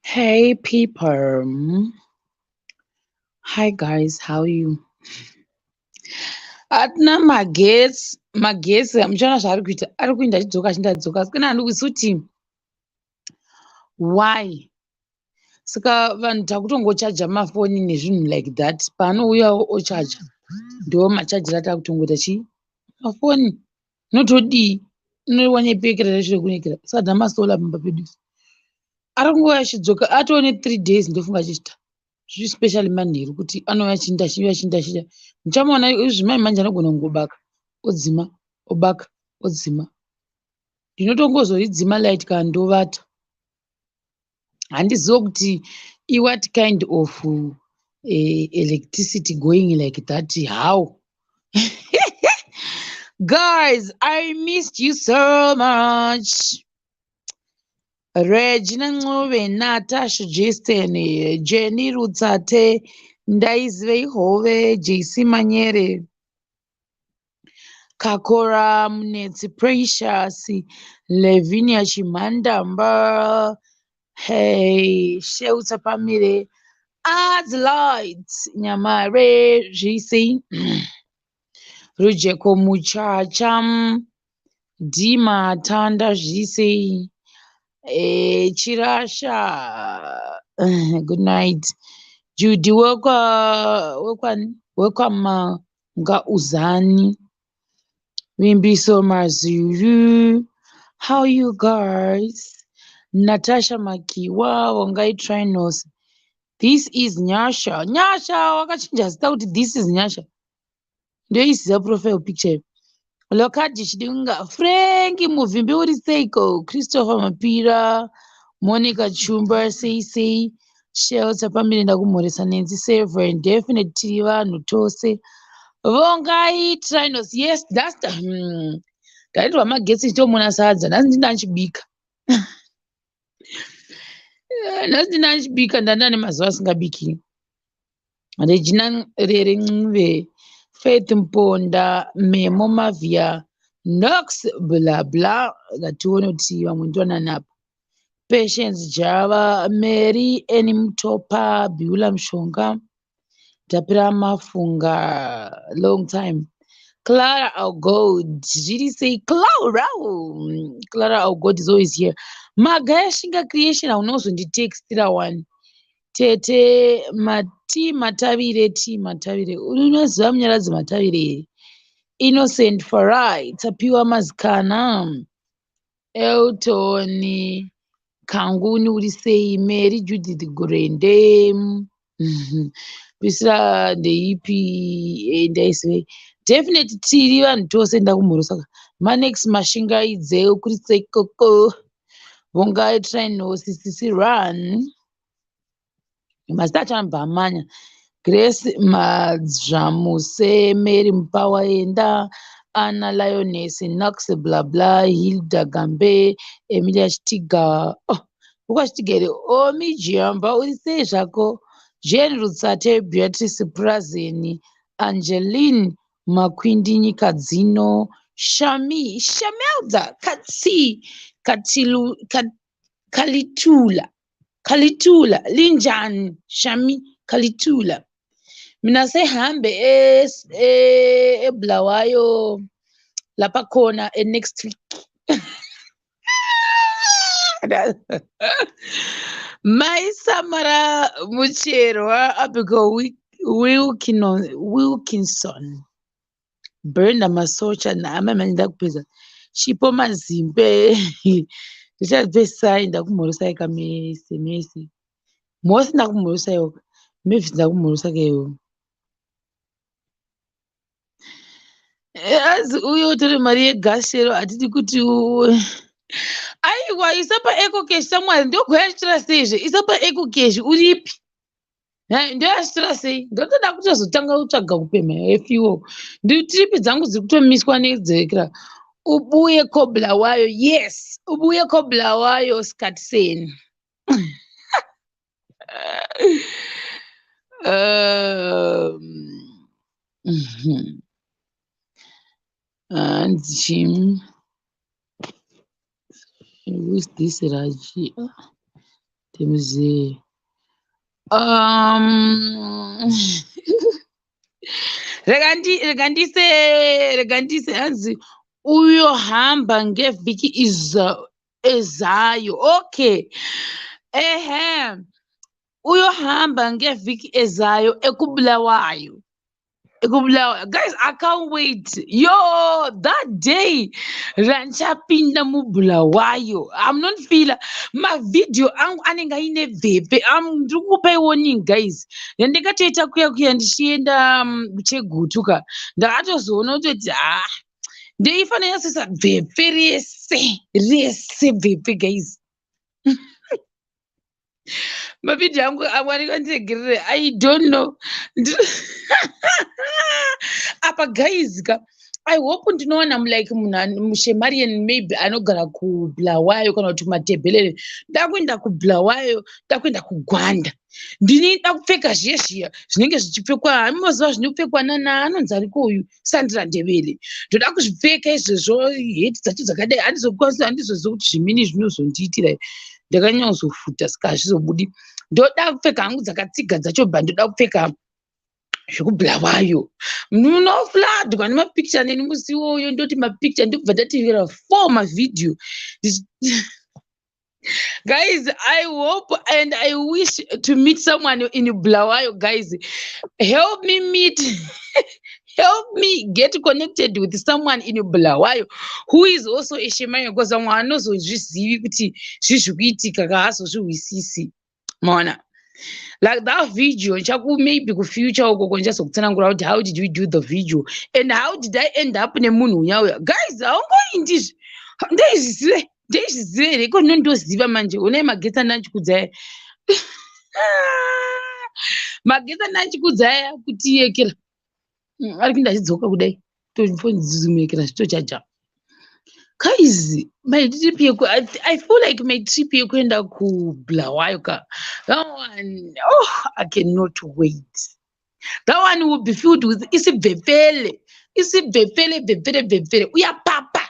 Hey people. Hi guys, how are you? Hatina magetsi, magetsi muchaona zvaari kuita. Ari kuinda achidzoka achinda adzoka. Asi kana handikuzivi kuti why. Saka vanhu takutongochaja mafoni nezvinhu like that. Paanouyawo ochaja. Ndiwo machajiro atakutongoita chii? Mafoni. Unotodii? Unowanyepekera racho rekunekera. Saka hatina masolar pamba pedu. Ari kungouya achidzoka atoo ne3 days ndofunga achiita especially manheru kuti anouya achinda achiuya achinda achiita muchamuona izvi mai manje anogona kungobaka odzima obaka odzima ndinotongozoridzima light kana ndovata handizive kuti iwhat kind of electricity going like that how guys I missed you so much. Regina Ncube, Natasha Justin, Jenny Rutsate, Ndaizivei Hove, JC Manyere, Kakora Munetsi Precious, Levinia Chimhandamba, hey, Shelter Pamire, Adlight Nyamare, GC, Rujeko Muchacha, Dima Tanda, GC, Chirasha, good night. Judy wekwa wekwa wekwaMangauzani, Vimbiso Mazuru, how you guys? Natasha Makiwa, Wangai Trinos. This is Nyasha. Nyasha wakachinja zita kuti this is Nyasha. Ndoiziva profile picture. Lokadi Chidunga, Frank Muvhimbi uri seiko, Christopher Mapira, Monica Chumba, sei sei, Shelter Pamire ndakumhoresa Nancy Severin, definitely tiri vanhu tose. Vongai Trinos, yes, that's the ndaitirwa magetsi ndichitomona sadza, nhasi ndinda ndichibika. Nhasi ndinda ndichibika ndanda nemazuva asingabiki. Regina Rere Ncube, Faith Mponda, Memo Mavia, Nox bla bla. Ngatione kuti vamwe ndionani apa. Patience Java, Mary Annie Mutopa, Beulah Mushonga, Tapira Mafunga, long time. Clara Algod, zviri sei Clara? Clara Algod is always here. Magaya Shinga Creation haunozonditextira one. Tete Mati Matavire, T Matavire. Unoziva Munyaradzi Matavire here? Innocent Farai, Tapiwa Mazikana, Elton Kanguni uri sei? Mary Judith Gurende. Pisira ndeipi ndaisivei? Definitely tiri vanhu tose ndakumhorosa. Manex Mashingaidze kuri sei koko? Vongai Trinos Sisi Run. Mazita acho anobva amanya. Grace Madzvamuse, Mary Mupawaenda, Anna Lioness, Nox bla bla, Hilda Gambe, Emilia Chitiga. Oh, ukwa Chitiga here? Omi Jiamba uri sei zvako? Jane Rutsate, Beatrice Prazeni, Angeline Makwindi Nyika dzino, Shami, Shamelda, Katsi, Katilu, Kat, Kalitula, Kalitula, Linjani, Shami, Kalitula. Mina sehambe eBulawayo lapha khona next week. Mai Samara Mucherwa, Abigail Wilkinson, Brenda Masocha naamai manje ndakupedza. Chipo Mazimbe, Richard Pesai ndakumhoresai kamese mese. Mose ndakumhoresaiwo. Mavis ndakumhoresa kaiwo. Azi uye utore mari yegashero hatidi kuti aiwa isa paecocash samwari ndogoyachitora seizve isa paecocash uripi ndoyachitora sei ndotoda kutozotanga kutsvaga kupemha yefiwo nditiripi dzangu dziri kutomiswa nedzekera ubuye kobla wayo yes ubuye kobla wayo skatiseni Hanzi who is this Raji? Ndimuzive. Rega ndise rega ndise hanzi uyohamba ngevhiki ezayo. Okay. Ehe. Uyohamba ngevhiki ezayo ekuBulawayo. Ekubulawayo. Guys, I can't wait. Yo, that day randichapinda muBulawayo. I'm not feeling mavhidhiyo angu anenge aine bvepe. Ndiri kukupai warning guys. Yandikatoita kuya kuya ndichienda kuChegutu ka. Ndakatozoona kutoti ah ndeifanira nyatsoisa bvepe rese rese bvepe guys. Mavhidhiyo angu amwe anenge andiregerere. I don't know. Apa guys ka I hope ndinowana like munhu mushemarian maybe anogara kuBulawayo kana kuti kuMatebhelele. Ndakuenda kuBulawayo, ndakuenda kuGwanda. Ndinoda kupfeka zviya zviya zvinenge zvichipfekwa, munoziva zvinopfekwa nana anonzi ariko uyu Sandra Ndebele. Ndoda kuzvipfeka izvozvo, heti dzacho dzakadai. Handizokwanisi, handizozivi kuti zvimini zvinozondiitira. Ndakanyanya kuzofuta saka hazvizobudi. Ndoda kupfeka hangu dzakatsiga dzacho but ndoda kupfeka zvekuBulawayo. Munofladwa nemapicture neni musi iwoyo ndoti mapicture ndobva ndativira 4 mavhidhiyo. Guys, I hope and I wish to meet someone in Bulawayo, guys. Help me meet, help me get connected with someone in Bulawayo who is also a Shemarian, because vamwe vanozozvizivi kuti zvizvi kuitika kaazozvihwisisi. Maona? Like that video, nchaku maybe kufuture uko ndichazokutsanangura kuti how did we do the video and how did I end up nemunhu uya uya. Guys, haungoindi ndeizvizive ndeizvizive here iko ndinondoziva manje unai magetsi andanchikudza aya magetsi andanchikudza aya kuti yekera ari kuinda achidzoka kudai foni dzizimuyekera zvitochaja. Guys, my trip yeku I feel like my trip yekuenda kuBulawayo ka that one, oh, I cannot wait. That one will be filled with isibvepfele isibvepfele bvepfele bvepfele uyapapa.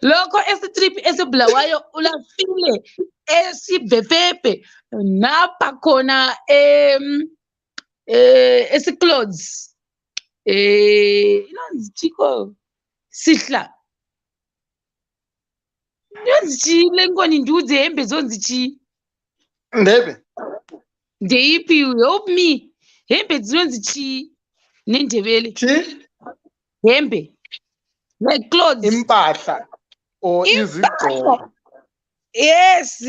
Lokho esitrip eseBulawayo ulafile esibvepfepe napa khona esiclothes inonzi chiko sihla inonzi chii lengoni ndiudze hembe dzonzi chii ndebe ndeipi help me hembe dzinonzi chii nendebele chii hembe like clothes impahla or izigqoko. Yes.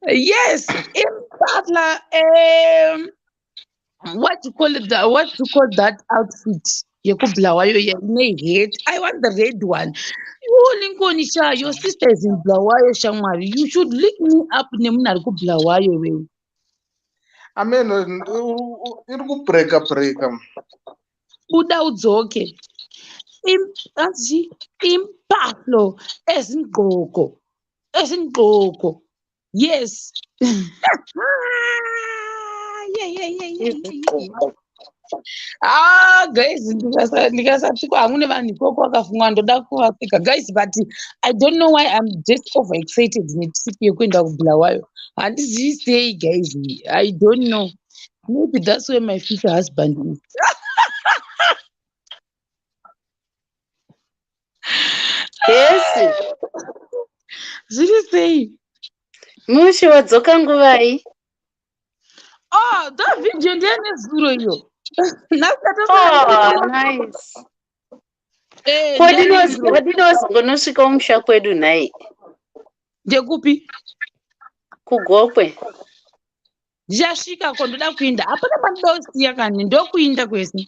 Yes, impahla. What you call it? What you call that outfit? YekuBulawayo ine hat. I want the red one. You Lincoln sha, your sister is in Bulawayo shamwari. You should link me up nemunhu ari kuBulawayo wewe. I mean, iri kubreaka breaka. Buda udzoke. Impahlo ezingqoko. Ezingqoko. Yes. Yeah, yeah, yeah, yeah, yeah. Ah, guys, ndikasasvikwa hangu nevanhu ikoko vakafungwa ndoda kuvaseka. Guys, but I don't know why I'm just overexcited netrip yekuenda kuBulawayo. Handizivi sei, guys. I don't know. Maybe that's where my future husband is. Yes. Zviri sei? Mushe wadzoka nguvai? Oh, that video ndeyenezuro iyo. Oh, nice. Wadinozongonosvika umusha kwedu nhai? Ndekupi? Kugokwe. Ndichasvika ko ndoda kuinda. Hapana pandoda kusiya kani, ndokuinda kwese.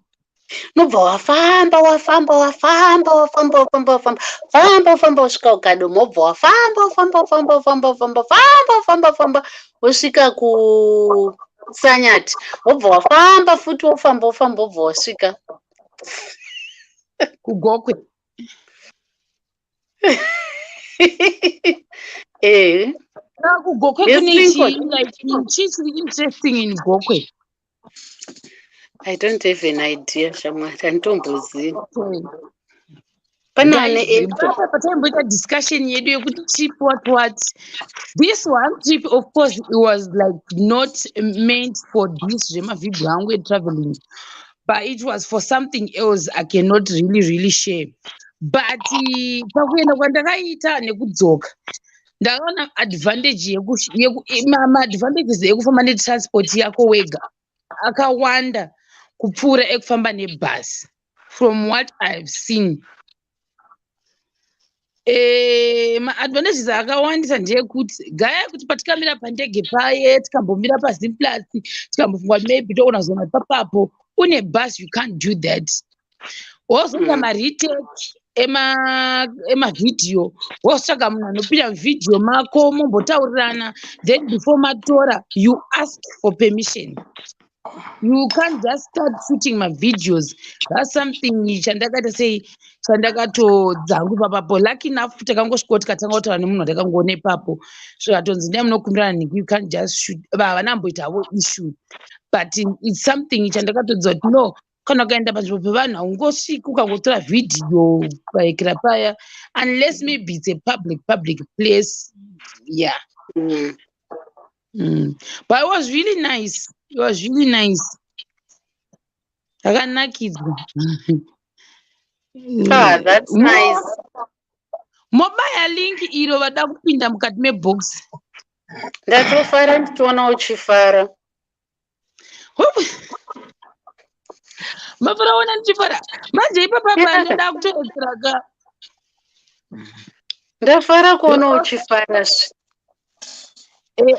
Nobva wafamba wafamba wafamba wafamba wafamba wafamba famba wafamba wosvika kuKadoma, wobva wafamba wafamba wafamba wafamba wafamba famba wafamba wafamba wosvika kuSanyati, wobva wafamba futi wofamba wofamba wobva wasvika kuGokwe. Eh. KuGokwe Yes, kune Lincoln. chii like chii chiri interesting in Gokwe? I don't have an idea, shamwari, handitombozivi. Pane ane Guys, papa pataimboita discussion yedu yekuti trip what what. This one trip, of course, it was like not meant for this zvemavhidhiyo angu etraveling, but it was for something else I cannot really really share. But pakuenda kwandakaita nekudzoka, ndakaona advantage maadvantages ekufamba netransport yako wega akawanda kupfuura ekufamba nebhasi, from what I've seen. Maadvantages akawandisa ndeyekuti gaya yekuti patikamira pandege paye, tikambomira paZimplats, tikambofunga kuti maybe toona zona papapo une bus, you can't do that. Wozoita maretake emavhidhiyo, wozotsvaga munhu anopinda muvhidhiyo mako, mombotaurirana, then before matora you ask for permission. You can't just start shooting mavideos. That's something chandakaita sei, chandakatodzangu ipapapo. Lucky enough takangosvikawo tikatanga kutaura nemunhu watakangoona ipapo, zvikatonzi ndai munokumbirana nhingi, you can't just shoot. Havana amboita havo issue, but it's something chandakatodziva kuti no, kana ukaenda panzvimbo pevanhu haungosviki ukangotora vhidhiyo paekera paya, unless maybe it's a public place, yeah. But it was really nice, it was really nice, takanakidzwa. Ah, that's nice. Mobaya link iro vada kupinda mukati mebox. Ndatofara ndichiona uchifara. Mafara ona ndichifara manje ipapa pandoda kutowedzera ka. Ndafara kuona uchifara zve.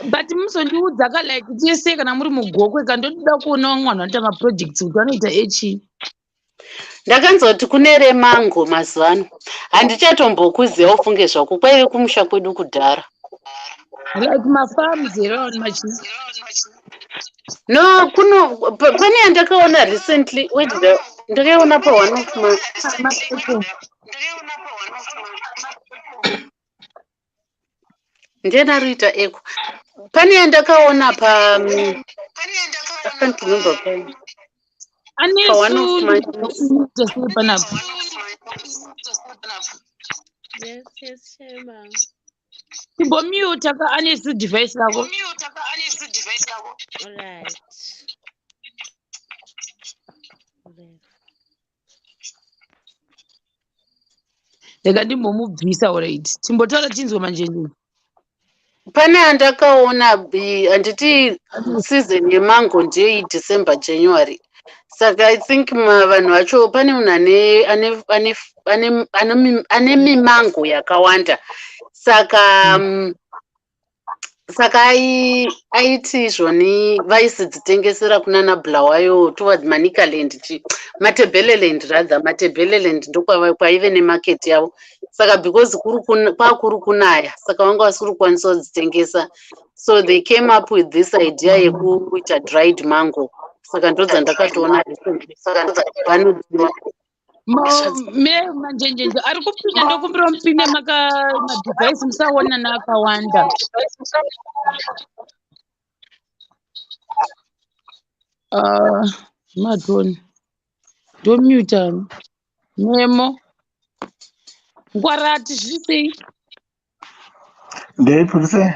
But muzondiudza ka, like tese kana muri muGokwe kandoda kuona vamwe vanhu vanoita maprojects kuti vanoita echi. Ndakanzwa kuti kune remango mazuva ano, handichatombokuziva ufunge zvako, kwaive kumusha kwedu kudhara. Like mafarms here vanhu machi? No, kuno pane yandakaona recently. Where did I, ndakaiona pa one of my ndiani ari kuita echo? Pane yandakaona pa I can't remember pa one of my Anesu panapa. Yes, Shema. Timbomuta ka Anesu device rako. All right. Left. Ndega ndimbomubvisa. Alright, timbotaura chinzwa manjenje. Pane yandakaona handiti season yemango ndeyei December, January, saka I think vanhu vacho pane munhu ane mimango yakawanda, saka saka aiti izvoni vaisidzitengesera kunana Bulawayo towards Manicaland, chi Matebeleland rather, Matebeleland ndokwaive nemarket yavo. Saka because kwakuri kunaya, saka vanga vasiri kukwanisa kudzitengesa, so they came up with this idea yekuita dried mango. Saka ndodzandakatoona recently. Me manjenjenje ari kupinda, ndokumbira mupinde maka madevice musaonana akawanda. Ah, matoni ndomuta memo ngwarati zviri sei? Ndeipi sei?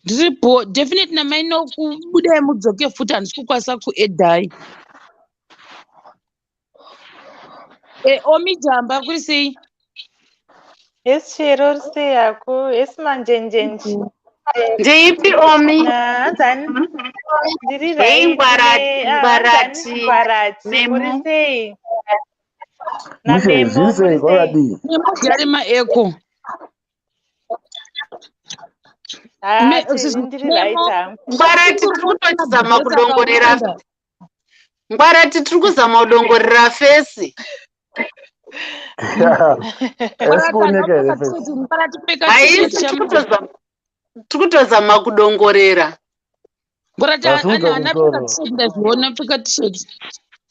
Ndiripo definitely namaino kubudai mudzoke futi, handisi kukwanisa kuedhai. Omijamba kuri sei? Yes, Shero, uri sei hako? Yes, manjenjenje. Ndeipi Omi? Hanzani? Ndiri Hey, right. Ngwarati, Hanzani Ngwarati, Ngwarati, Memo. muri sei? Mushe. Namemo, Zviri sei? muri sei? Kwakadii? Nemajari maecho. Ah, ndiri right Memo. hangu. Ngwarati, tiri kutozama kudongorera. Ngwarati, tiri kuzama kudongorera face. Haisi kuoneka here face? Haisi, tiri kutozama kudongorera. Ngwarati Vasungwa haana pfeka musoro. T-shirt, ndazviona pfeka T-shirt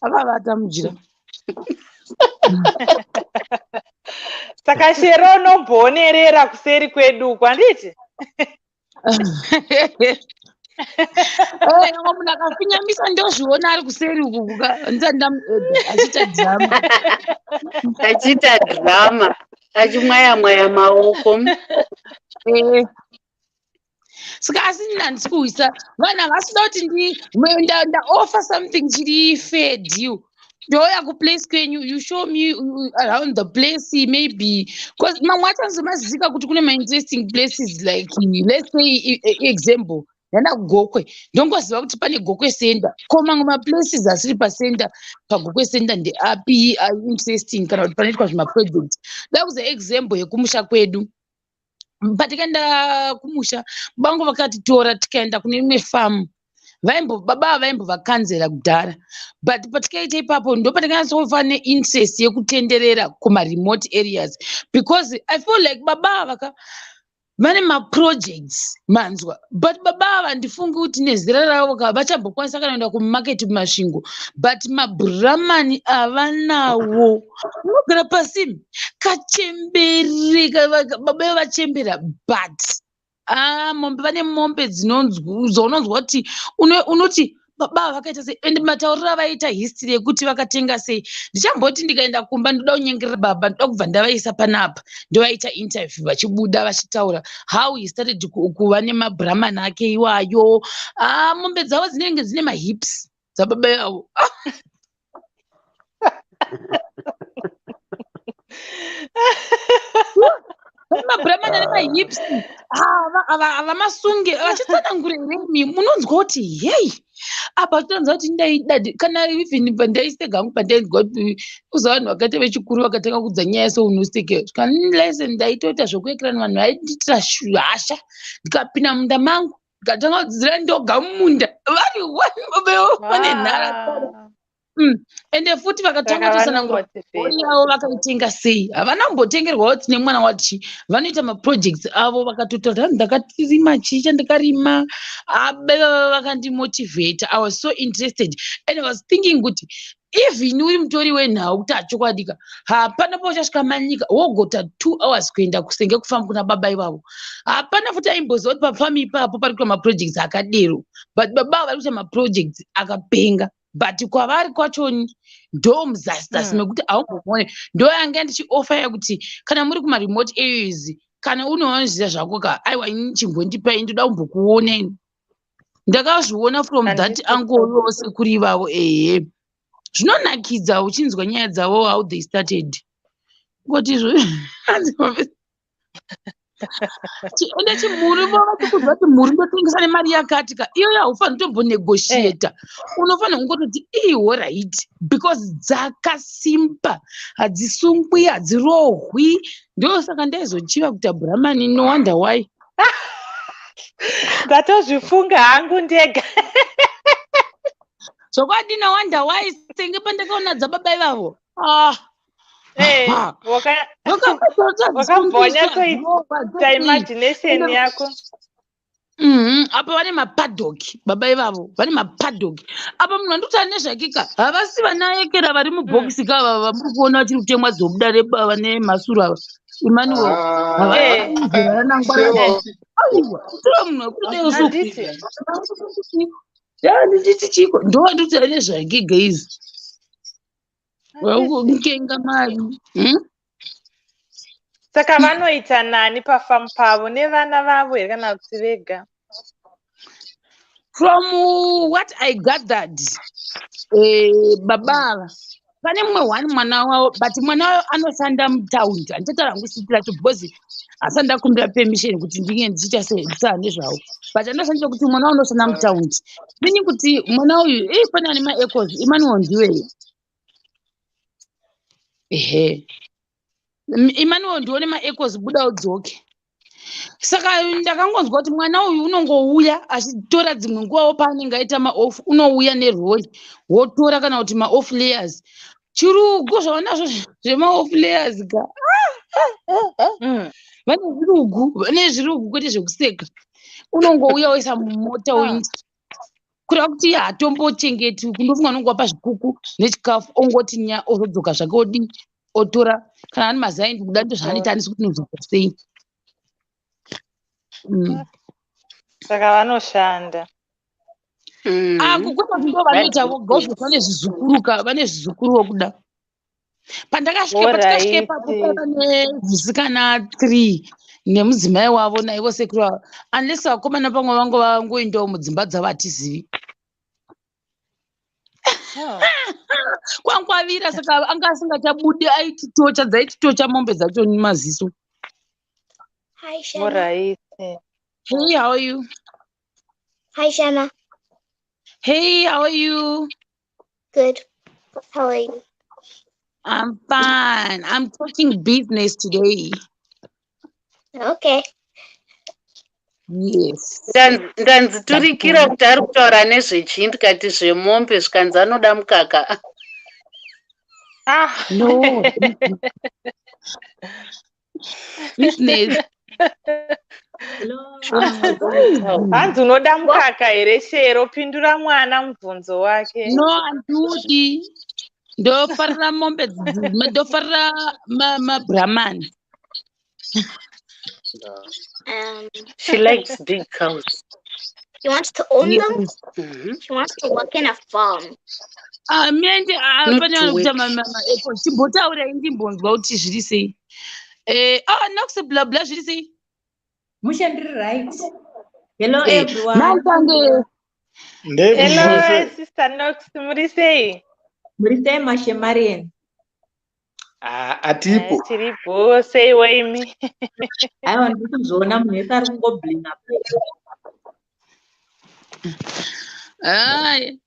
akavata mujira. Saka Shero unomboonerera kuseri kwedu uku, handiti? Nyangwe munhu akafinyamisa ndozviona ari kuseri uku kuka ndisati ndamuedha achiita drama. Achiita drama achimwaya mwaya maoko. Saka asi nini handisi kuhwisa vanhu havasi kuda kuti ndaoffer something chiri fair deal. Ndouya kuplace kwenyu, you show me around the place maybe, because mamwe acho anozomazivika kuti kune mainteresting places, like let's say example, ndaenda kuGokwe, ndongoziva kuti pane Gokwe Center. Ko mamwe maplaces asiri pacenter, paGokwe Center, ndeapi interesting kana kuti panoitwa zvimaproject? Da kuza example yekumusha kwedu. Patikaenda kumusha, bangu vakatitora tikaenda kune imwe famu. Vaimbo baba ava vaimbova kudhara, but patikaita ipapo ndo patakanyatsofa neinterest yekutenderera kumaremote areas, because I feel like baba ava ka vane maprojects, manzwa? But baba ava handifungi kuti nezera ravo ka vachambokwanisa kana kuenda kumaketi kuMasvingo, but mabhuramani avanawo unogara pasi kachembere baba vachembera, but ah, mombe, vane mombe dzaunonzwa kuti unoti baba ava vakaita sei, and matauriro avaita history yekuti vakatenga sei. Ndichamboti ndikaenda kumba, ndoda kunyengerera baba, ndoda kubva ndavaisa panapa, ndovaita interview vachibuda vachitaura how he started kuva nemabhuramani ake iwayo. Ah, mombe dzavo dzinenge dzine mahips dzababa ivavo. Mabhuramani ane mahips havamasunge vachitsanangura here, munonzwa kuti hei, apa tonzwa kuti ndaida kana even pandaiseka hangu, pandainzwa kuti uza vanhu vakaita vechikuru vakatanga kudza nyaya seunoseke kanilese, ndaitoita zvokuekerana, vanhu vaindiitira hasha. Ndikapinda munda mangu, ndikatanga kudzidzira ndoga mumunda vari one, vane nhara. Ende futi vakatanga kutotsanangura yavo vakaitenga sei. Havana kumbotengerwawo tine mwana wati vanoita maprojects avo, vakatotaura kuti ndakatirima chii chandakarima. Abeva vakandimotivhata. I was so interested and I was thinking kuti even uri mutori wenhau, kuti achokwadika hapana pauchasvika Manyika wogota 2 hours kuenda kusenge kufamba kuna baba ivavo. Hapana futi aimboziva kuti pafamu ipapo pari kuita maprojects akadero, but baba avo vari kuita maprojects akapenga, but kwavari kwachoni ndo muzasi mekuti haumbomuone. Ndo yanga ndichiofa yekuti kana muri kumaremote areas, kana unoziva zvako ka, aiwa, ini chimbondipai, ndoda kumbokuona. Ini ndakazviona from that angle yose kuri ivavo. Ehe, zvinonakidza uchinzwa nyaya dzavo, how they started. Ngoti izvo ende chimhuri vachikuzwa kuti mhuri ndotengesa nemari yakati ka, iyoyo haufaniri kutombonegotiata, unofanira kungototi iwo right, because dzakasimba, hadzisungwi, hadzirohwi. Ndosaka ndaizochiva kuita bhuramani. No wonder why. Ndatozvifunga hangu ndega. Zvokwadi, no wonder why senge pandakaona dzababa ivavo, ah. Wakabva wanyatsoita imagination yako. Apa vane mapaddock, baba ivavo vane mapaddock. Apa munhu andikutaura nezvakika havasi vanaekera vari mubhokisi kava vamuri kuona vachiri kutemwa dzobuda rebava nemasuru ava, Emmanuel. Aiwa, kutora munhu wekudero so nditi chiko, ndo vandikutaura nezvake guys, wakunkenga mari, Saka vanoita nani pafamu pavo? Nevana vavo here kana kuti vega? From what I gathered, baba ava pane mumwe one mwana wavo, but mwana wavo anoshanda mutaundi. Handichataura hangu city racho because hasati ndakumbira permission kuti ndinge ndichiita sendisava nezvavo, but anoshandisa kuti mwana wavo unoshanda mutaundi, meaning kuti mwana uyu i pane ane maecos. Emmanuel ndiwe, ehe, Emmanuel ndione maecos, buda udzoke. Saka ndakangonzwa kuti mwana uyu unongouya achitora dzimwe nguvawo paanenge aita maoff, unouya nerori wotora kana kuti maoff layers, chirugu zvavanazvo zvemaoff layers ka. Vane zvirugu, vane zvirugu kwete zvekuseka. Unongouya woisa mumota woinda, kureva kuti hatombochengeti. Kundofunga unongowapa zvikuku nechikafu, ongoti nya, ozodzoka zvake, odii, otora kana ane mazai ndikuda. Ndo zvaanoita, handisi kuti unodzoka sei. Saka vanoshanda. Ako kwete kuti ndo vanoita voga uzvo vane zvizukuruka, vane zvizukuruwo kuda. Pandakasvika patikasvika ipapo paiva nevasikana 3 nemudzimai wavo naivo sekuru ava, unless vakomana pamwe vangu vangoendawo mudzimba dzavo hatizivi. Kwangwavira saka anga asingachabudi, aititocha dzaititocha mombe dzacho nemaziso. Hi, Shema. Alright. Hey, how are you? Hi, Shema. Hey, how are you? Good. How are you? I'm fine. I'm talking business today. Okay. Yes. Ndanziturikira kuti ari kutaura nezvechii, ndikati zvemombe, zvikanzi anoda mukaka. Ah. No. Business. Hanzi unoda mukaka here Shero? Pindura mwana mubvunzo wake. No, handidi. Ndofarira mombe, ndofarira mabrahman. She likes big cows. She wants to own them. Mm-hmm. She wants to work in a farm. Ah, mende Not pane to vanokuita work. maepo. Chimbotaurai ndimbonzwa kuti zviri sei. Nox bla bla zviri sei? Mushe ndiri right. Hello everyone. Nantange. Hello, Sister Nox, muri sei? Muri sei Mashemarian? Atipo. Tiripo, sei waimi? Aiwa ndiri kuzviona munhu wese ari kungoblinga. Ai,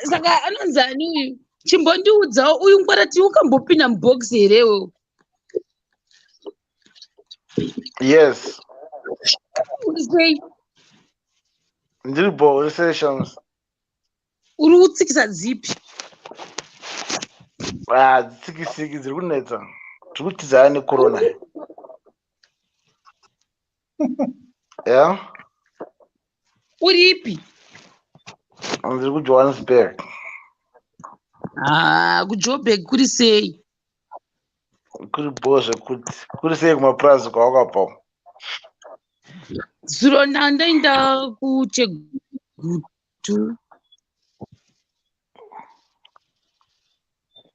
saka anonzi ani uyu? Chimbondiudzawo uyu ngwarati wakambopinda mubox here iwewe? Yes. Uri sei? Ndiri bo, uri sei Shams? Uri kutsikisa dzipi? Ah, dzitsikisiki dziri kunetsa. Tiri kutizana necorona. Yeah? Uripi? Ndiri kuJohannesburg. Ah, kuJoburg kuri sei? Kuri bo zvekuti. Kuri sei kumapurazi kwawakabva? Zuro ndandaenda kuChegutu.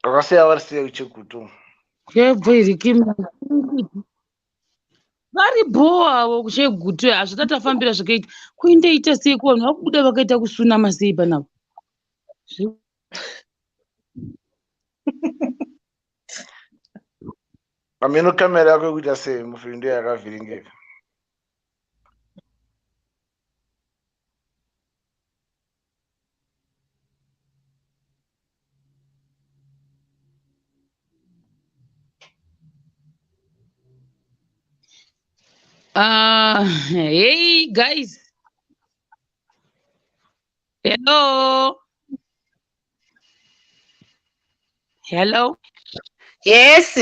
Vakasiya vari sei kuChegutu? Yebvo iri kimi. Vari bho avo kuChegutu, hazvisati tafambira zvakaita. Kuindoita sei kuvanhu vakubuda vakaita kusunama sei panapa? Ameno kamera yako ikuita sei mufiri ndiyo yakavhiringika. Hey guys. Hello. Hello. Yes.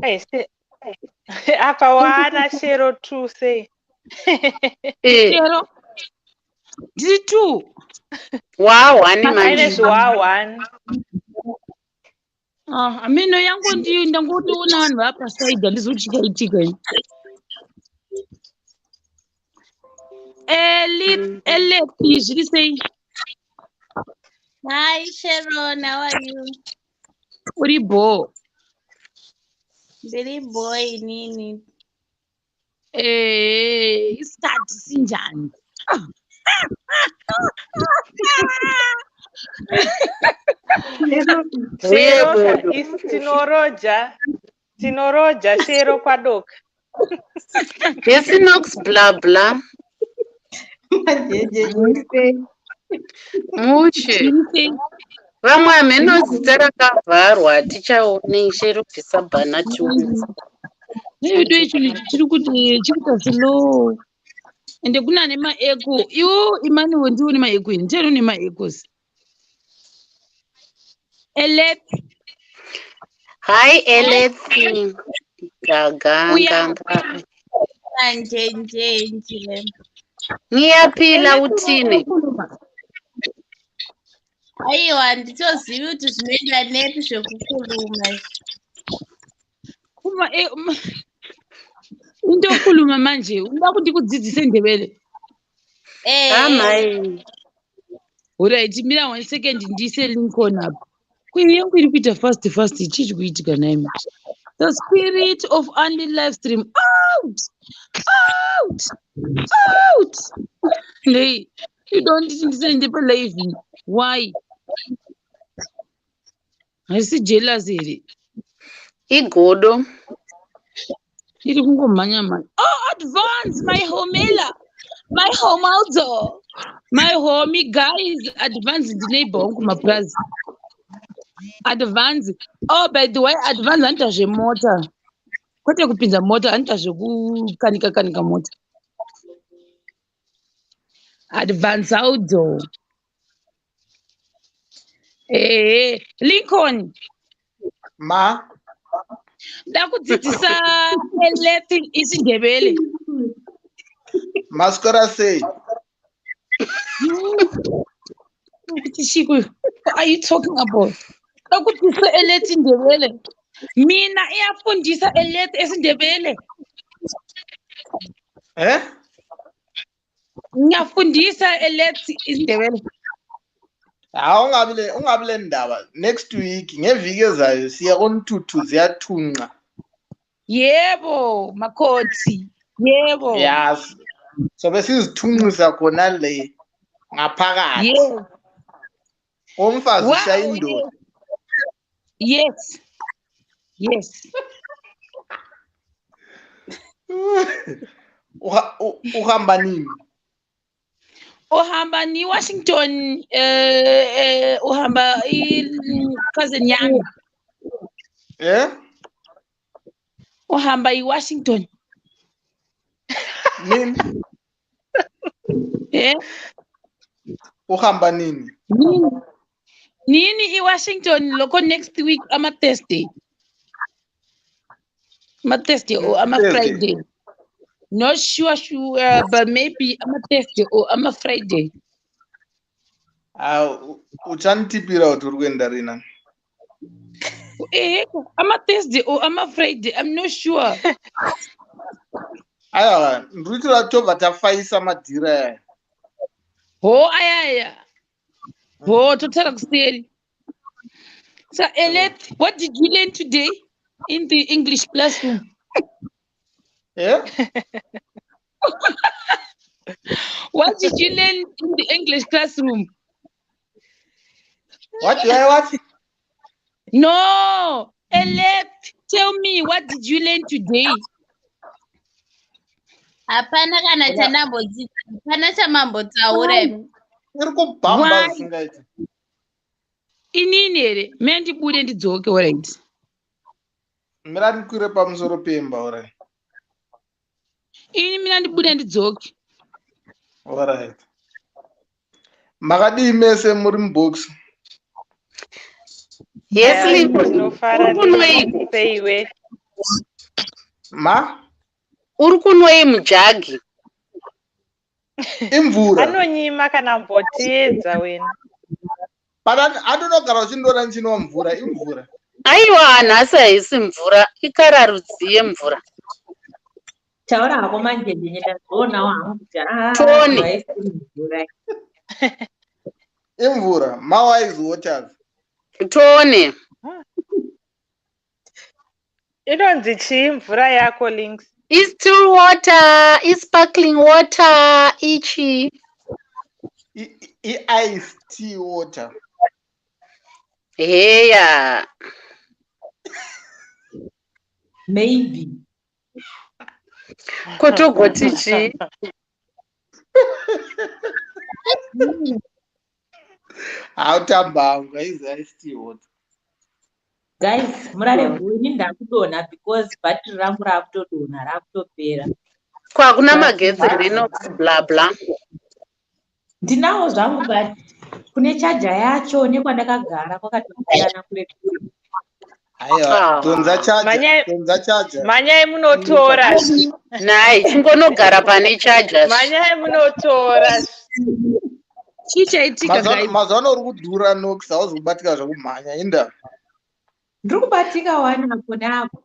Hey, apa wana Shero 2 sei? Shero. Ndiri 2. Wa 1 Aine manje. zviwa 1. Ah, ameno yangu ndi ndangotoona vanhu vapasaidha ndizi kuti chikaitika ini. Elepi zviri sei? Hi, Sharon. How are you? Uri bho. Ndiri boy nini. Isikhathi sinjani? Shero, tinoroja. Tinoroja Shero kwadoka. Yes, Nox bla bla. Mushe. Vamwe hameno zita rakavharwa tichaone Shero bvisa bhana tione. Nevedu ichi chiri kuti chiri kuita slow. Ende kuna nemaeko. Iwo Emmanuel ndiwo nemaeko ini. Ndiani une maekos? Elepi. Hi Elepi. Gaga Uya. ganga. Njenjenje. Ngiyaphila uthini? Aiwa, handitozivi kuti zvinoenda nepi zvekukhuluma. Kuma Indokhuluma manje, unoda kuti ndikudzidzise Ndebele? Eh. Amai. Alright, mira one second ndiise Lincoln apa. Kwiri yangu iri kuita fast fast, chii chiri kuitika nhaimi? The spirit of Andy live stream out, out, out. Nei, you don't ndisende pa live. Why? Haisi jealous here? Igodo. Iri kungomhanya mhanya. Oh, advance my homela. My homaldo. My homie guys, advance ndineighbor wangu kumapurazi. Advance. Oh, by the way, advance anoita zvemota. Kwete kupinza mota, anoita zvekukanika kanika mota. Advance audo. Ehe, Lincoln. Ma Ndakudzidzisa elethi isiNdebele. Maswera sei? Kuti chiko, what are you talking about? Ndakudzidzisa elethi Ndebele. Mina iyafundisa elethi esiNdebele. Eh? Ngiyafundisa elethi isiNdebele. Hawu, ungabi le ndaba. Next week, ngeviki ezayo, siya koNtuthu, ziyathunqa. Yebo, makhothi. Yebo. Yes. So besizithunqisa khona le ngaphakathi. Yebo. Umfazi ushaya indoda. Yes. Uhamba nini? Uhamba ni Washington, uhamba i cousin yami. Eh? Uhamba i Washington. Nini? Eh? Uhamba nini? Nini? Nini i Washington lokho next week ama Thursday. Ama Thursday or ama Thursday. Friday. Not sure, but maybe ama Thursday or ama Friday. Ah, uchanditipira kuti uri kuenda rina. Eh, ama Thursday or ama Friday, I'm not sure. Aiwa, ndiri kuitira tobva tafaisa madhira aya. Ho ayaya. Ho totara kuseri. So Eleth, what did you learn today in the English classroom? Eh? What did you learn in the English classroom? What do I what? No, Eleth, tell me, what did you learn today? Hapana kana chandambodzidza, hapana chamambotaura imi. Iri kubhamba Why? zvisingaiti. Inini here, me ndibude ndidzoke, alright. Mira ndikwire pamusoro pemba, alright. Ini mina ndibude ndidzoke. Alright. Makadii mese muri mubox? Yes, Lincoln. Tinofara. Uri kunwei? Seiwe. Ma? Uri kunwei mujagi? Imvura. Anonyima kana mbotiedza wena. But andinogara uchindiona ndichinwa mvura, imvura. Aiwa, nhasi haisi mvura, ikararudzi yemvura. Taura hako manje, nyenye ndazvionawo hangu kuti ah, Tony. haisi mvura. Imvura, mawise waters. Tone. Inonzi chii mvura yako, Links? Istill water, isparkling water, ichi. I-ice tea water. Heya. Maybe. Kotogoti chii? Hautamba hangu, haizi ice tea water. Guys, murare ini ndakudonha because bhatiri rangu rakutodonha, rakutopera. Kwakuna magetsi rino bla bla. Ndinawo zvangu, but kune chaja yacho nekwandakagara kwakatosiyana kure kure. Aiwa, Ah. dhonza chaja, dhonza chaja. Manyai munotora. Nhai, chingonogara pane chaja. Manyai munotora. Chii chaitika, guys? Mazuva ano uri kudhura, Nox, hauzi kubatika zvekumhanya, inda. Ndiri kubatika wani apo neapo.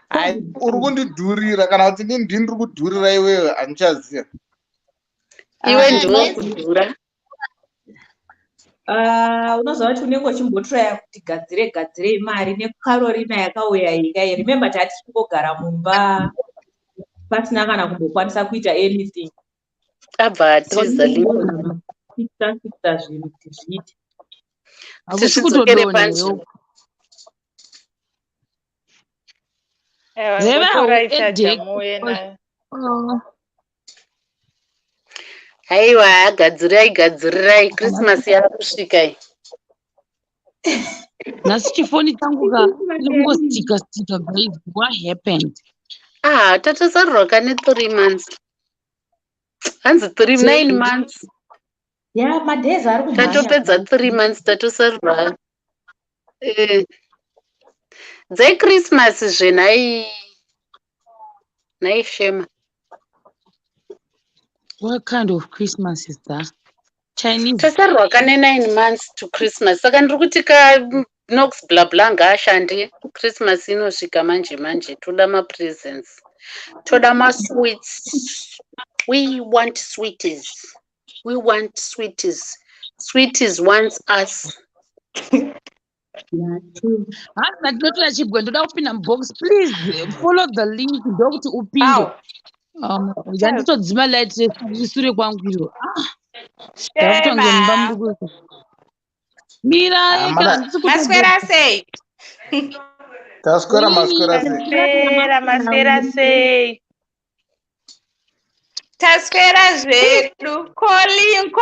Ai, uri kundidhurira kana kuti ndini ndiri kudhurira iwewe, handichaziva. Iwe Ah, ndiwe yes. kudhura. Ah, unoziva kuti unenge uchimbotraya kuti gadzire gadzirei mari nekarorina yakauya iyi kai. Remember tati kungogara mumba pasina kana kumbokwanisa kuita anything. Abva Saka atiza Lincoln. unenge fixa zvinhu kuti zviite. Kuti Hakusi zvidzokere kutodonha here panzvimbo. uku? Aiwa, Reva ngotorai chaja headache. muuye nayo. Oh. Haiwa, gadzirai gadzirirai. Christmas yakusvika iyi. Nhasi chifoni changu ka chiri kungostika stika guys. What happened? Ah, tatosarirwa kane 3 months. Hanzi 3 9 months. Ya, madays ari kumhanya. Tatopedza 3 months tatosarirwa. Eh. DzeChristmas zve nhai nhai Shema. What kind of Christmas is that? Chinese. Tasarirwa kane 9 months to Christmas. Saka ndiri kuti ka Nox bla bla ngaashande. Christmas inosvika manje manje. Toda mapresents. Toda masweets. We want sweeties. We want sweeties. Sweeties wants us. Hanzi ndinotora chibwe ndoda kupinda mubox. Please follow the link ndokuti upinde. Au. Ndanditodzima light riri sure kwangu iro. Ah, ndakutonge mumba Shema. muri kuita. Mirai Ah, kana mana handisi Maswera kutodonha. sei? taswera maswera sei? Maswera, maswera sei? Taswera zvedu. Kolinko.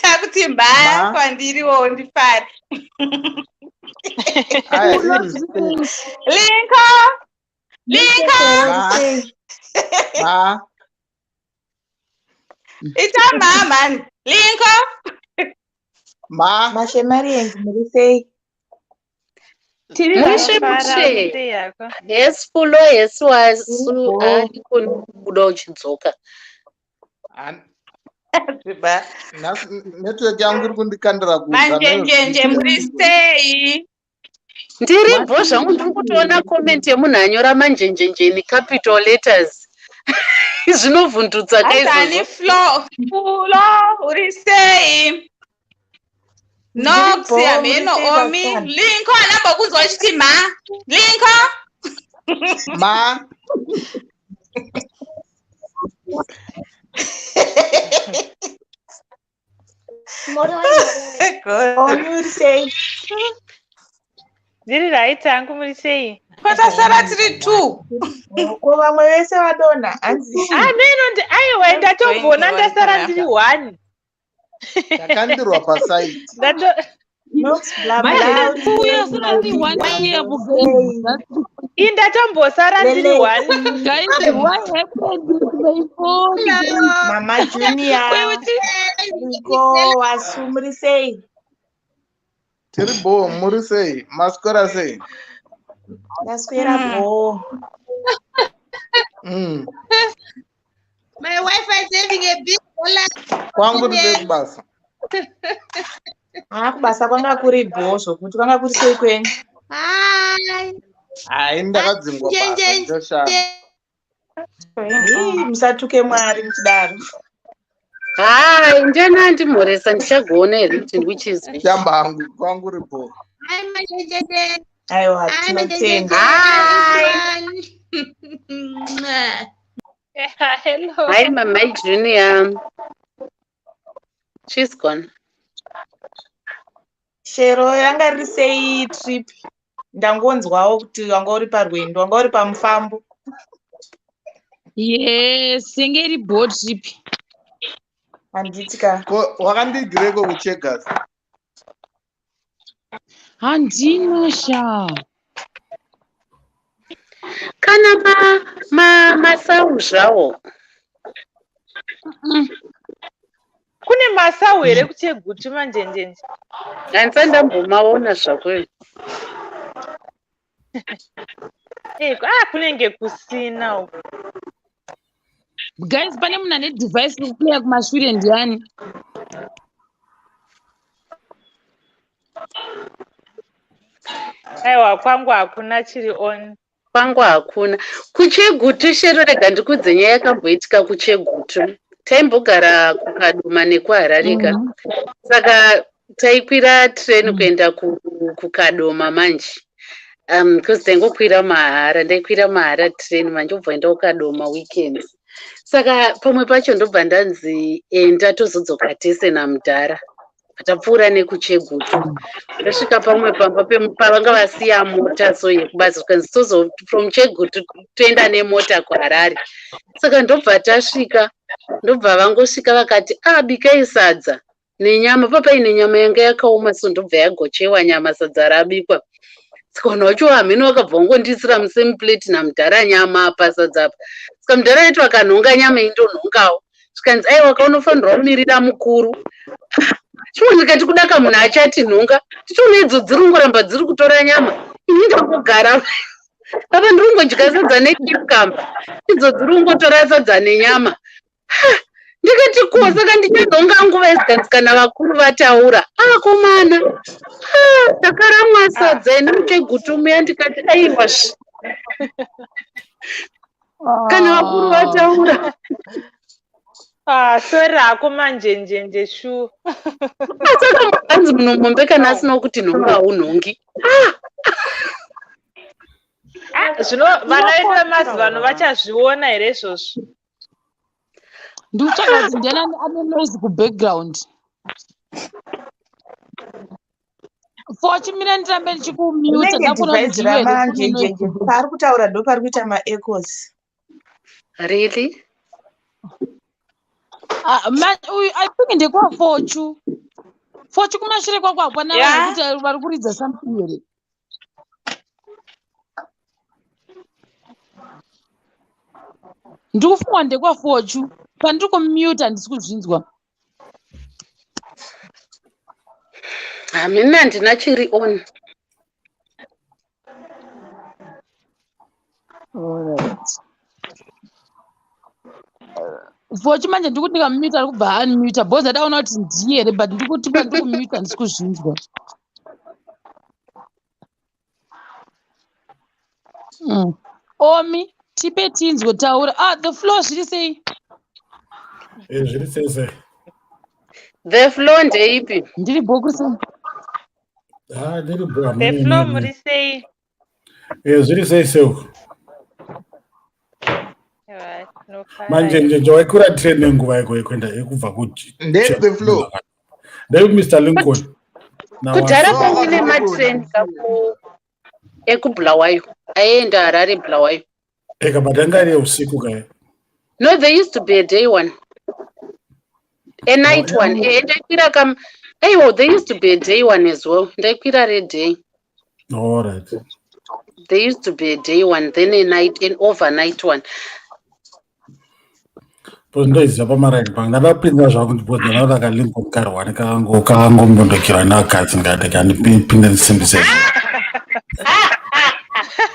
Takuti mbaya Ma kwandiriwo ndifare. aya Ulo irespect. Linko. Linko. Ma ma Ita mama. Linko. ma Mashemarians muri sei? Tiri Mushe right. Tinofara mushe. sei yako? Yes fulo yes wasu Tiri bho. haikoni kubuda uchidzoka. Ziba. Nhasi network yangu iri kundikandira kunze Manjenjenje muri sei? Ndiri bho zvangu ndiri kutoona comment yemunhu anyora manjenjenje in capital letters. Zvinovhundutsa Asani kaizvozvo. Flo. Fulo uri sei? Ndiri Nox bho, muri hameno sei omi. vasikana? Linko anambokunzwa uchiti ma. Linko. Ma Moroi, moroi. Omi uri sei? Ndiri right hangu muri sei? Kwatasara tiri two. Ko vamwe vese vadonha hanzi Ameno ndi aiwa What's going ndatombona on ndasara ndiri panapa? one. ndakandirwa pasaiti. Ndato Nox bla Manje bla uri Uya sei? sara ndiri one Mavhiza year uri guys. sei? That's Ii ndatombosara ndiri one. guys, what happened with my phone guys? Mama Wait, Junior, wait. Riko, Wasu muri sei? Tiri bho muri sei? Maswera sei? Ndaswera bho. My wife is having a big dollar Kwangu ndiri kubasa. Ah, kubasa kwanga kuri bho zvokuti kwanga kuri sei kwenyu? Hi. Hai ndakadzingwa basa Njenjenje. ndoshanda. Hii, musatuke Mwari muchidaro. Hai, ndiani andimhoresa ndichagoona here kuti which is which. Shamba hangu kwangu ri bho. Hi, Manjenjenje. Aiwa, Hi, tinotenda. Manjenjenje. Hi. Everyone. Mwah. Hello. Hi Mama Junior. She's gone. Shero yanga riri sei trip? Ndangonzwawo kuti wanga uri parwendo, wanga uri pamufambo. Yes, senge iri boat trip. Handiti ka. Ko wakandigireko kuchegas. Handina sha. Kana ma ma masau zvawo. Kune masau here kuchegutu manjenjenje? Handisati ndambomaona zvako. Eh, ah kunenge kusina uku. Guys, pane munhu ane device iri kuplaya kumashure ndiani? Aiwa kwangu hakuna chiri on. Kwangu hakuna. Kuchegutu shero rega ndikudze nyaya yakamboitika kuchegutu. Taimbogara kuKadoma nekuHarare ka. Saka taikwira train kuenda kuKadoma manje. Because taingokwira mahara, ndaikwira mahara train manje obva enda kuKadoma weekends. Saka pamwe pacho ndobva ndanzi enda tozodzoka tese namudhara. Tapfuura nekuChegutu. Ndosvika pamwe pamba pavanga vasiya mota so yekubazi, zvikanzi tozo from Chegutu toenda nemota kuHarare. Saka ndobva tasvika, ndobva vangosvika vakati, "Ah, bikai sadza nenyama." Papaine nyama yanga yakaoma so, ndobva yagochewa nyama, sadza rabikwa. Saka vanhu vacho hameno vakabva vangondiisira musame plate namudhara, nyama apa, sadza apa. Saka mudhara aiti vakanhonga nyama, indonhongawo. Zvikanzi, "Aiwa kaunofanirwa kumirira mukuru." Chimwe ndikati, "Kudaka munhu achati nhonga, tichiona idzo dziri kungoramba dziri kutora nyama, ini ndangogara apa ndiri kungodya sadza necucumber, idzo dziri kungotora sadza nenyama." Ndikati, "Ko saka ndichanhonga nguva?" Isikanzi, "Kana vakuru vataura." Akomana, ndakaramwa sadza ini muChegutu muya. Ndikati, "Aiwa, kana vakuru vataura." Ah, sorry hako Manjenjenje, shu. Saka hanzi munhu mombe kana asina kuti nhonga, haunhongi. Zvino vana vedu vemazuva ano vachazviona here izvozvo? Ndikutsvaga kuti ndiani ane noise kubackground. Fochimira ndirambe ndichikumute. Rinenge Ndakuona kuti device ndiwe here kune raManjenjenje noise. Paari kutaura ndo pari kuita maechoes. Really? Ah, uyu I think ndekwaFochu. Fochu, kumashure kwako hapana vanhu kuti vari kuridza something here? Ndiri kufunga ndekwaFochu. Pandiri kumute handisi kuzvinzwa. Hamina, handina chiri on. Alright. Fochu, manje ndikuti ndikamuta ari kubva unmuta because adaona kuti ndiye here, but ndikuti pandiri kumuta handisi kuzvinzwa. Omi, tipe tinzwe, taura. Ah, the floor, zviri sei? Zviri sei sei? The floor ndeipi? Ndiri bhokusi. Ah, ndiri bho. The floor, muri sei? Zviri sei sei uko? Aiwa, tinofara. Manjenjenje, waikwira train nenguva yeko yekuenda yekubva ku Ndei the floor. Ndei Mr Lincoln. Kudhara kwangu nematreni ekuBulawayo aienda Harare, Bulawayo. Eka, but anga ari usiku kai. No, there used to be a day one, a night one. Ndaikwira kam, aiwa, there used to be a day one as well. Ndaikwira reday. All right. There used to be a day one, then a night, an overnight one. Because ndoiziva pamaraini pangu ndadapinda zvangu, because ndanoda kaLincoln karwani kakangombondokirwa nakatsi, ndikati kandipinde ndisimbise.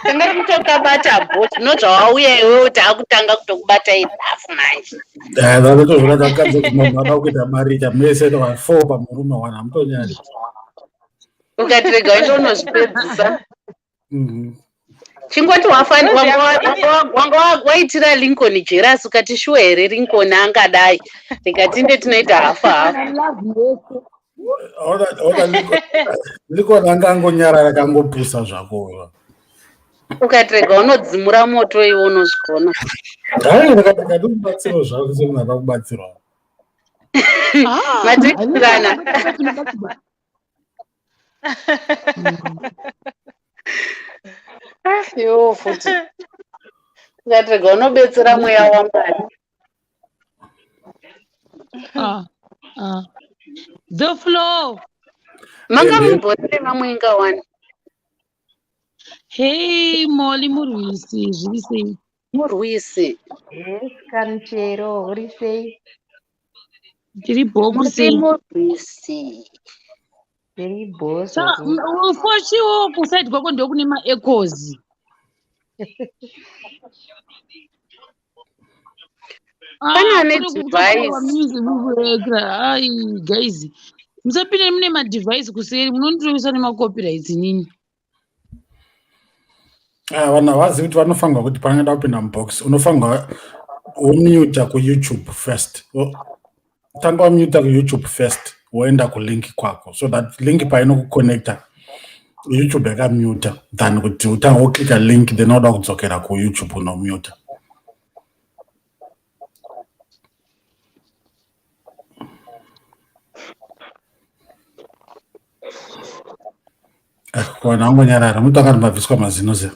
Tingari kutokabata bhoti nozvawauya iwewe, taakutanga kutokubata enough manje. Ndatozoona kakadzi kuti munhu ada kuita barika mese va four pamurume one, hamutonyari. Ukati rega uende unozvipedzisa. Chingoti wanga waitira Lincoln jealous, ukati, "Shuwa here Lincoln angadai?" Ndikati, "Tinoita hafu hafu." Ona, Lincoln anga angonyarara, kangopusa zvako. Ukati rega unodzimura moto, iwe unozvigona. Hai, ndikati kadi kubatsirwa zvako semunhu ada kubatsirwa. Matoitirana. Iwo futi ukati rega unobetsera mweya waMwari. Ah, ah. The floor. Manga mumbori vamwenga wani. Hey, Molly Murwisi, zviri sei? Murwisi. Yes, Kanchero, uri sei? Ndiri bhoku. Muri Sei? Murwisi. Ndiri bho. Saka Fochiwo, kuside kwako ndokune maechoes. Pane ane device. Ai guys, musapinde mune madevice kuseri, munondirovesa nemacopyrights inini. Ah, vanhu havazivi kuti vanofanirwa kuti panoda kupinda mubox unofanirwa. Womuta kuYouTube first. Tanga wamuta kuYouTube first, woenda kulink kwako, so that link painokuconnecta YouTube yakamuta, than kuti utanga woclicka link then woda kudzokera kuYouTube unomuta. Vanhu vangonyarara, mutanga mabviswa mazino ze.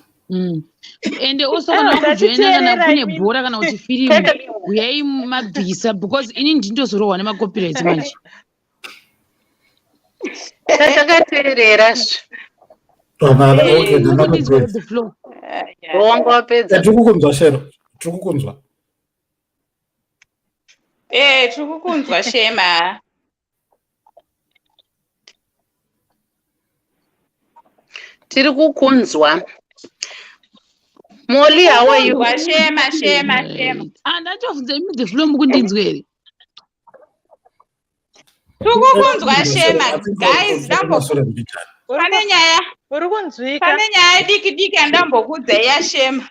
Ende also kana wakujoina, kana kune bhora kana kuti firimu, uyai mabvisa, because ini ndindozorohwa nemacopyrights manje. Takateerera zve. Mukundinzwa, the floor? Wanga wapedza? Tiri kukunzwa, Shero, tiri kukunzwa. Eh, tiri kukunzwa, Shema. Tiri kukunzwa, Molly. How are you? Kukunzwa, Shema, Shema, Shema. Andatobvunza imi, the floor, mukundinzwa here? Tiri kukunzwa, Shema. Guys, ndambo pane nyaya. Uri kunzwika. Pane nyaya diki diki yandambokuudzai yaShema.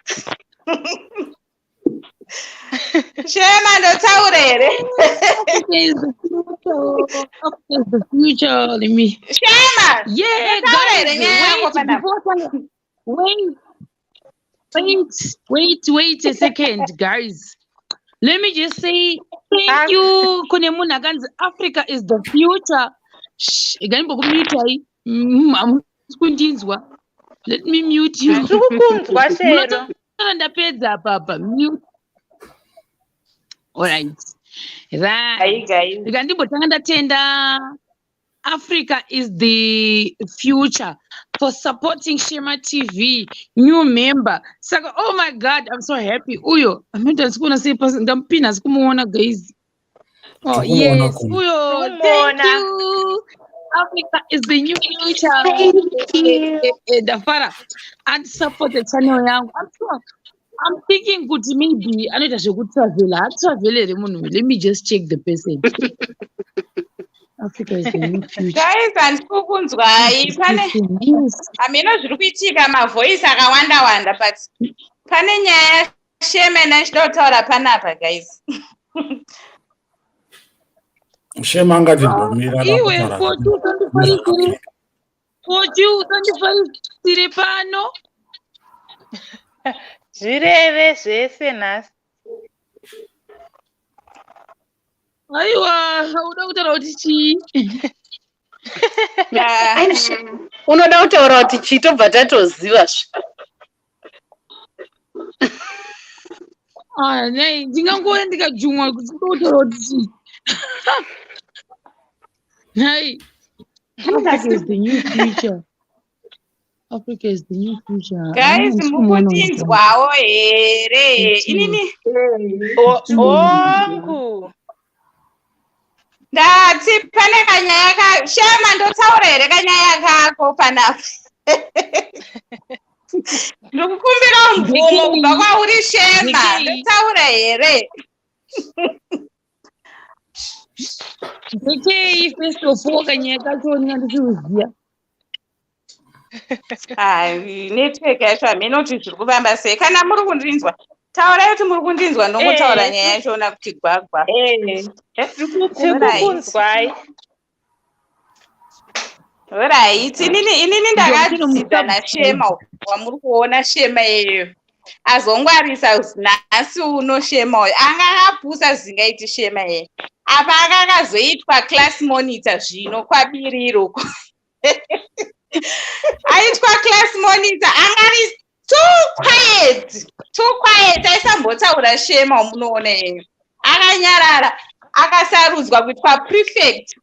Shema, ndotaura here? Africa is the future. Africa is the future. Let me. Shema. Yeah, Ndotaura here guys. nyaya yako Wait, panapa? before wait, wait, wait, wait a second, guys. Let me just say thank you. Kune munhu akanzi Africa is the future. Shh, iganimbokumute. Hamusi kundinzwa. Let me mute you. Tiri kukunzwa, Shero. Munotaura ndapedza apapa. Mute. Alright. Hai, Right. guys. Ndikandimbotanga ndatenda Africa is the future for supporting Shema TV, new member. Saka, oh my God, I'm so happy. Uyo, amenda ndisikuona sei pasi, ndamupina asi kumuona, guys. Oh, Tikumuona yes, kuno. uyo, thank Tikumuona. you. Africa is the new future. Thank you. Ndafara. And support the channel yangu. I'm sure. I'm thinking kuti maybe anoita zvekutravela. Hatravel here munhu uyu? Let me just check the person. Africa is the new future. Guys, handisi kukunzwai. Pane Yes. hameno zviri kuitika, mavoice akawanda wanda, but pane nyaya, Shema, ndachida kutaura panapa, guys. Shema angati mbomira. Iwe Foti, usandifarisire. Foti, usandifarisire pano. Zvireve zvese nhasi. Aiwa, uda kutaura kuti chii? Ah, Unoda kutaura kuti chii, tobva tatoziva zve. Ah, nei ndingangouya ndikajumwa kuti uda kutaura kuti chii? Nhai, Africa is the new future. Africa is the new future. Guys, Handisi kumuona. mukutinzwawo here inini? Hongu. Ndati pane kanyaya ka Shema, ndotaura here kanyaya kako panapa? Ndikukumbira mvumo kubva kwauri, Shema. Ndekei. Ndotaura here? Ndekei, first of all, kanyaya kacho ndisikuziya. Ai, network yacho hameno kuti zviri kufamba sei. Kana muri kundinzwa, taurai kuti muri kundinzwa, ndongotaura nyaya yacho kuti gwagwa. Tiri kukunzwai. Alright, inini ndakadzidza naShema wamuri kuona. Shema iyeyo azongwarisa nhasi uno. Shema uyo anga akapusa zingaiti. Shema iyeyo apa anga akazoitwa class monitor zvino kwabiriro. Aitwa class monitor, anga ari too quiet, too quiet, aisambotaura. Shema wamunoona iyeyo akanyarara. Akasarudzwa kuitwa prefect.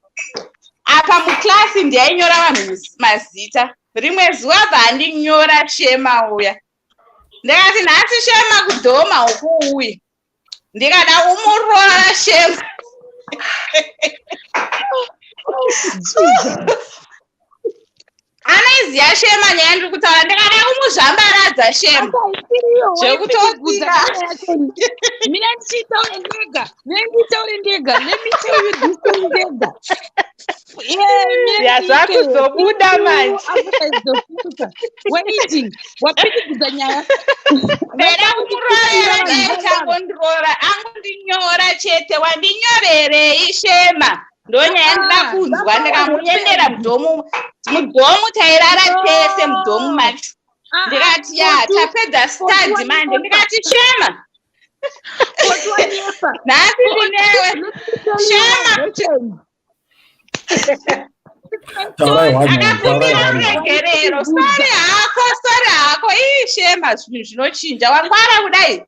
Apa muklasi ndiyainyora vanhu mazita. Rimwe zuva bva andinyora Shema uya. Ndikati, "Nhasi Shema kudhoma ukuuya." Ndikada umurora Shema. Anoiziya Shema nyaya ndiri kutaura. Ndikada kumuzvambaradza Shema zvekutosika. Mina ndichitaure ndega, mina nditaure ndega. Let me tell you this thing ndega. Yeah, mina. Zvakuzobuda manje. Wait, wapidigudza nyaya. Ndada kumurovera dai changondirova, angondinyora chete. Wandinyorerei, Shema? Ndonyaya ndida Ah, kunzwa. Ndikamunyendera mudhomu, mudhomu tairara tese mudhomu macho. Ah, Ndikati ya tapedza study manje, ndikati Shema, nhasi ndinewe, Shema. Taurai one one, taurai Akakumbira one one. ruregerero. Sorry hako, sorry hako. Ii Shema, zvinhu zvinochinja, wangwara kudai.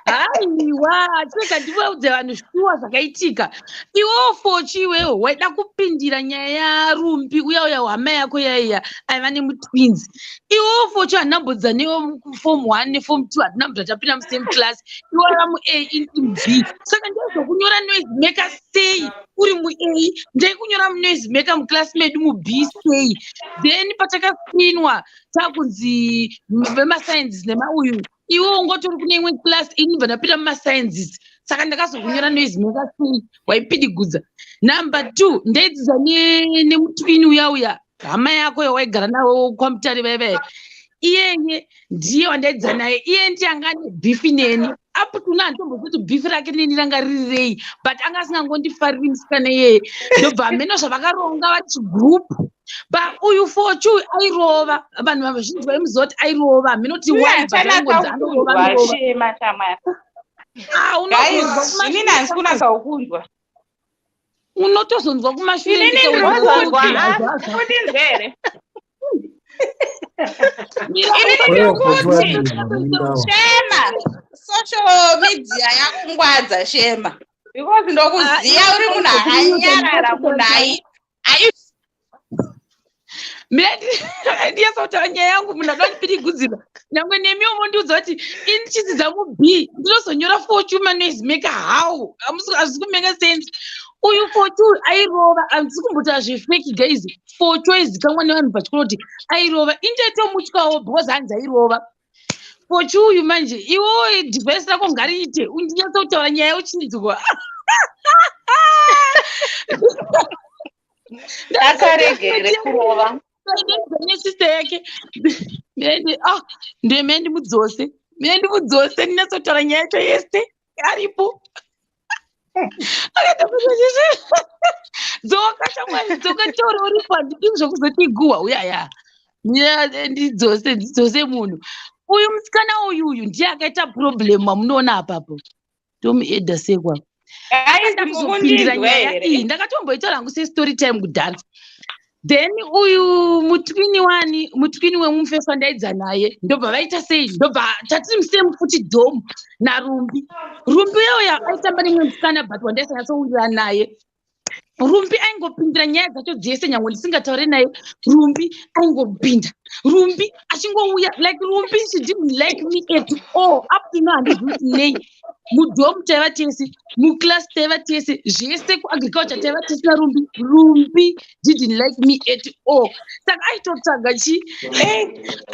Haiwa, chirega ndivaudze vanhu shuwa zvakaitika. Iwewo Fochi, iwewo waida kupindira nyaya yaRumbi uya uya, hama yako yaiya aiva nemutwins. Iwewo Fochi, handinambodza newe form one neform two, handina mbudza tapinda musame class. Iwe waiva muA, ini muB, saka ndaizokunyora noise maker sei uri muA? Ndaikunyora munoise maker muclass medu muB sei? Then patakascreenwa, takunzi vemasciences nemauyu, iwe ungotori kune imwe class, ini ndibva ndapinda mumasciences, saka ndakazokunyora noise maker sei waipidigudza? Number two, ndaidzidza nemutwini uya uya, hama yako yawaigara nawo kwaMutare vaivai. Iyeye ndiye wandaidzidza naye. Iye ndiye anga ane beef neni up to now. Handitombozivi kuti beef rake neni ranga riri rei, but anga asingangondifariri musikana iyeye. Ndobva hameno zvavakaronga vari chigroup. But uyu Fochu airova vanhu vazhinji, vaimuziva kuti airova. Hameno kuti why, but aingonzi anorova, anorova. Shema shamwari. Ah, unozonzwa Guys, inini handisi kunatsa kukunzwa. Unotozonzwa kumashure. Inini ndiri ndikaudzwa kuzonzwa. kuti Kundinzwa here? Mira, Inini Wewe ndiri kuti Fochi wadini? Shema, social media yakungwadza, Shema, because ndokuziya uri munhu akanyarara, munhu ai Mira, ndiyasa kutaura nyaya yangu. Munhu akandipirigudzira, nyangwe nemi umondiudza kuti ini ndichidzidza muB ndinozonyora Fortune manoise maker. How? Hazvisi kumake sense. Uyu Fortune airova, handisi kumbotaura zvefake, guys. Fortune aizikanwa nevanhu pachikoro kuti airova. Indatomutyawo because hanzi airova. Fortune uyu manje, iwewo device rako ngariite undinyatsa kutaura nyaya uchinzwa. Akaregere kurova. Nesister yake. Ah, ndeme ndimudzose, mie ndimudzose, ndinyatsotaura nyaya yacho yese aripo. Akatakuaa, dzoka shamwari, dzoka, taura uripo. Handidi zvokuzoti iguhwa uyaya. Ndidzose, ndidzose munhu uyu. Musikana uyu uyu ndiye akaita problem wamunoona apapo. Tomuedha sekwa Guys, kuzopindira mukundinzwa nyaya here? iyi. Ndakatomboitaura hangu sestory time kudhara. Then uyu mutwini wani, mutwini wemumufesi wandaidza naye, ndobva vaita sei, ndobva tatiri musame futi dorm naRumbi. Rumbi uyoya aitamba nemumwe musikana, but wandaisanyatsowirirana naye. Rumbi aingopindira nyaya dzacho dzese, nyangwe ndisingataure naye. Rumbi aingopinda, Rumbi achingouya. Like, Rumbi, she didn't like me at all. Up to now handizivi kuti nei. Mudorm taiva tese, muclass taiva tese, zvese, kuagriculture taiva tese naRumbi. Rumbi didn't like me at all. Saka aitotsvaga chi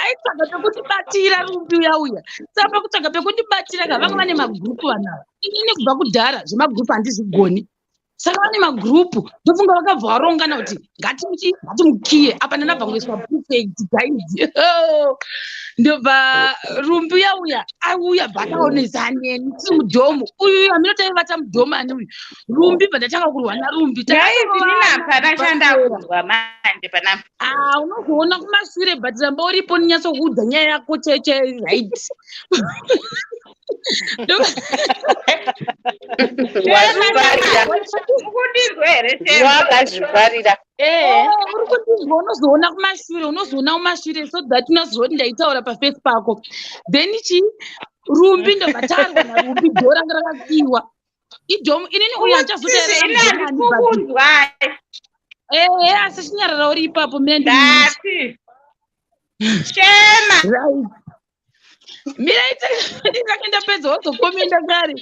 aitsvaga pekutibatira Rumbi uya uya. Saka pakutsvaga pekundibatira ka, vanga vane magrupu vanhu ava. Inini kubva kudhara zvemagrupu handizvigoni. Saka vane magrupu, ndofunga vakabva varongana kuti ngatimukiye apa. Ndanabva ngoiswa prefect, guys. Ndobva Rumbi uya uya auya, bva akaonesa neni tiri mudorm. Uyu amino taivata mudorm ani uyu Rumbi, bva ndatanga kurwa naRumbi. Guys, inini hapana chandakunzwa manje panapa. Ah, unozoona kumashure, but ramba uripo ndinyatsokuudza nyaya yako cheche, right? Wazvifarira. Mukundinzwa here, Shema? Wakazvifarira. Eh, uri kundinzwa? Unozoona kumashure, unozoona kumashure, so that unozoti ndaitaura paface pako. Then chi Rumbi, ndobva tarwa naRumbi. Door ranga rakakiwa idorm. Inini uyu Ini handichazotaura. handisi kukunzwa. Ehe, asi chinyarara uri ipapo, mira. Ndati Shema. Right, mira, ndinake ndapedza, wazokomenda kare.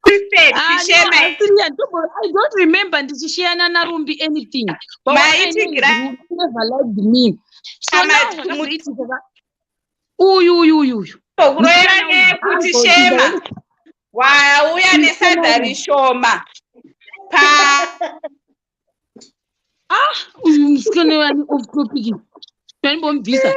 Prefect. Ah, no, Shema. asiri, I don't remember ndichishiyana naRumbi anything. But what I know is Maitikira. Rumbi never liked me. So now zvakazoitika uyu uyu uyu uyu Kuroera nekuti Musikana uyu, Shema wauya nesadza rishoma pa Ah, uyu Kutone off topic. Tanimbomubvisa.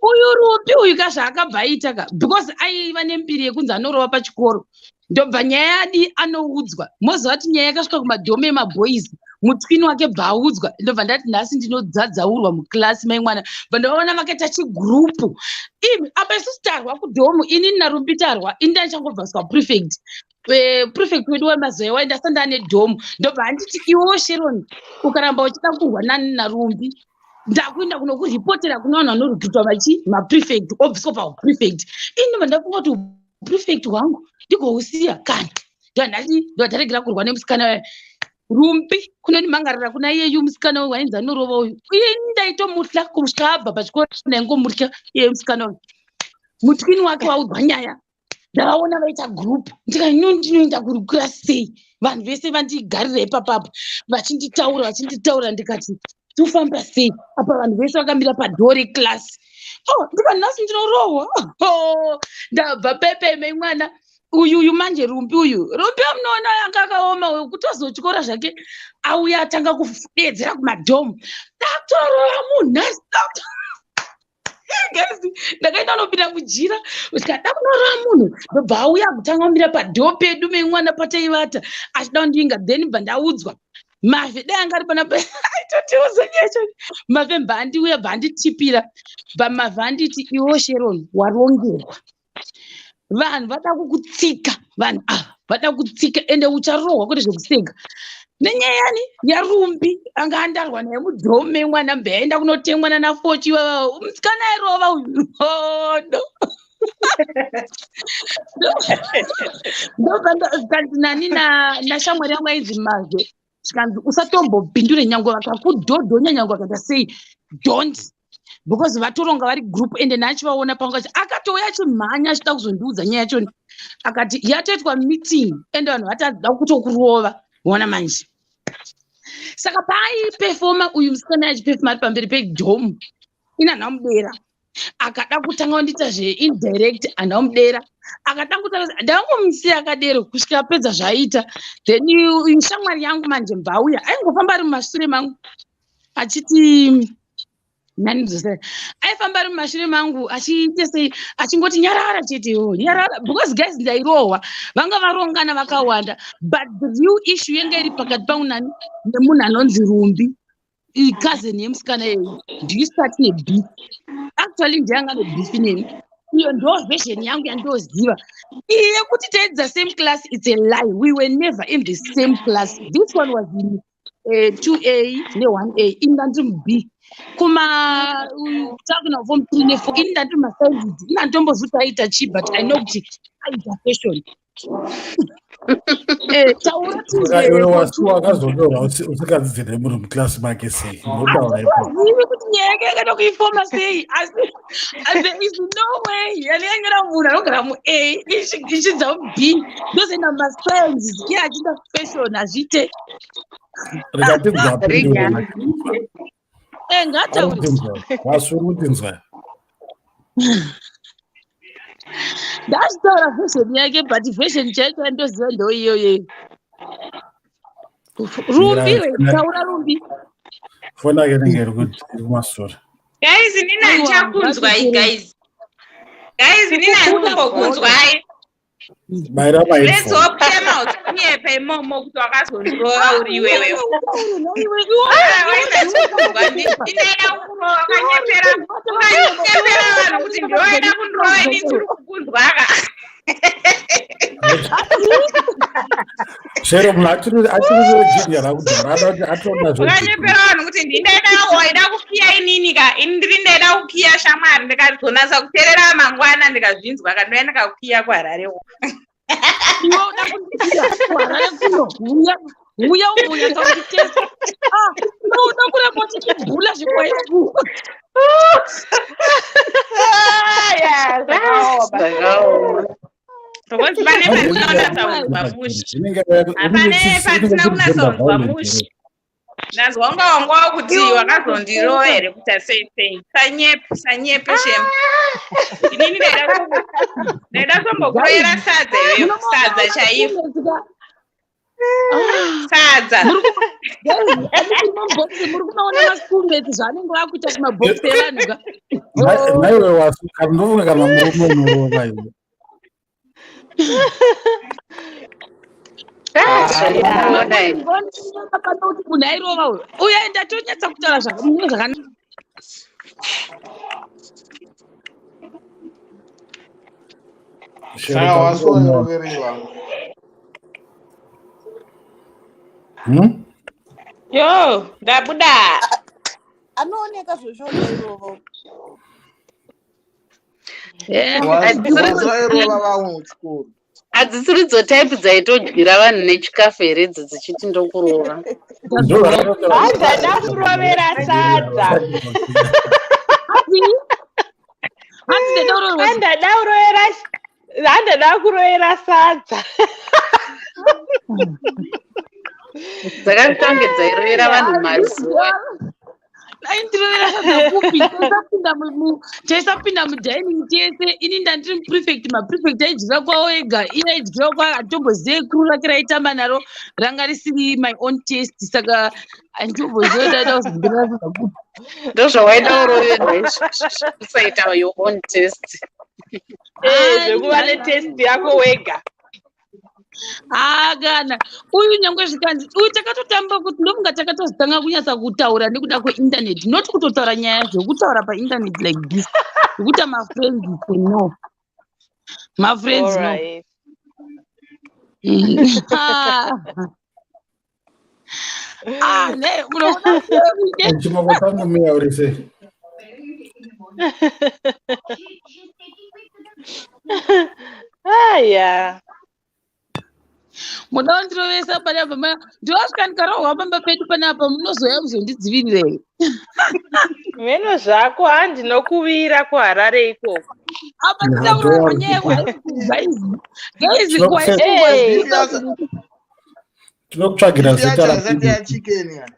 Uyu Rumbi uyu ka zvaakabva aita ka because aiva nembiri yekunzi anorova pachikoro. Ndobva nyaya yadi anoudzwa. Moziva kuti nyaya yakasvika kumadhomu emaboys. Mutwini wake bva audzwa. Ndobva ndati nhasi ndinodzadzaurwa muclass mai mwana. Bva ndaona vakaita chigurupu. Imi apa isusu tarwa kudhomu inini naRumbi tarwa. Ini ndaichangobva prefect. Prefect wedu wemazuva iwayo ndasanda nedhomu. Ndobva anditi iwewo Sharon ukaramba uchida kurwa nani naRumbi ndakuenda kunokuripotera kuna vanhu vanoripotwa vachi maprefect obviswa pauprefect. Ini ndobva ndafunga kuti uprefect hwangu ndigousiya kana ndandati ndobva kurwa nemusikana uya. Rumbi kunondimangarira kuna iyeyu musikana uyu wainzi anorova uyu. Ini ndaitomutya kusvika abva pachikoro ndaingomutya iye musikana uyu. Mutwini wake waudzwa nyaya. Ndavaona vaita group ndikati no ndinoenda kurukura sei vanhu vese vandigarira ipapapa vachinditaura vachinditaura ndikati tofamba sei apa vanhu vese vakamira padhoo reclass. Oh ndikati nhasi ndinorohwa. Oh ndabva pepe mwana uyu uyu manje Rumbi uyu. Rumbi amunoona anga akaoma uyu kutozotyora zvake auya atanga kudedzera kumadhomu. Ndakutorova munhu nhasi. Guys, ndakaenda kunopinda mujira ndikada kunorova munhu ndobva auya kutanga kumira padhoo pedu memwana pataivata achida kundinga then bva ndaudzwa Mavhe dai anga ari panapa aitotiudza nyaya yacho. Mavhe bva andiuya bva anditipira bva Mavhe anditi iwo Sharon warongerwa vanhu vada kukutsika vanhu ava vada kutsika ende ucharohwa kwete zvekuseka nenyaya yani yaRumbi anga andarwa naye mudhomu memwana mbe aenda kunotemwa nana Fochi ivava musikana airova uyu. Oh, no. Ndobva zvikanzi nani nashamwari yangu ainzi Mazwe zvikanzi usatombopindure nyangwe vakakudhodhonya nyangwe vakaita sei don't because vatoronga vari group ende naachivaona panga akatouya achimhanya achida kuzondiudza nyaya yacho akati yatoitwa meeting ende vanhu vatadza kutokurova ona manje. Saka paaipefoma uyu musikana achipefoma ari pamberi pedhomu ini handina kumudera akada kutanga kundiita zveindirect handina kumudera akada kutanga ndangomusiya akadero kusvika apedza zvaaita then uyu shamwari yangu manje mbauya aingofamba ari mumashure mangu achiti nani aifamba ari mumashure mangu achiita sei achingoti nyarara chete iwewe nyarara because guys ndairohwa vanga varongana vakawanda but the real issue yanga iri pakati pangu nani nemunhu anonzi Rumbi cousin yemusikana iyoyo ndisati nebeef actually ndiyanga nebeef neni iyo ndo version yangu yandoziva iyi yekuti taidza same class it's a lie we were never in the same class this one was in 2A ne1A ini ndandiri muB kuma takuna form 3 ne4 ini ndandiri masciences ini handitombozivi kuti aita chii but I know kuti aita fashion. Taura. Saka iwe wasi wakazonyorwa usingadzidzire munhu muklasi make sei unotaura ipapo? Zivi kuti nyaya yake yakada kuifoma sei asi there is no way yanonyora munhu anogara muA ichidza muB ndozoenda mumasciences iye achiita fashion hazviite. Rikatinzwa apindure. Ngataure. Wasuri kutinzwa. Ndazvitaura version yake but version chaicho yandoziva ndo iyoyo. Rumbi taura Rumbi. Foni yake inenge iri kumasure. Guys, inini handichakunzwai guys. Guys, inini handikumbokunzwai. Baira Let's maheadphone. hope Shema usinyepa imomo kuti wakazondirova uri iwewe. Ndinoida kurova wakanyepera ukanyepera vanhu kuti ndoida kundirova ini ndiri kukunzwaka. Shero munhu achiri junior rakudhara ada kuti atoda zve Ukanyepera vanhu kuti ndindaida waida kukiya inini ka ini ndiri ndaida kukiya shamwari ndikazonatsa kuteerera mangwana ndikazvinzwa ka ndouya ndikakukiya kuHarare uko. Iwe uda kundikiya kuHarare kuno uya uya umbonyatsa kunditesta. Ah, iwe uda kuramba uchindibhula zvekuhigh school. Yeah, zvakaoma. Zvakaoma. Because pane pandinonatsa kunzwa mushe. Hapane pandisina kunatsa kunzwa mushe. Ndanzwa unga wanga wakuti wakazondirova here kuti asei sei. Sanyepe, sanyepe shame. Inini ndaida kumbokurovera sadza iwewe, sadza chairo. Sadza. Muri kumaona maschoolmates zvaanenge vakuita kumabhokisi evanhu ka. Naiwe wasu ndofunga kana murume unorova iwe. Kuti munhu airova uyu uye ndatonyatsa kutaura zvakanaka. Saka wasu wairoverei vangu? Yo, ndabuda. Anooneka zvozvona irova. Wairova vamwe kuchikoro. Hadzisiridzo type dzaitodyira vanhu nechikafu here idzo dzichiti ndokurova? Hanzi kurovera sadza. Handada kurovera sadza. Dzakatange dzairovera vanhu mazuva. Aindirovera sadza kupi? Taisapinda mudining tese. Ini ndandiri muprefect, maprefect aidyira kwawo ega, iye aidyira kwawo. Handitombozive crew rake raitamba naro, ranga risiri my own taste, saka handitombozive ndaida kuzondirova sadza kupi. Ndozvawaida kuroverwa izvozvo, kusaita your own taste. Zvekuva netaste yako wega. Haa, kana uyu nyangwe zvikanzi uyu takatotamba kuti ndofunga takatozotanga kunyatsa kutaura nekuda kweinternet, not kutotaura nyaya zvekutaura painternet like this, zvekuita mafriends no, mafriends no. Ah, ne unoona. Chimoko changu miya, uri sei? Aya. Muda kundirovesa panapa? Ndovasvika ndikarohwa pamba pedu panapa, munozouya kuzondidzivirirei? Mheno zvako, handinokuvira kuHarare ikoko. Apa nditaura nyaya guys, guys. Tinokutsvagira zita. Rasati yachicken ya.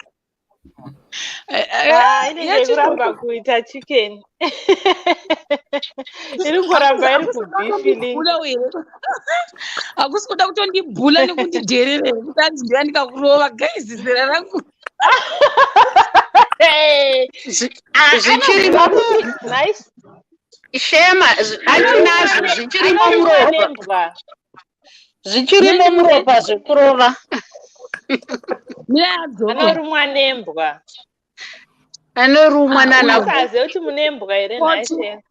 Ah, inenge kuramba kuita chicken, iri kungoramba iri kubeef. Hakusi kuda kutondibhula nekundidherera kuti anzi ndiya ndikakurova. Guys, zera rangu. Zvichirimo. Nice. Shema achinazvo, zvichirimo muropa, zvichirimo muropa zvekurova. Anorumwa nembwa. Anorumwa nana. Usazive kuti mune mbwa here nhai?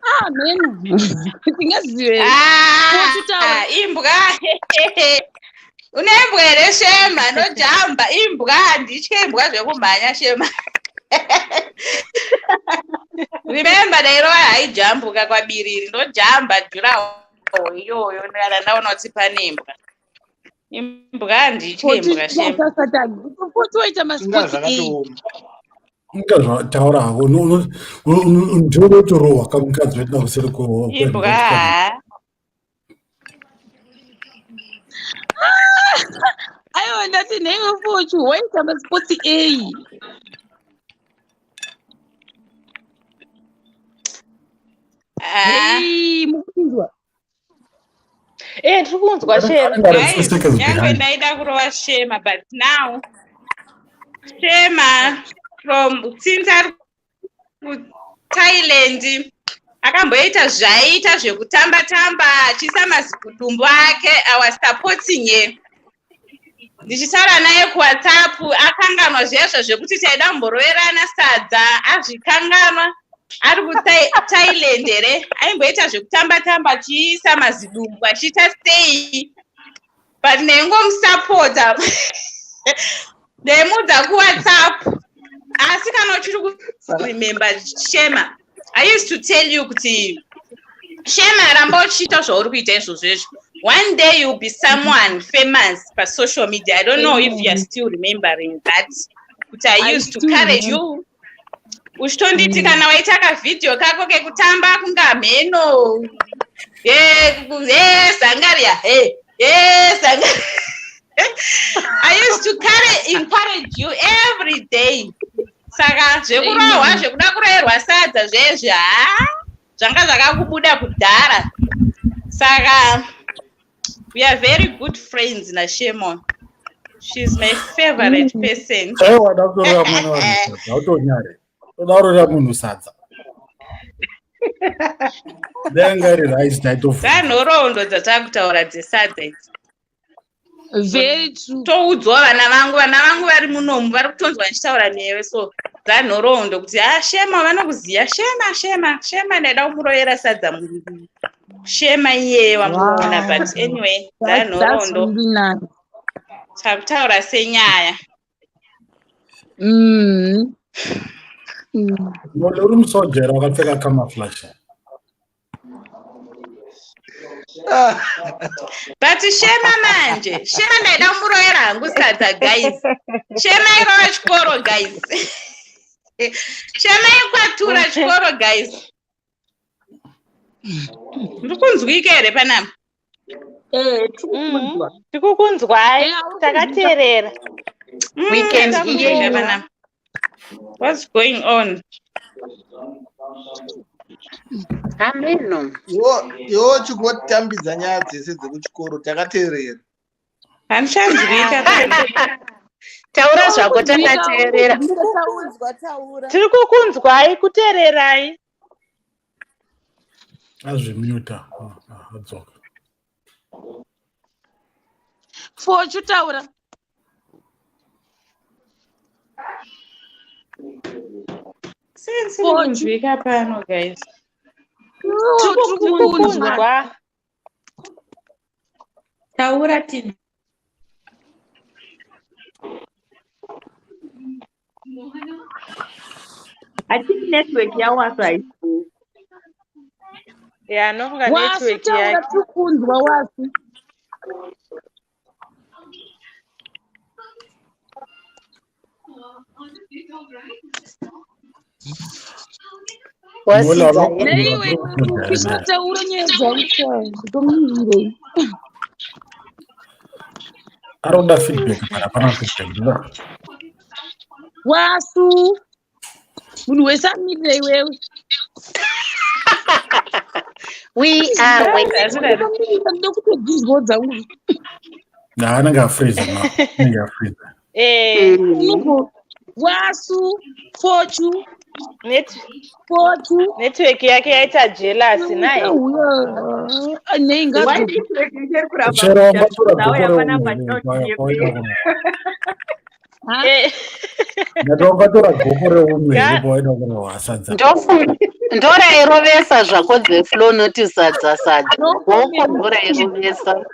Ah, meno tingazive. Ah, imbwa, une imbwa here Shema? Nojamba imbwa, handitye imbwa zvekumhanya Shema. Remember ndairova haijambuka kwabiriri, ndojamba juraho iyoyo kana ndaona kuti pane imbwa. Imbwa handitye imbwa Shema. Futi waita masports ei? Inga zvataura hako, ndiwe unotorohwa kamukadzi wetina kuseri. Imbwa haa. Aiwa, ndati nhaiwe Fochu, waita masports ei? Hei, mukunzwa? Eh, tiri kunzwa Shema. Guys, nyangwe ndaida kurova Shema, but now Shema from since ari kuThailand akamboita zvaiita zvekutamba tamba achiisa mazikudumbu ake, I was supporting her ndichitaura naye kuWhatsApp. Akanganwa zvezvo zvekuti taida kumboroverana sadza, azvikanganwa. Ari kuThailand here, aimboita zvekutamba tamba achiisa mazidumbu achiita sei, but ndaingomusapota, ndaimuudza kuWhatsApp. Asi kana uchiri kuremember Shema, I used to tell you kuti Shema, ramba uchiita zvauri kuita izvozvo izvo, one day you'll be someone famous pasocial media. I don't know if you are still remembering that, kuti I used to courage you uchitonditi kana waita kavhidhiyo kako kekutamba kunga mheno, he zangaria, he he zangaria. I used to carry, encourage you every day. Saka zvekurohwa zvekuda kuroerwa sadza zvezvi haa zvanga zvakakubuda kudhara. Saka we are very good friends naShemon. She's my favorite person. Chaiwo wada kutorera mwana wanhu sadza autonyare. Toda kurera munhu sadza. Dai anga iri rice taitofunga. Dzanhoroondo dzatakutaura dzesadza idzi. Very true. Toudzwa vana vangu, vana vangu vari munomu vari kutonzwa ndichitaura newe so dzanhoroondo kuti ha Shema vanokuziva Shema Shema Shema ndaida kumurovera sadza Shema iyeye wamunoona Wow. but anyway That's dzanhoroondo really nice. takutaura senyaya. Mole uri musoja here wakapfeka camouflage? But Shema manje, Shema ndaida kumurovera hangu sadza guys. Shema irova chikoro guys. Shema ikwatura chikoro guys. Ndiri kunzwika here panapa? Tikukunzwai, takateerera. We can hear you. Panapa. What's going on? Ameno. Iwo chigotambidza nyaya dzese dzekuchikoro takateerera. Handichanzwika. Taura zvako takateerera. Tikukunzwa taura. Tiri kukunzwai, kuteererai. Azvimuta. Adzoka. Fochu taura. Since kunzwika pano guys. Tiri kukunzwa. Tikukunzwa. Taura tini. I think network yawasu haisi. Ya, nofunga Wasu network taura yake. tiri kunzwa wasu. Mole Wasidza wakakumbura Naiwe tiri musoja here naye. kushataura nyaya dzangu ndomumirei. Ari kuda feedback but hapana feedback. Ndida. Wasu. Munhu wese amirire iwewe. We are waiting. Ndoda kutodzinzwawo dzangu. Nah, anenge afreezer now. Anenge afreezer. Eh, Unongo wasu fochu net fochu. network yake yaita jealous naye. Nei Why ngadzoka. network ichiri kuramba Chero kuita wangatora nhau goko yapanapa reumwe here pawaida tinoti kurohwa. Ha? Eh, Ndati wangatora goko reumwe here Ga- pawaida kurohwa sadza. Ndofunga ndorairovesa zvako dzeflow noti sadza sadza. No Goko comment. ndorairovesa.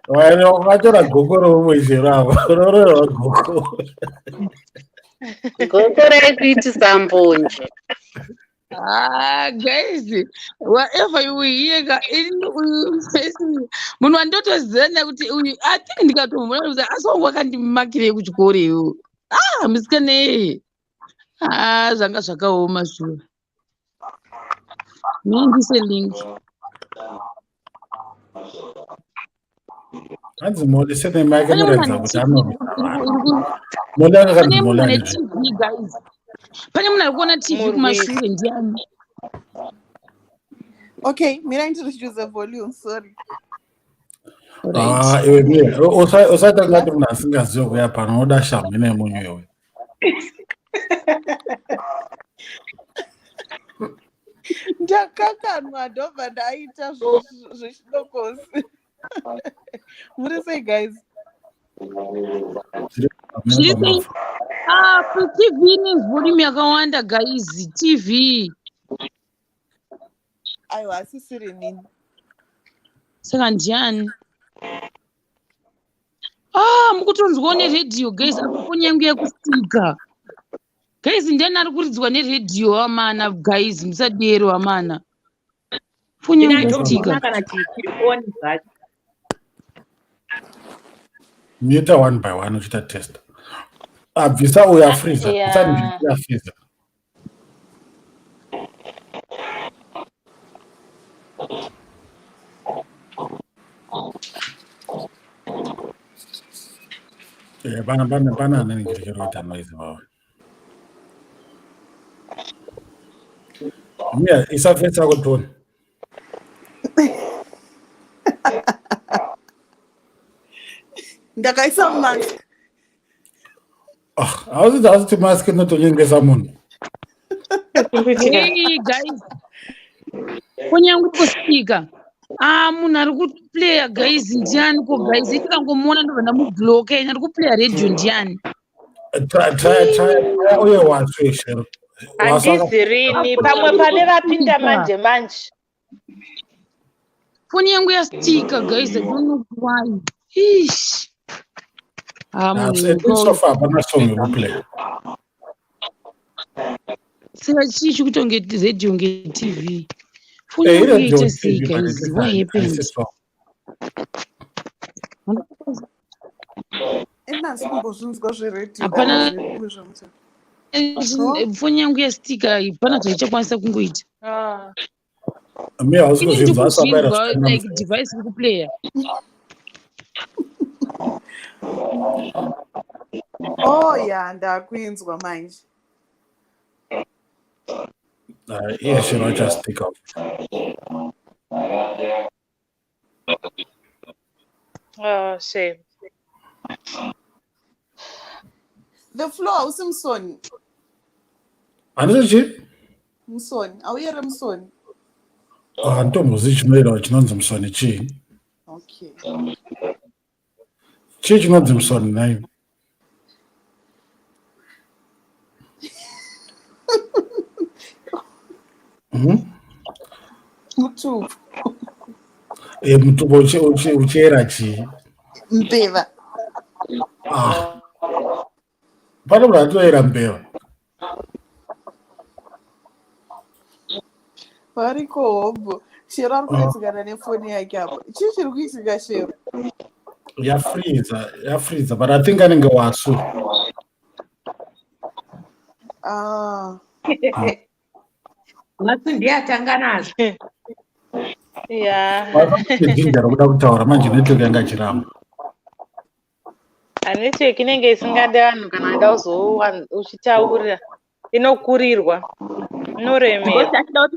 Wangatora goko reumwe chero apa. Unorohwa goko. Goko raikuitisa mbonje. Ah, guys, whatever you hear, ka ini uyu face munhu wandotoziva nekuti uyu I think ndikatomuona kuti asi wangu wakandimakirei kuchikoro iwo. Ah, musikana iyeye. Ah, zvanga zvakaoma shuwa. Mindise link. Hanzi Mole surname yake Pane munhu inoratidza ane kuti TV anorwisa iri vanhu. iri Mole anga pane akanzi munhu Mole ane ane TV guys. Pane munhu ari kuona TV Murwisi. kumashure ndiani? Okay, mirai ndirichuze volume, sorry. Alright. Ah, iwe mira, usaita kungati munhu asingazivi kuya pano unoda shamhu nemunyu iwe. Ndakakanwa ndobva ndaita zvechidokosi. Muri sei guys? Tiri pamene Zviri sei? pamavhu. Ah, TV ine volume yakawanda guys. TV. Aiwa, asisiri nini. Saka ndiani? Ah, mukutonzwawo neredhiyo guys, apo foni yangu yakustika. Guys, ndiani ari kuridzwa neredhiyo amana guys, musadero amana. Foni yangu Ndinoona yakustika. kana chiri on zvacho. Muta one by one uchiita test. Abvisa uyu afreezer. Bvisa Yeah. ndiri afreezer. Pana anenge chiri kuita noise baba. Mia, isa face yako tione. Ndakaisa mask. Ah, hausi mask inotonyengesa munhu. Hey guys, kunyange kusvika ah, munhu ari kuplaya guys ndiani ko guys, ndikangomuona ndobva ndamubloka ini ari kuplaya radio ndiani? Try try try try uye wasu shero. Wasu Handizi rini pamwe pane vapinda manje manje. Foni yangu yastika guys, I don't know why. Ish. Ah, munhu At least so far hapana song yekuplay. Saka chii chikutonge radio nge TV? Foni Eh, yangu iradio yaita sei TV but at guys? least What happened? haisi song. Inasi kumbozvinzwa zveredhiyo Hapana zvamuta. foni yangu yastika, hapana zvaichakwanisa kungoita. Ah. Mia hausi Ini kuzvinzwa asi wabaira ndikuzvinzwa zvakanaka. like device iri kuplaya. Oh ya, ndakuinzwa manje. Iye shero achastika. Oh, shame. The floor hausi musoni. Handisi chii? Musoni. Auyere musoni. Ah, handitombozivi chinoera chinonzi musoni chii. Okay. Chii chinonzi musoni nhai? Mutupo. Mutupo uchiera chii? Mbeva. Ah. Pane munhu atoera mbeva. Variko hobho. Shero ari kunetsekana nefoni yake apo. Chii chiri kuitika Shero? Yafreeza, yafreeza but I think anenge wasu. Ah. Wasu ndiye atanga nazvo. Yeah. Jinja rokuda kutaura manje network yanga ichiramba. Network inenge isingade vanhu kana ada uchitaurira inokurirwa, inoremera. Tachida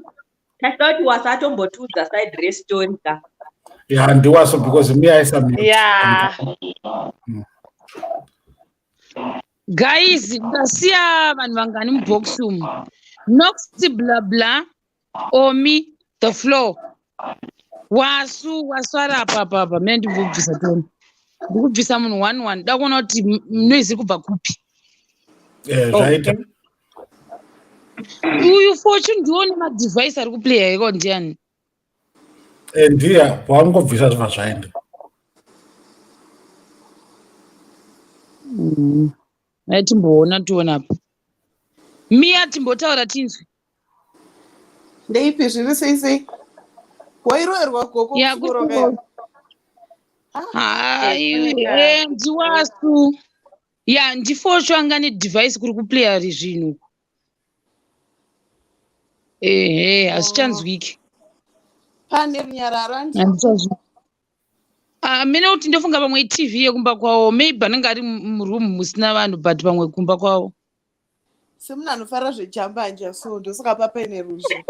kuti Wasu atombotiudza side restory ka. Yeah, ndiwasu because Mia aisa mute. Yeah. Guys, ndasiya vanhu vangani mubox umu? Nox bla bla, Omi, the floor. Wasu, wasu ari apa apa apa. Mene ndikubvisa toni. Ndikubvisa munhu one one. Da kuona kuti noise iri kubva kupi. Zvaita. Uyu Fortune ndione madevice ari kuplaya iko ndiani? Ndiye wangobvisa zvibva zvaenda. Dai timboona tione apa. Mia timbotaura tinzwe. Ndeipi zviri sei sei? Wairoerwa goko Ya kuchikoro kayo. Hai, ndiwasu. Ya, ndiFortune anga nedevice kuri kuplaya zvinhu uku. Ehe, hazvichanzwiki. Pane runyararo andi. Handichazwi. Ah, mene kuti ndofunga pamwe iTV yekumba kwavo, maybe anenge ari muroom musina vanhu but pamwe kumba kwavo. Semunhu anofara zvejambanja so ndosaka papaine ruzha.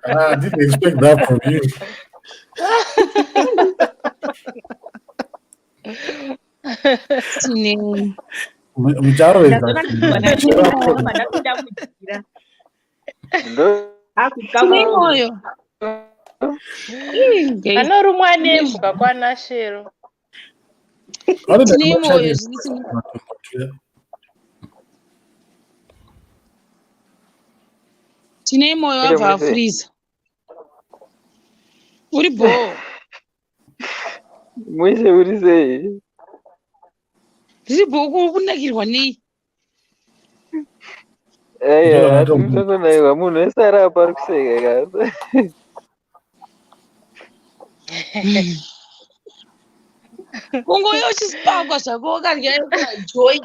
Ah, I didn't expect that from you. Tine Mucharoedza. Ndazoona ndapinda mujira. Akutya Tine kurohwa. moyo. Ih, guys. Anorumwa nembwa kwana Shero. Vanoda Tine moyo kumashandisa zviri matombo. Tine moyo Ire wabva muri sei? afreeza. Uri bho. Mushe uri sei? Riri bho kunakirwa nei? Aiwa, Ndiro matombo. tinotonaiwa munhu wese ari apa ari kuseka ka. Kungouya uchisipakwa zvako wakarya joy.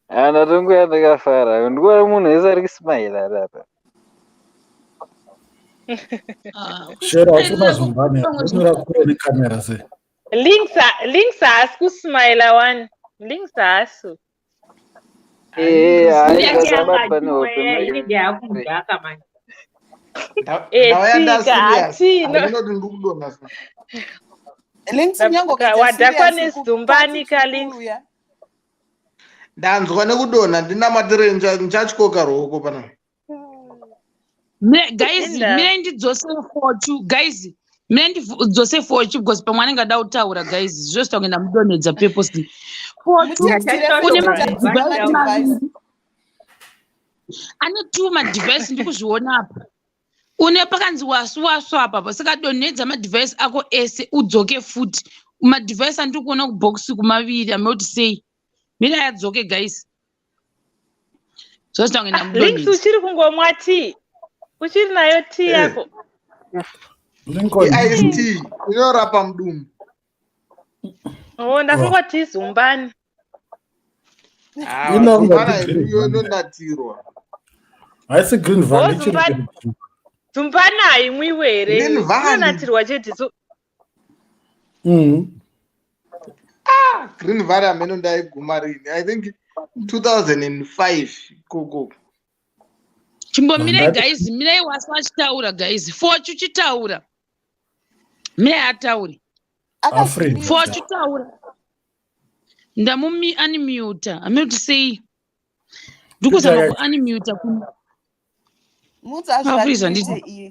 Ana tonguya ndakafara. Ndikuona munhu wese ari kusmaila ari apa. Ah, Shero kufarira hausina zumbani. pamwe Unomira kure nekamera sei? Links haasi kusmaila wani. Links haasi. Ehe, hayi Yake ndakabatwa nehope. yanga inenge yakudhaka manje. Ndauya Etika ndaserious. hatino. Handinoti ndiri kudonha sa. Links unyange ukaita Wadhakwa serious nezumbani kalinks. kuuya. Ndanzwa nekudonha ndinamatire ndichatyoka ruoko panapa. Guys, Enda. mire ndidzose fochu guys, mire ndidzose fochu because pamwe anenge ada kutaura guys, zvose tange ndamudonhedza purposely. Fochu Mutitire une futi madevice madevice. maviri, ane two madevice ndikuzviona apa. Une pakanzi wasu wasu apa, saka donhedza madevice ako ese udzoke futi. Madevice andiri kuona kubhokisi kumaviri ameuti sei, mire ayadzoke guys, zvose tange Links ndamudonhedza. uchiri kungomwa tea. Uchiri nayo tea yako. Lincoln. Ice tea inorapa mudumbu. Oh, ndafunga tea zumbani. Ah, Ina zumbana kungati Green iyo Valley. inonatirwa. Haisi Green Valley Oh, ichiri Zumbani. Green. Zumbani haimwiwe here? Green Valley. Inonatirwa chete. Green Valley hameno ndaiguma rini. I think 2005 ikoko. Chimbomirai Mandati- guys, mirai wasu achitaura guys, fochu chitaura, mirai ataure. Afraid. Fochu taura, ndamumi unmuta amene kuti sei ndikuzama Yaka- kuunmuta. Mutsa Afriza azviratidze nditi. iye.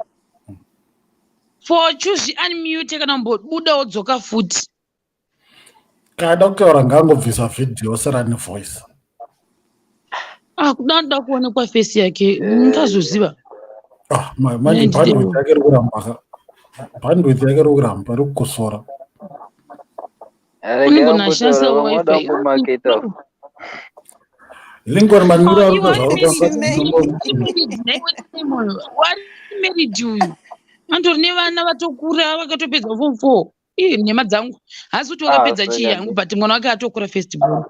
Fochu zviunmute kana kumbobuda wodzoka futi. Kada kutaura ngaangobvisa vhidhiyo osara nevoice. Ah, kuda ndoda kuonekwa fesi yake mungazoziva. Ah, manje Manje bandwidth yake iri kuramba ka. Bandwidth yake iri kuramba iri kukosora. Rega Unogona kushandisa ambotaura vamwe vada wifi. kumbomaketa. Lincoln maniro Oh, ari iwe kuita wari zvauri married, naiwe Simon, wari married uyu antori nevana vatokura vakatopedza form four. Ii nhema dzangu, hasi kuti Ah, wakapedza chii saka hangu, but mwana wake atokura first born.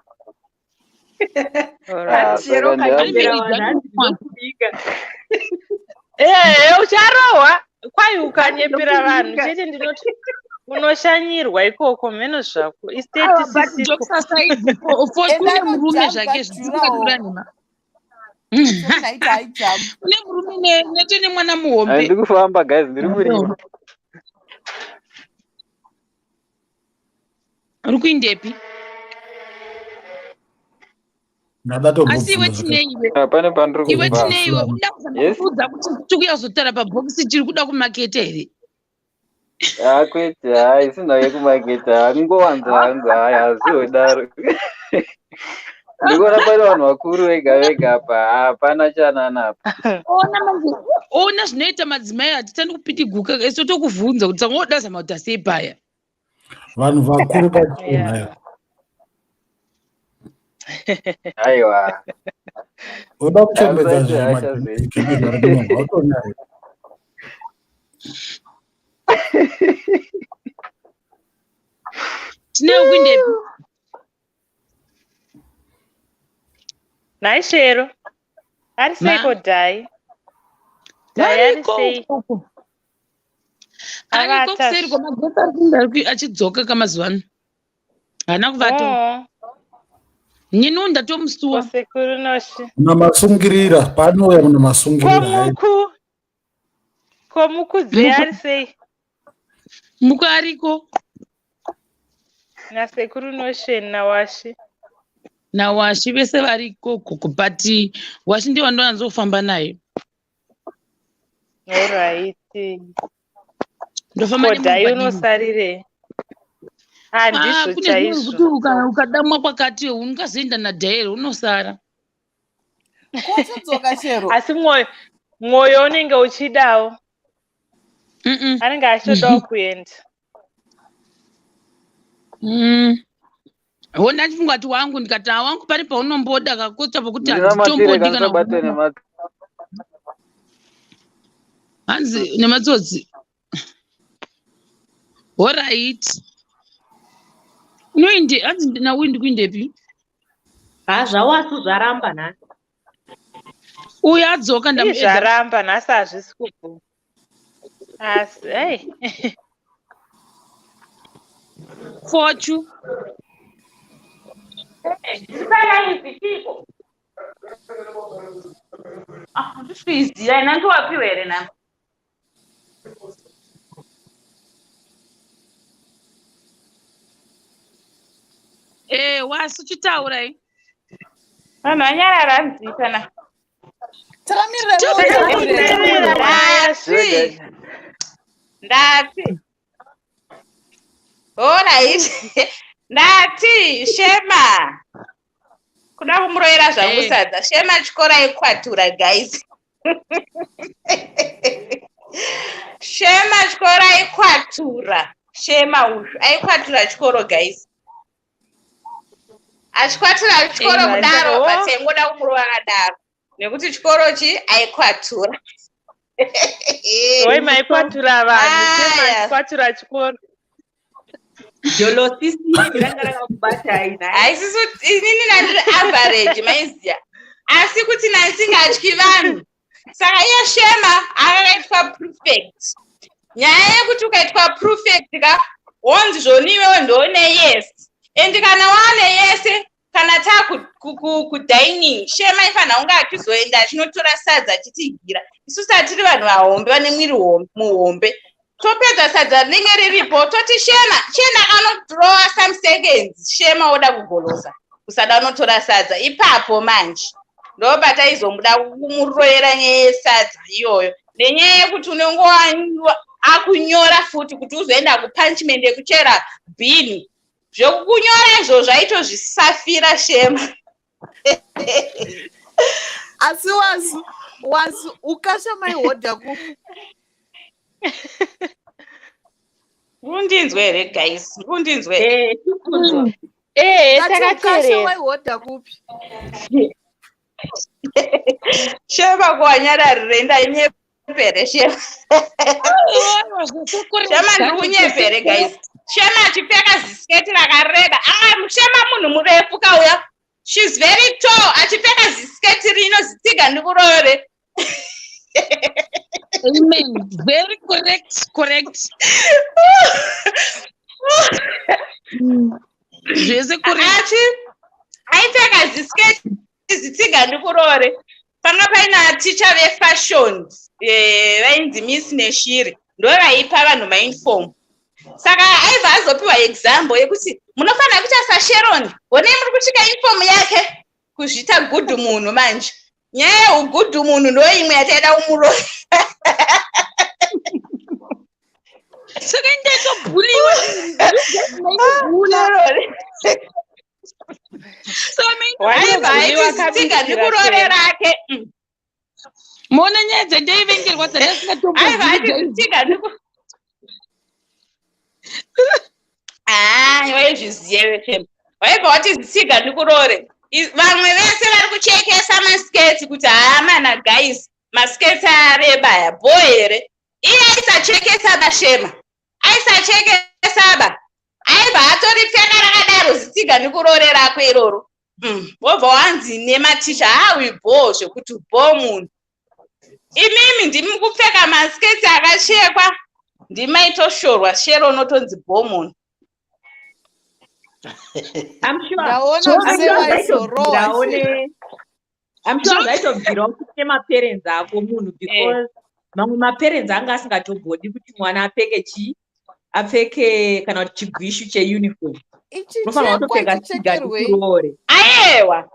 Ah, Chero saka Ari ukanyepera married, vanhu ane hanzi mwana. ndinokubika. Ehe, ucharohwa. Kwai ukanyepera vanhu Ndinokubika. chete ndinoti unoshanyirwa ikoko mheno zvako. Estate Aiwa, but isisiko. jokes aside, for Enda kune murume anojamba zvake jurawo. zvisikatura nhema. Semunaita high jump. Kune murume neto nemwana muhombe. Handiri kufamba guys, ndiri kurima. Uri kuindepi? Ndada Asi iwe tombobvunza zvakare. tinei iwe? Ah, pane pandiri Iwe kufamba. tinei iwe? Uda kuzama Yes. kutiudza kuti tikuya kuzotaura pabhokisi tiri kuda kumaketa here? Ah, kwete, hayi sinhau yekumaketa. Hangowanza hangu, hayi hazvihodaro. Ndikuona pane vanhu vakuru vega vega apa, hapana chanana apa. Ona manje, ona zvinoita madzimai hatitani kupitiguka isu tokuvhunza kuti saka woda zama kuti asei paya. Vanhu vakuru pachena. Yeah. Aiwa. Uda kuchembedza Hamusaite hasha dzenyu. zvemadhimidhimi watonyayo. Tinei kuindepi? Nhai Shero. Ari Ma seiko Dhai? Dhai ari variko sei? ukoko. Ariko Avata. kuseri kwamagetsi ari kuinda ari achidzoka kamazuva ano. Haana kuvata. Oh, Nyini ndatomusuwa. sekuru Noshi. Muna masungirira panouya muna masungirira hai. Komuku. Komukudze ari sei? Muku ariko Nasekuru Notion naWashi. naWashi vese variko koko but Washi ndiye wandonyanzofamba naye. Alright. Ndofamba Ko Dhai nemugwadini. unosarirei? Ah, Handizvo kune zvimwe zvekuti chaizvo. ukadamwa kwakati ungazoenda nadhairi unosara. Kotodzoka Shero. Asi mwoyo unenge uchidawo. Mm-mm. Anenge achitodawo kuenda. Wona ndifunga kuti wangu ndikati "Ah, wangu pane paunomboda kakotsa pokuti Ndina matire handitombodi kana kandisabatwe kubuda." nematsi. Hanzi nematsotsi. Alright. Unoinde hanzi nawe ndikuindepi? Ha zvawasu zvaramba nhasi. Uyu adzoka Ii ndamuedza. zvaramba nhasi hazvisi kubvuma. Asi, ei. Fochu. Ndipalaivi chiko. Ah, handisi kuiziva ina ndiwapiwa here namba? Eh, wasu chitaurai. Vanhu vanyarara hanziita na. Takamirira Ndati. Ndati. Alright. Ndati Shema. Kuda kumuroyera zvangu sadza. Shema chikoro aikwatura guys. Shema chikoro aikwatura. Shema uyu aikwatura chikoro guys. Achikwatura chikoro Amen. kudaro Oh. but aingoda kumurova akadaro. Nekuti chikoro chi aikwatura. Oi maikwatura vanhu Shema Aya. achikwatura chikoro. Jolosisi ranga rakakubatai nhai. Haisisu inini nandiri average maiziya. Asi kuti nandingatyi vanhu. Saka iye Shema akaitwa prefect. Nyaya yekuti ukaitwa prefect ka wonzi zvoni iwewe ndoune yes. And kana waane yese kana taakudining Shema ifanira kunge achizoenda achinotora sadza achitigira. Isusu hatiri vanhu vahombe vane mwiri muhombe. Topedza sadza rinenge riripo toti Shema, Shema anodhirowa some seconds. Shema oda kugolosa. Kusada unotora sadza ipapo manje. Ndopataizomuda kumuroyera nyaya yesadza iyoyo. Nenyaya yekuti unenge akunyora futi kuti uzoenda kupunishment yekuchera bhini. Zvekunyora izvozvo aitozvisafira Shema. Asi wasu wasu ukasha maihodha kupi? Mundinzwe here guys? Mundinzwe. Eh, tikunzwa. Eh, Ndati ukasha takateerera. waihodha kupi? Shema kuwanyararire ndainyepere Shema. Shema ndiri kunyepere guys. Shema achipfeka zisiketi rakareba. Anga Shema munhu murefu kauya. She's very tall. Achipfeka zisiketi rino zitsiga ndikurove. Amen. Very correct, correct. Zvese correct. Achi aipfeka zisiketi zitsiga ndikurore. Panga paina ticha vefashion vainzi Miss Neshiri ndo vaipa vanhu mauniform. Saka aibva azopiwa example yekuti munofanira kuita saSharon. Honai muri kusvika uniform yake kuzviita gudhu munhu manje. Nyaya yeugudhu munhu ndo imwe yataida kumurova. Saka ndaitobhuliwa. Sharon. Saka Aibva aiti zitsiga Waitobhuliwa ndikurore kabisira rake. Maona nyaya dzandaivengerwa Aibva aiti dzandasingatombozivi. zitsiga ndiku Ah, waizviziva Shema. Waibva wati zitsiga ndikurore. Vamwe vese vari kuchekesa masiketi kuti haa mana guys, masiketi areba aya bho here. Iye aisachekesa ba Shema. Aisachekesa ba. Aibva atoripfeka rakadaro zitsiga ndikurore rako iroro. Wobva wanzi nematicha haa uyu bho zvekuti bho munhu. Imimi ndimi kupfeka masiketi akachekwa ndimaitoshorwa Shero unotonzi bho munhu. I'm sure. Ndaona I'm sure sewaizorohwa zvaitobvirawo Shema. ne I'm sure zvaitobvirawo kune maparents ako munhu because mamwe maparents anga asingatogodi kuti mwana apfeke chii apfeke kana kuti chigwishu cheuniform unofanira Ichichekwa kutopfeka tsiga chichekerwei? ndikuroore. Ayewa.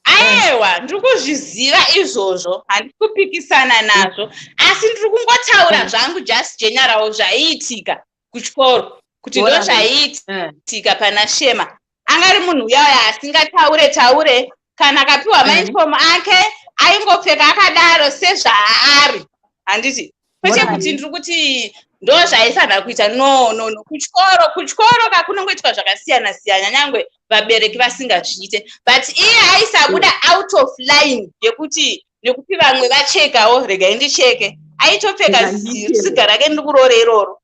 Ayewa, ndiri kuzviziva izvozvo, handisi kupikisana nazvo, asi ndiri kungotaura zvangu just general zvaiitika kuchikoro, kuti ndo Alright. zvaiitika pana Shema. Angari munhu uya uya asingataure taure, kana akapiwa mauniform ake aingopfeka akadaro sezvaari, handiti? Kwete Alright. kuti ndiri kuti ndo zvaifanira kuita no no no kuchikoro kuchikoro kakunongoitwa zvakasiyana siyana nyangwe vabereki vasingazviite but iye aisabuda out of line yekuti nekuti vamwe vachekawo regai ndicheke aitopfeka Rega ndiitewo. ziga rake ndikurore iroro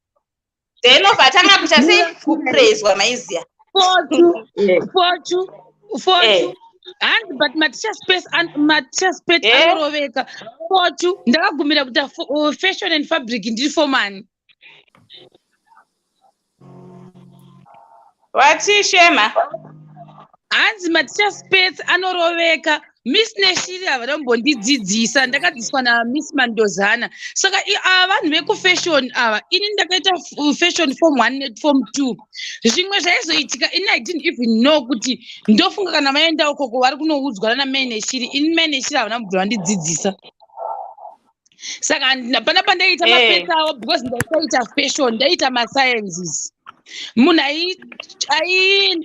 then obva atanga kuita sei kupraiswa maiziya Fochu, Eh. fochu, fochu. Hanzi but maticha space maticha space anoroveka. Fochu ndakagumira kuita fashion and fabric ndiri fomani. Wati Shema? Hanzi mateachers pets anoroveka. Miss Neshiri havana kumbondidzidzisa, ndakadzidziswa naMiss Mandozana. Saka ava vanhu vekufashion ava, ini ndakaita fashion form 1 neform 2. Zvimwe zvaizoitika ini I didn't even know kuti ndofunga kana vaenda ukoko vari kunoudzwa nana Mai Neshiri. Ini Mai Neshiri havana kubvira vandidzidzisa. Saka hapana pandaiita mapetsa avo because ndaisaita fashion, ndaiita masciences. Munhu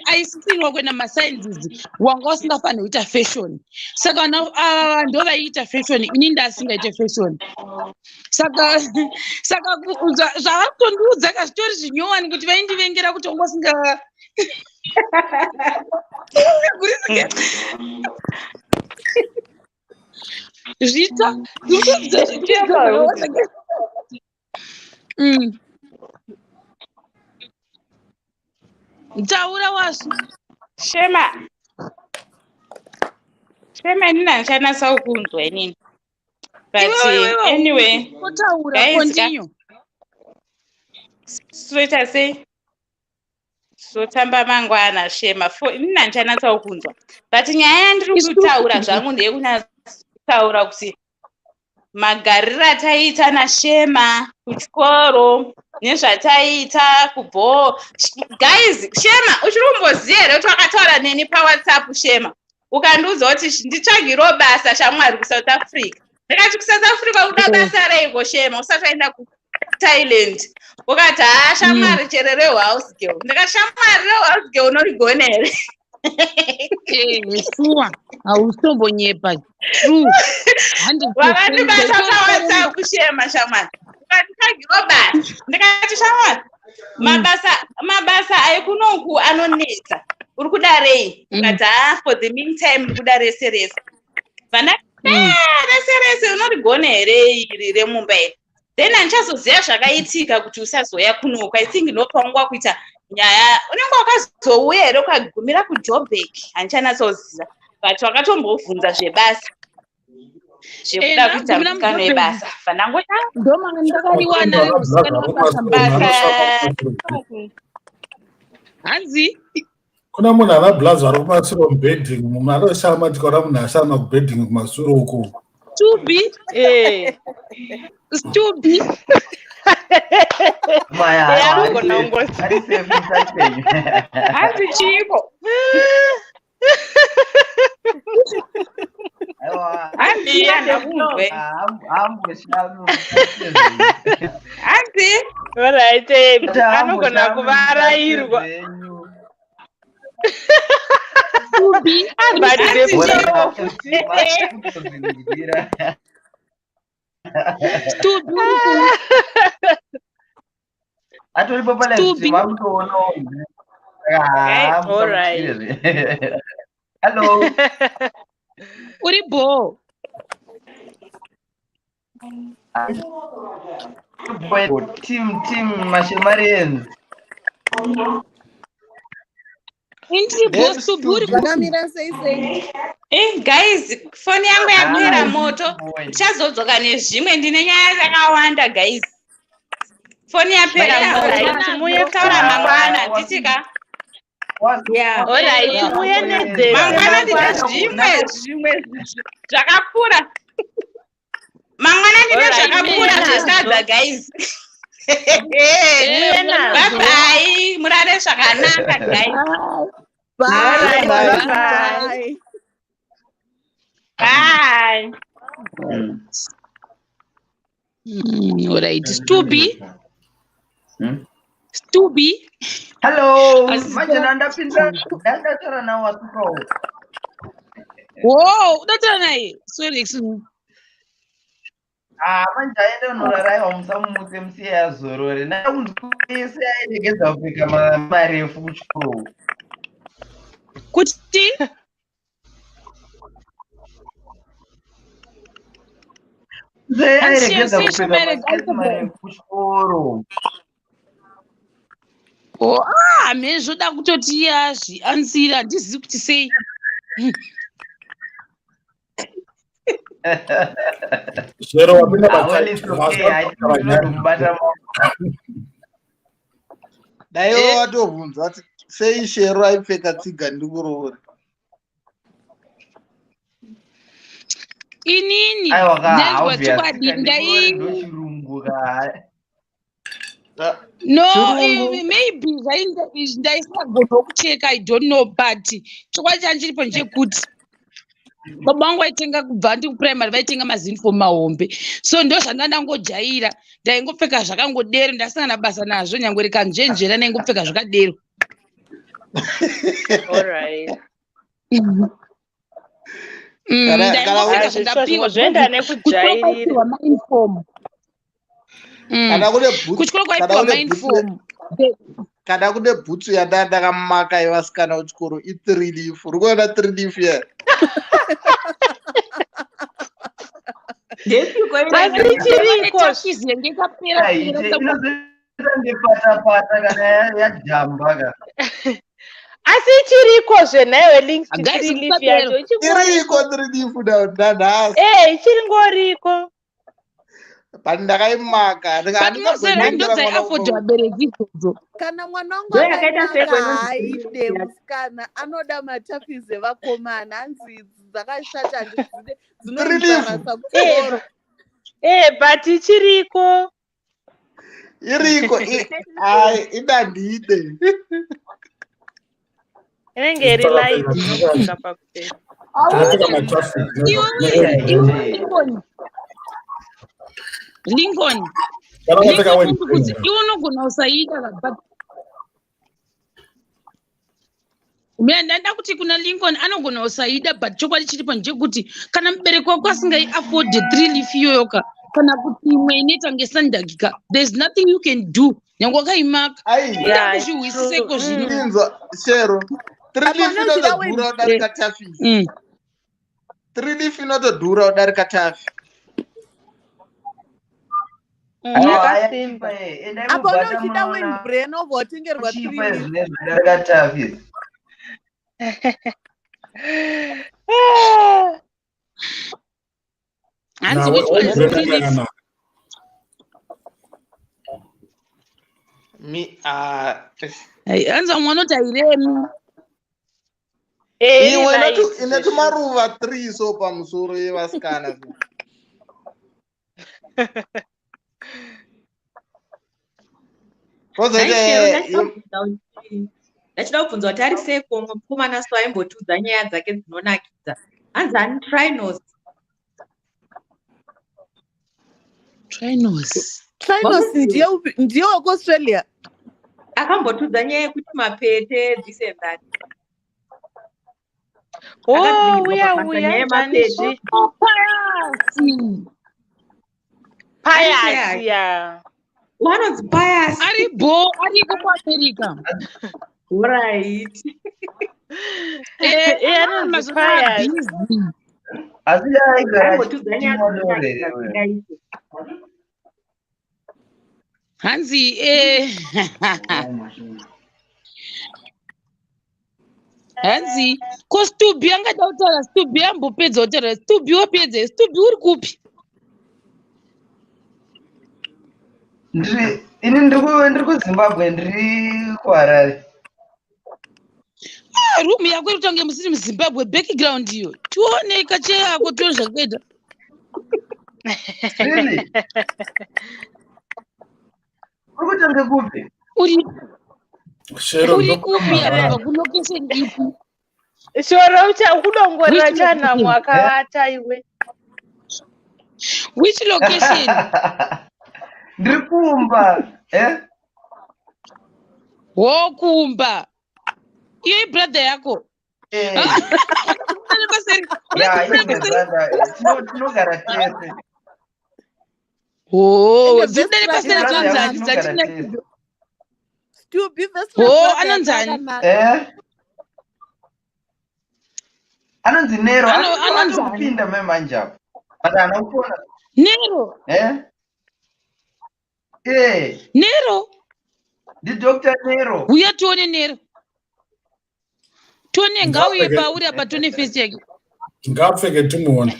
aisisirwa kuenda masciences wanga usingafaniri kuita fashion. Saka vana ava ndo vaiita fashion, ini ndasingaite fashion. Saka zvavari kutondiudza ka zvitori zvinyowani kuti vaindivengera kuti wanga usinga zvita. Taura wasu. Shema. Shema, inini handichanatsa kukunzwa inini. But anyway, Kutaura guys, continue. Soita sei? Sotamba mangwana Shema. Inini handichanatsa kukunzwa. But nyaya yandiri kutaura zvangu ndeyekunyatsotaura kuti magariro ataiita naShema kuchikoro nezvataiita kubhoo. Guys, Shema, uchiri kumboziva here kuti wakataura neni paWhatsApp, Shema? Ukandiudza kuti nditsvagirewo basa shamwari kuSouth Africa. Ndikati kuSouth Africa kuda basa reiko Shema usati waenda kuThailand? Ukati haa shamwari, chero rehouse girl. Ndikati shamwari, rehouse girl unorigona here? Shuwa, hautombonyepa. True. 100%. Wakandibata paWhatsApp Shema, shamwari, ukanditsvagirawo basa. Ndikati shamwari, mabasa aikunoku anonetsa, uri kuda rei? Ukati haa, for the meantime ndiri kuda rese rese. Vana rese rese unorigona here iri remumba iri? Then handichazoziva zvakaitika kuti usazoya kunoku. I think ndopaungwa kuita nyaya, unenge wakazouya here ukagumira kuJobek, handichanatsoziva, but wakatombobvunza zvebasa, zvekuda kuita Ndagumira musikano muJobek. webasa. Vanangoti Ndomanga ndakariwana remusikana webasa. Basa. Hanzi Kuna munhu ana blazi vari kumasure mubhedhingi, mumwe anoshama, tikaona munhu ashama kubhedhingi kumasure uko. Stubi. Stubi. Maya, Anogona kungozi. ari safe musachipenyu. Hanzi chiiko? Aiwa, Hanzi handakunzwe. Hamboshami musachipenyu. Hanzi Alright, Kuti anogona hamboshami kuvarairwa. musachipenyu. Stubi. Abhadhire Hanzi futi. chiiko futi? Kutozvinzwira. Stubi uri Atoripo palive Stubi. stream akutoonawo. Okay, alright. Musamutyire. Hello. Uri bho. Team Mashemarians. Indiri bho Stubi, uri kupi? Zvakamira sei sei? Guys, foni yangu yapera Ah, moto. boy. Ndichazodzoka nezvimwe, ndine nyaya dzakawanda guys. Foni yapera moto. Alright, muye Taura Ah, mangwana, handiti ka? Yeah. Alright, muye nedzese Mangwana ndine mangwana. zvimwe zvakakura. Mangwana ndine Alright, zvakakura muye nazvo. zvesadza guys. Muye nazvo. Bye bye, murare zvakanaka guys. Bye. Alright, Bye. bye bye. Bye. Bye. Alright. Stubi. Stubi. Hello. Asi- Manje ndandapinda ndandataura nawo wasukawo. Whoa, unotaura naye? Sorry, excuse me. Ah, manje aenda unoraraiwa, musamumutse, musiye azorore. Ndakunzwa yese airegedza kupfeka marefu kuchikoro. Kuti Sei Hanzi airegedza sei kupfeka Shemere, masiketi marefu kuchikoro? Oh, ah, mhe zvoda kutoti iye azviansira, handizivi kuti sei. Zvero wapinda Ah, well, it's okay. I think ndinotomubata maoko. Dai iwe watobvunzwa kuti Sei Shero aipfeka tsiga ndikuroore? Inini Aiwa ka, ndanzwa obvious. chokwadi Tsika ndikuroore ndai ndochirungu ka. No, Chirungu. maybe ndaisagona kucheka, I don't know, but chokwadi chanchiripo ndechekuti baba vangu vaitenga kubva ndi kupuraimary vaitenga mauniform mahombe, so ndo zvanda ndangojaira. Ndaingopfeka zvakangodero, ndasangana basa nazvo, nyangwe rikanzvenzvera ndaingopfeka zvakadero. Alright. Kana Ndaingopfeka Ah, zvandapiwa zvimwe zvoenda because kuchikoro nekujairira. kwaipiwa mauniform. Kana kune bhutsu, Kuchikoro kana kwaipiwa kune bhutsu, mauniform. kana kune bhutsu yanda ndakamaka yevasikana kuchikoro i3 leaf. Uri kuona 3 leaf ye? Ndepiko Asi ichiriko. Tafizi yange ikapera Aite pera. inozoita ngepatapata kana yajamba ka. Asi ichiriko zvenhaiwe links to Guys, three leaf musadero. yacho ichingoriko. Iriko 3 leaf nanhasi. Eh, ichiringoriko. But ndakaimaka. But mosera Handingazonyengera ndo mwana dzaiafodha wangu. vabereki idzodzo. Kana mwana wangu Ndo yakaita seko akaimaka inonzi haaide three leaf. musikana anoda matafizi evakomana, hanzi idzi dzakashata handidzide, 3 leaf. dzinoimbarasa Eh, kuchikoro. eh, but ichiriko. Iriko. Ai, inandide. Inenge iri light inofunga pakupfeka. Tinopfeka matraffic Iwewe, iwewe Lincoln, Lincoln, Kana wakapfeka Lincoln, wedding ndikuti ring. iwe unogona usaida ka, but mina ndanda kuti kuna Lincoln anogona usaida, but chokwadi chiripo ndechekuti kana mubereki wako asingai afford three leaf iyoyo ka, kana kuti imwe inoita ngesandaki ka, there's nothing you can do nyange wakaimaka. Ai. Kuda Yeah, it's true. kuzvihwisiseko zvino. Inzwa Shero. 3 Apa leaf unochida inotodhura wendi kudarika tafisi. 3 leaf inotodhura kudarika tafi. Aiwa Yakasimba. yachipa ye. Endai apa mubhata unochida munoona wendbrain obva watengerwa kuchipa three leaf. zvinezvi kudarika tafi. Hanzi Now, which one is wedding three leaf? yakanaka. Mi ah. Ai, hanzi vamwe vanoti hairemi. Eh, iri Iwe light ine zveshuwa. tumaruva 3 so pamusoro yevasikana. Nhai Shero, Kozoita ndachida kubvunza kuti ari seiko mumwe mukomana so aimbotiudza nyaya dzake dzinonakidza. Hanzi ani Trinos. Trinos. Trinos ndiye ndiye wekuAustralia. Akambotiudza nyaya yekuti mapete this and that. Oh, Akadzingirirwa uya pabasa uya nyaya nzani yemapete. zvi. Oh, Payasi. Ari Payasi Payasi. ya. Wanonzi Payasi. Ari bo, ariko kuAmerica. Alright. Eh, Eh, anonzi anonzi mazuva Payasi. abhizi. Asi aigara Aimbotiudza nyaya achimwa doro dzinonakidza here uyo. dzingaite. Hanzi hanzi ko Stubi angada kutaura, Stubi ambopedza kutaura, Stubi wapedza, Stubi uri kupi? Ndiri ini ndiri kuZimbabwe, ndiri kuHarare. Ah, room yako iri kutange musiri muZimbabwe, background iyo. Tione kache yako tione zvakaita. Really? Uri kutange kupi? Uri Shero uri kupi apa ndokumarara. kulocation ipi? Shoro kudongorera Which chanhamu location? akavata iwe. Which location? Ndiri kumba. Eh? Wokumba. Iyo ibrother yako. Eh. Paseri. Yeah, is my brother. Tinogara tese. Oh, Ende dzidare best paseri brother Brother yangu dzinonzani tinogara dzatina. tese. Stubi best Oh, brother yako anonzani? yakanaka. Eh? Anonzi Nero. Anonzani? Atokupinda memanje apo. But haana kupona. Nero. Eh? Eh. Nero. Ndi Dr. Nero. Uya tione Nero. Tione ngauye Ngapfeke pauri apa tione face yake. ngapfeke timuone.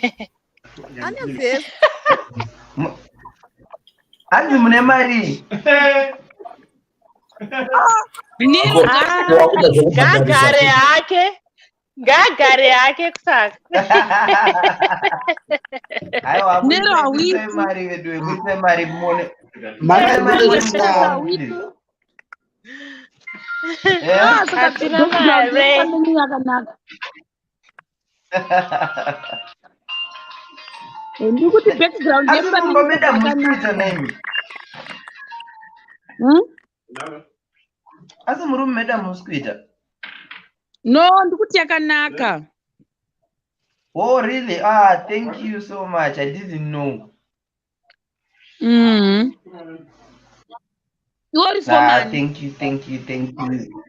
Ane vest. Hanzi mune mari. Nero Wakuda zvekubhadharisa Ngaagare hake. Ngaagare hake kusaka. Aiwa, Nero hauiti. muise mari vedu, muise mari muone. Mari Muise mari muone. muone, please. Eh? Ah, saka Hatina background mare. yepamenu yakanaka. Ndiri kuti background Asi mumba yepamenu meda musikuita yakanaka. nemi. Hmm? Asi murume meda musikuita. No, ndikuti yakanaka. Oh, really? Ah, thank you so much. I didn't know. Iwe uri Ah, fomani. thank you, thank you, thank you.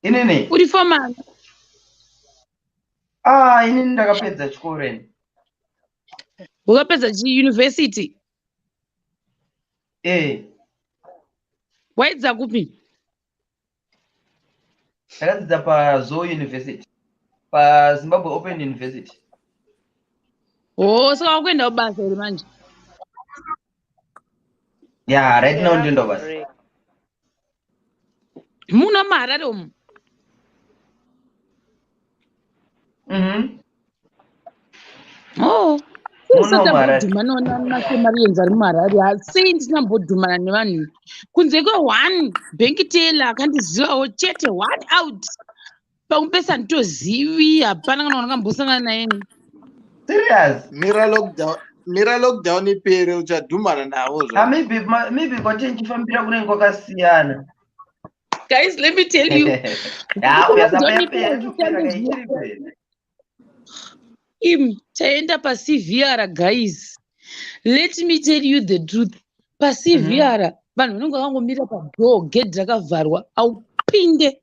Inini? Uri fomani. Ah, inini ndakapedza chikoro ini. Wakapedza chiuniversity. Eh, Waidza kupi? ndakadzidza paZoo University, paZimbabwe Open University. Oh, saka wakuenda kubasa here manje? Yeah, right now ndinoenda kubasa. Muno muHarare umu. Oh. Muno muHarare. Ndisatambodhumana nemasemarians ari muHarare. Sei ndisina nevanhu? Kunze kwe-one bank teller akandizivawo chete one out. Pamwe pese handitozivi, hapana kana wandakambosangana naye. Serious? Mira lockdown, mira lockdown ipere uchadhumana navo Ah, zva. maybe maybe kwatinochifambira kunenge kwakasiyana. Guys, let me tell you. Ah, uyasapa Lockdown yapera, ipere, yatopera zvitambe kai, ichiri kupera. Im, taenda paCVR guys. Let me tell you the truth. PaCVR vanhu vanenge vakangomira padoor, gedhi rakavharwa, haupinde.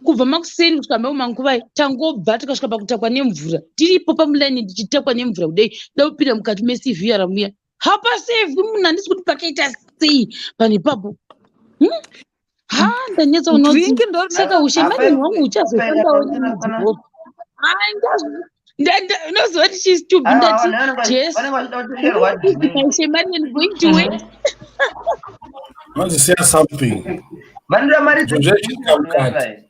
Kubva makuseni kusvika manguva tangobva tikasvika pakutakwa nemvura. Tiripo pamulaini tichitakwa nemvura kudai, da kupinda mukati meCVR muya. Hapasevhi munhu, handisi kuti pakaita sei panhu ipapo. Ha, ndanyatsa unoti Drink ndo saka ushe Apa mari hwangu apa huchazofambawo kana kana nemudhorobha. Ndinoziva kuti chistupid Aiwa, ndati vanhu vanenge Jesu vanenge vachida kutengerwa is drink. my Shemarian going to wait? Vanzi siya something. Vanoda mari Zvinhu dzedrink zvaichitika vanhu mukati. vaya.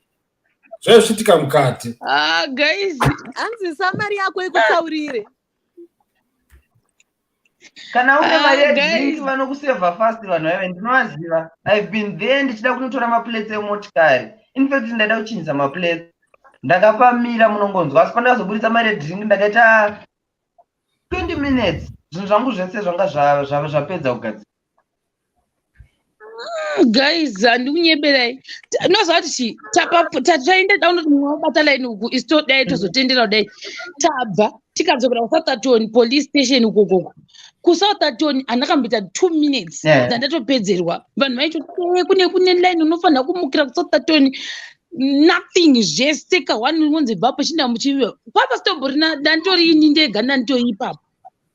Zvaichitika mukati. Ah, guys. Hanzi samari yako ikutsaurire. Kana une mari Ah, yedrink guys. vanokusevha fast vanhu vaive ndinovaziva. I've been there ndichida kunotora maplates emotikari. In fact ndaida kuchinjisa maplates. Ndakapamira munongonzwa asi pandakazoburitsa mari yedrink ndakaita 20 minutes. Zvinhu zvangu zvese zvanga zvapedza kugadzira. Guys, handikunyeberai. Noziva kuti chi taenda daunoti mumwe wabata line uku isu todai tozotendera kudai. Tabva tikadzokera kuSoutherton police station ukokoko. KuSoutherton handakamboita 2 minutes dzandatopedzerwa. Vanhu vaitoti "Eh, kune line unofanira kumukira kuSoutherton." Nothing zvese ka one unonzi bvapo chinda muchiviwa. Papa sitomborina ndanditori ini ndega ndanditori ipapo.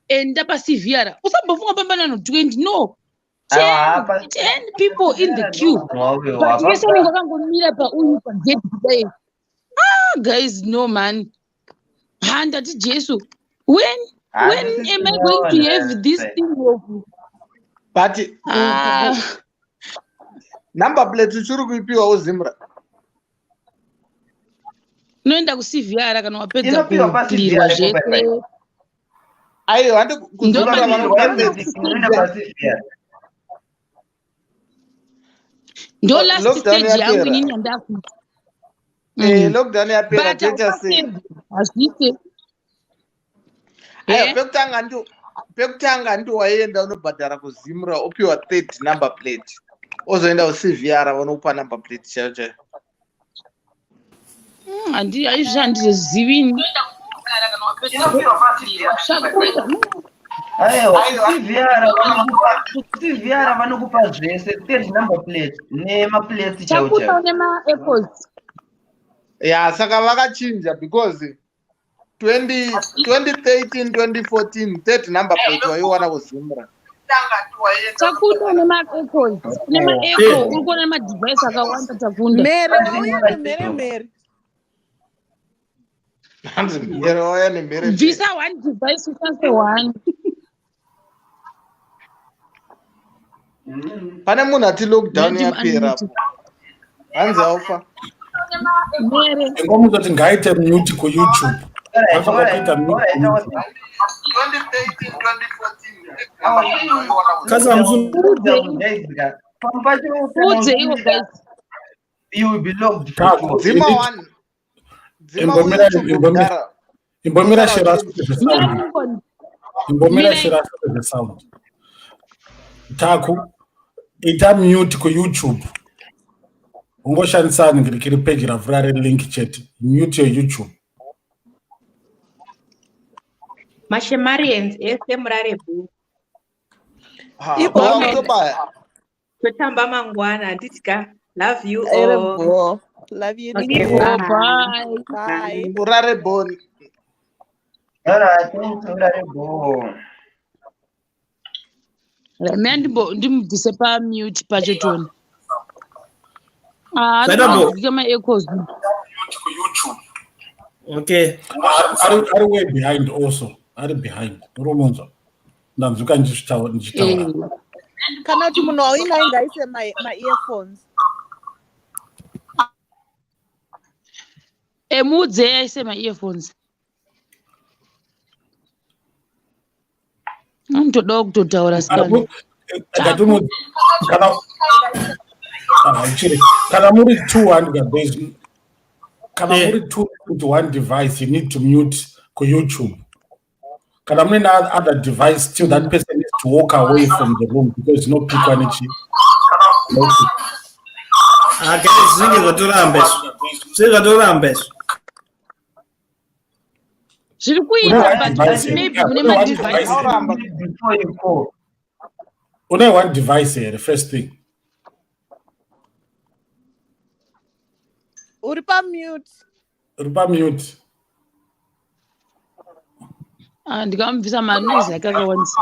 Enda paCVR. Usambofunga pamba nanhu 20 no. 10, Aiwa, pa 10 people in the queue. wawe But vese vanenge wapa vakangomira pauyu pagedhi kudai. Ah, guys, no man. Ha, ndati Jesu. When am I going to have this thing of But ah, number plate uchiri kuipiwa uZimra. unoenda kuCVR kana wapedza Inopiwa kuclearwa paCVR ipo pai. zvese. Aiwa, handi kuZimra Ndopane vanokupa last third. Inoenda stage. paCVR. Ndo last Lockdown stage yangu yapera. inini yandakuita. Eh, lockdown yapera But toita sei? haupasevhi hazviite. Aiwa, Eh? pekutanga ndi waienda unobhadhara kuZimra opiwa third number plate. Ozoenda kuCVR vanokupa number plate chaiyo chaiyo. Handi aizvi handizozivi ini. Inopiwa paCVR. Zvakura. Aiwa, kuCVR vanokupa kuCVR vanokupa zvese third number plate nemaplates chaiwo Chakuta chaiwo. une ma-apples. Ya, saka vakachinja because 20 2013 2014 third number plate waiwana kuZimra. Takunda une ma-apples. Une ma-apple. Uri kuona madevice akawanda takunda. Mhere wauya nemhere mhere. Hanzi mhere wauya nemhere mhere. Bvisa one device ushandise one. Pane munhu ati lockdown Let him yapera. unmute. Hanzi haufa. Mere. Ingomutoti ngaite mute kuYouTube. Vanofanira kuita mute kuYouTube. Kasi hamusi Udzeiwo guys. You will be locked for Taku, sure. Dzima you need one. Dzima imbomira uYouTube imbomira kudhara. imbomira Osara shera uchienda. asete zvesound. Imbomira Mirai. shera asete zvesound. Taku, ita mute kuYouTube. Ungoshandisa ngirikiri page ravhura relink chete. Mute your YouTube. Mashemarians ese murare bhuku. Ha, Ibo wakutobaya. Totamba mangwana handiti ka. Love you Ere all. bho. Love you Okay, too. Oh, bye. bye. Bye. Urare boni. Alright, thanks, urare bho. Mina ndimubvise pamute pacho toni. Ah, Zvaita bho. ndinonzwika maechoes. Okay. Ari way behind also. Ari behind. Uromonzwa. Ndanzwika ndichitaura ndichitaura. Eh. Kana kuti munhu wauinaye ngaise maearphones. Emuudzei aise maearphones. Anotodawo kutotaura sikana. Ngatimu kana ah, chiri. Kana muri 200 there's kana muri two to one device you need to mute kuYouTube. Kana mune other device still that person needs to walk away from the room because inopikwa nechi. Ah, guys, zvinenge zvatoramba izvi. Zvinenge zvatoramba izvi. Zviri Une kuita one but device here. maybe Yeah, mune une one madevice. device here. Auramba. Before you call. Une one device here, first thing. Uri pamute. Uri pamute. Ah, ndikamubvisa manoise ake akawandisa.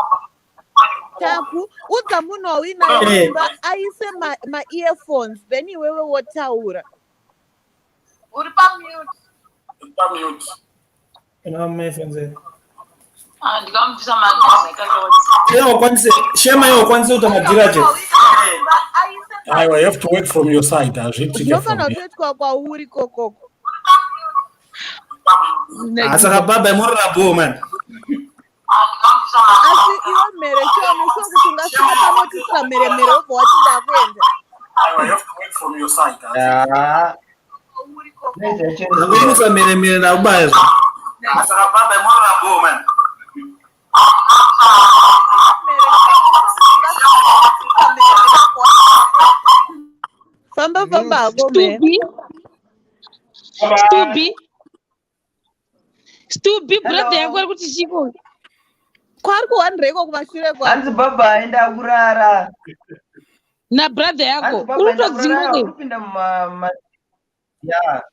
Taku, udza munhu wauinaye Eh. mumba aise maearphones then iwewe wotaura. Uri pamute. Ina ma-earphones here. Ah, ndikamubvisa manoise ake akawandisa. Iye wakwanise, Shema iye wakwanise kuita madhira chete. Aiwa, you have to work from your side. Hazviitike from Zvinofanira here. kutoitwa kwauri kokoko. Ah, saka baba imorora bho man. Asi iwe mhere chione sure kuti ungasvika panotisira mhere mhere wobva wati ndakuenda. Aiwa, you have to work from your side. Ah. Noise yacho Ndangoimutsa mhere mhere ndakubaya zvo. Saka baba imorora bho man. Famba famba hako mhere. Stubi. Stubi. Stubi brother yako Hello. ari kuti chiko. Kwari kuwandireko kumashure kwako. Hanzi baba enda kurara. Na brother Hanzi yako. baba Uri enda kutodzingwa kurara. ke. Uri kupinda muma ya.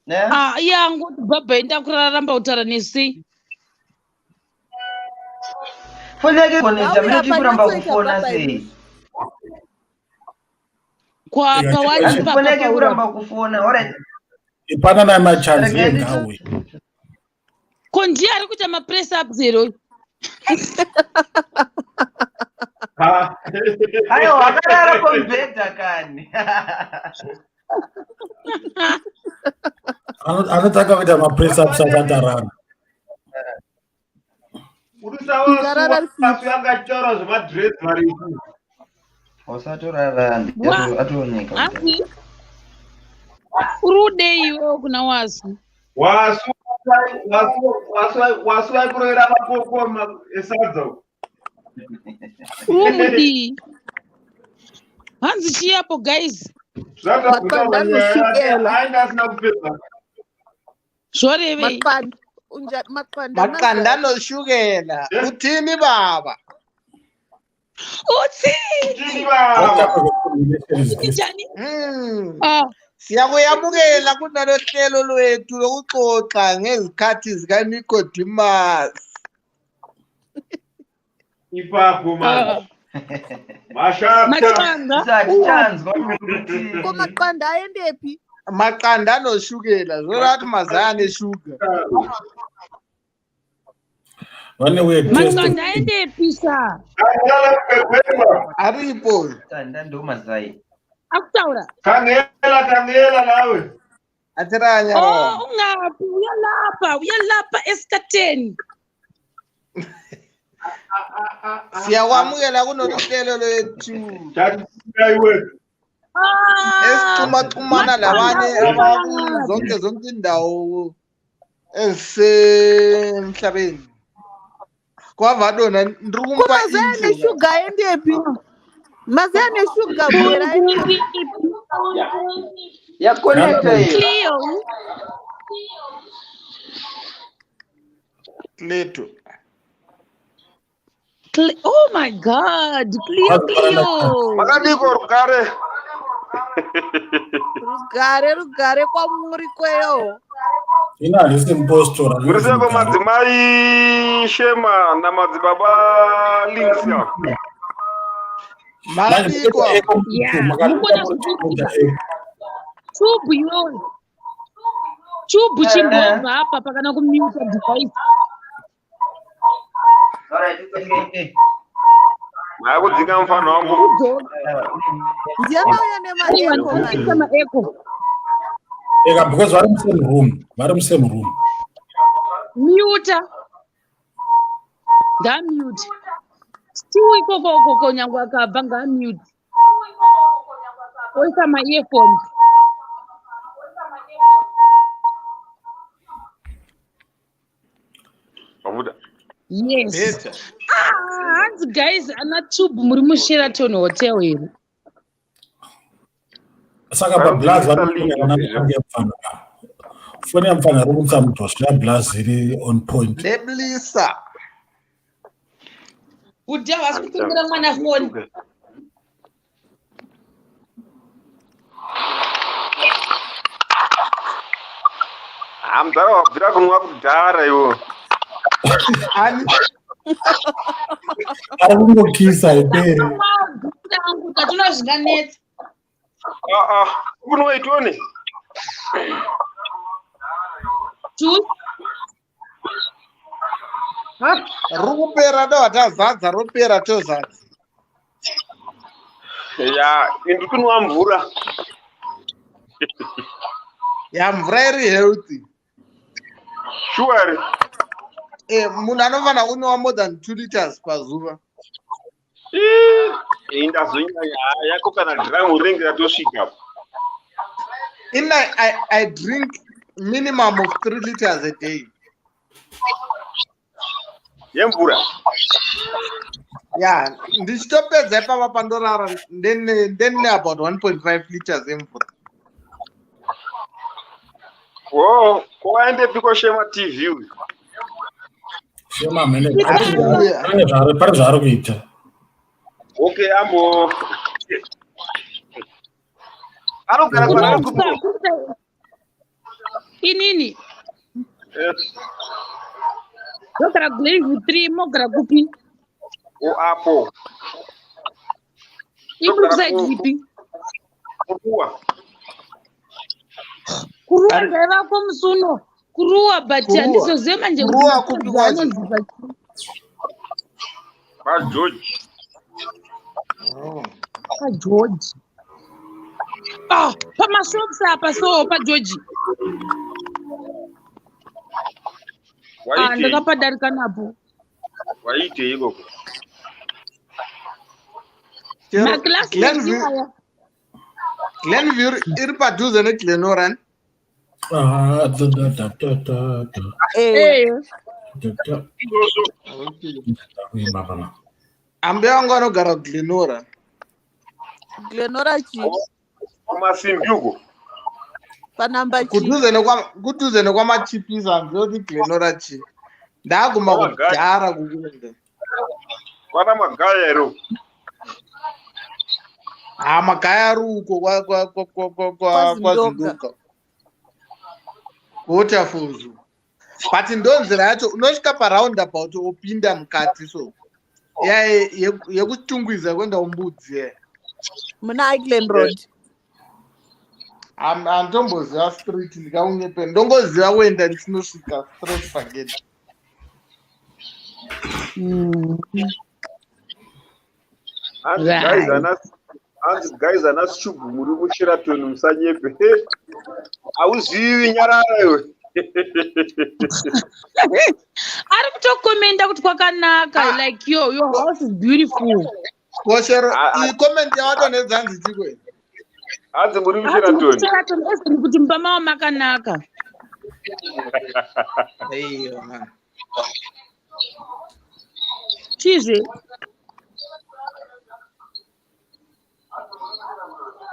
Ne? Ah, iye angoti baba enda kurara ramba kutaura nesu. Foni yake koneta Ngauya minoti kuramba panyatsoita kufona baba sei? iwe. Kwa pawani Hanzi ipapa foni yake paura. kuramba kufona. Alright. Ipanana machanzi Regai iye ngauye. Ko ndiye ari kuita mapress ups here uyu. Aiwa akarara pamubhedha kani. Anotanga kuita mapress ups asati arara. Ndarara Wasu anga achitaura zvemadhirezi marefu. Usatorara Wa atooneka. hanzi uri udei iwewe kuna wasu. Wasu wasu wasu wasu vaikurovera makoko esadza. Uri umudii. Hanzi chiyapo guys. Zvakakutaura Maqanda nyaya yake anoshukela. ainge asina kupedza. Zvorevei. Maqanda unjani maqanda Maqanda mazai. anoshukela. Uthini baba? Utsini. Chini What type baba. of a combination is Uti this? njani? Ah, Siyakuyamukela kunalo hlelo lwethu lokuxoxa ngezikhathi zikaNicodemus. Ipapo ah. manje. Mashata. Maqanda. Tisati tanzwa kuti Ko maqanda aendepi? Maqanda anoshukela zvoreva kuti mazai ane shuga. Vane weird taste of Maqanda aendepi sa? Angala kwegwegwa. Aripo. tanda ndo mazai. Akutaura. Khangela, khangela nawe. Atiranya. Oh, ungaphi? Uyalapha, uyalapha esikhatheni. Siyakwamukela kulolu hlelo lwethu. Esixhumaxhumana labanye abakuzonke zonke indawo ezisemhlabeni. Kwavadona ndiri kumupa Maziya intro. neshuga endepi? Maziya neshuga bwera Yakonekta iyo. Cleo. Cleto. Oh my God, Cleo, Cleo. Makadiko rugare. Rugare, rugare kwamuri kweyo. Ina handisi mupostora. Muri seko madzimai Shema namadzibaba Linksya. Makadiko. Yeah, mukona zvikuitika. Tube iwewe. Tube chimbobva apa pakana kumute device. Alright, it's okay. okay. Makudzinga mufana wangu. Ndianauya nemaeko Kuita maeko. Eka because vari musame room, vari musame room. Mute. Ngamute. Still ikoko ukoko nyangwe akabva ngamute. Oisa ma-earphones. Mabuda. Yes. Better. Ah, hanzi guys, ana tube muri muSheraton Hotel here. Saka pablaz vari foni yamufana. Foni yamufana iri kumutsa mudhosvo yablaz iri on point. Neblisa. Kuti havasi kutengera mwana foni. Hamzara wabvira kunwa kudhara iwo. Ani Ari kungokisa iperi. Angu tatuna zvinganetsa. Ah ah, kunwa itoni. Juice. Riri kupera dova tazadza ropera tozadza. Ya, indi kunwa mvura. Ya mvura iri healthy. Sure. Eh, munhu anofanira kunwa more than 2 liters pazuva. Ii, ndazonyanya yako kana dhiramu rinenge ratosvika. In I drink minimum of 3 liters a day. Yemvura. Ya, ndichitopedza ipapa pandorara ndene about 1.5 liters emvura. Wo, kwaendepiko Shema TV uyu? Shema mene pane zvaari kuita. Okay, ambo. Anogara Kunobva kwana kuita inini ndogara Glenview 3 mogara kupi? O apo. Ibrookside ipi? Kuruwa. Kuruwa ndaivako musi uno. Kuruwa but Kuruwa. handizozive manje kuti Kuruwa kupi mukadzi kwacho? anonzi pachi. Kwa George. Oh. PaGeorge. Ah, pamashops apa so paGeorge. Ah, Waitei. ndakapadarika napo. Waitei ikoko. Chero Maclassmates Glenview iwaya. Glenview iri padhuze neGlenoran. Ah, da, da, da, da, da, da, Eh. da, da. Kuimba pana. Ambuya vangu vanogara kuGlenora. Glenora chii? Kumasimbi uko. Panamba chii? Kudhuze nekwa kudhuze nekwamachipisa handizivi kuti Glenora chii. Ndaguma Kwamagaya. kudhara kukuenda. Kwana Magaya here uko. Ha Magaya ari uko kwa kwa kwa kwa kwa kwa KwaZindoga. kwaZindoga. Waterfalls. But ndonzira yacho unosvika paroundabout wopinda mukati so. Ya yekuchitungwiza kuenda kumbudzi ye. Muna Ireland Road. Handitomboziva street ndikaunyepe. Ndongoziva kuenda ndichinosvika straight pagate. Hanzi guys Right. ana Hanzi guys, ana Shubu muri kuSheraton musanyepe. Hauzivi, nyarara iwe. Ari kutokomenda kuti kwakanaka, like your house is beautiful. Koshero, iyi comment yawatonedzanzi chikwe. Hanzi muri Hanzi kuSheraton. mukuSheraton ezini kuti mumba mavo makanaka. Aiwa man. Chizve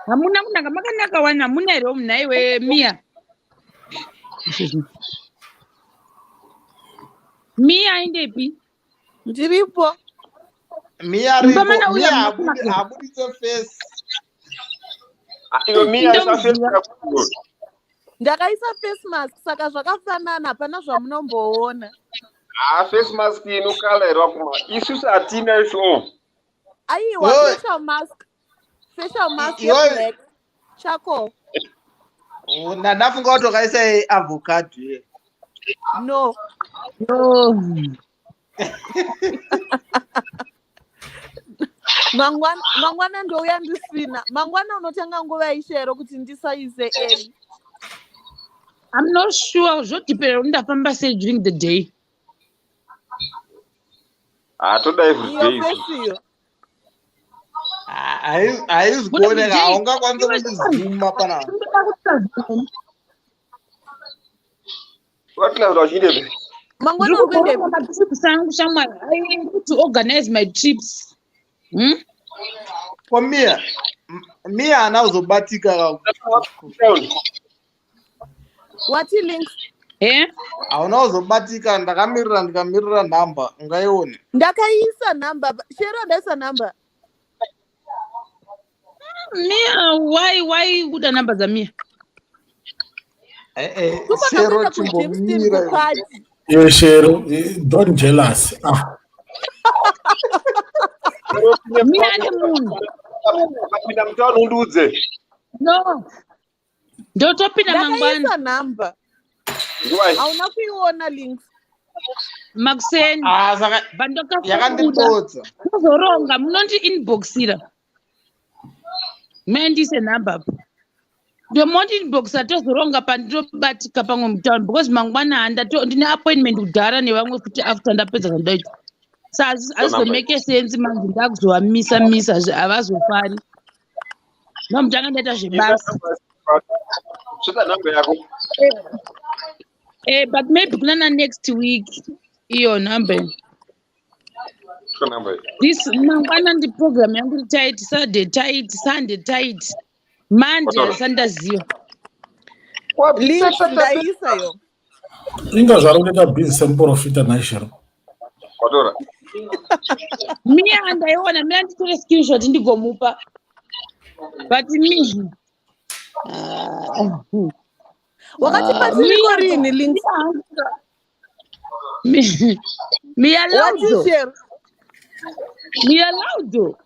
hamuna kunaka, makanaka wani, hamuna here munhaiwe Mia? Mia aendepi? Ndiripo. Mia Mumba ripo, mana uya Mia hamuna habudi kunaka. habuditse face. Iwe Mia, isa face Indomuziva. yako. Ndakaisa face mask saka zvakafanana, hapana zvamunomboona. Ah, face mask inokala here wakuma? Isusu hatina isu. Aiwa, Wewe facial mask. Facial mask iwe yeblack. Chako. Ndafunga kuti wakaisa avocado ye. No. No. Mangwana mangwana ndouya ndisina. Mangwana unotanga nguva ishero kuti ndisaise early. I'm not sure, zvodhipera kuti ndafamba sei during the day. Ah, toda every Iyo day isu. face iyo. Haizi Buda kuoneka, day haungakwanisi iwe kundizuma panapa. ndinoda kutazama. Wakila uchiendepi? Mangwana Ndiri uri kuendepi? kugoronga matrips angu shamwari. I need to organize my trips. Ko Mia, Mia haana kuzobatika ka. Wati links. Eh? Hauna kuzobatika, ndakamirira ndikamirira nhamba, ungaione. Ndakaisa namba. Shero ndaisa namba. Mia, why kuda namba dzaMia? Eh eh, Tofana Shero kuenda kuJimston chimbomira iwe. kupati. Iwe Shero, don't jealous. Ah, Mia ane munhu. Ukapinda mutauni undiudze. No. Ndotopinda mangwana. Ndakaisa namba. Nguwai? Hauna kuiona links. Makuseni. Ah, saka Bandakabuda. yakandipotsa. Tozoronga munondi inboxira. Mandise nhamba apa. Ndomondi inboxira tozoronga pandinobatika pamwe mutauni because mangwana handato ndine appointment kudhara nevamwe futi after ndapedza zvandaita. Sa hazvizomeke sense manje ndakuzovamisa misa havazofari. Nomutanga ndaita zvebasa. Sveta nhamba yako. Eh, but maybe kunana next week iyo nhamba. Sveta nhamba iyi. This mangwana ndi program yangu iri tight, Saturday tight, Sunday tight, Monday Wataura. handisati ndaziva. Links ndaisa yo. Inga zvari kutoita busy semuprofita nhai Shero. Watora. Mia ndaiona, Mia nditore screenshot ndigomupa. But me Wakati patiriko Mia rini links? Mia Wati Laudo. Shero. Mia Laudo.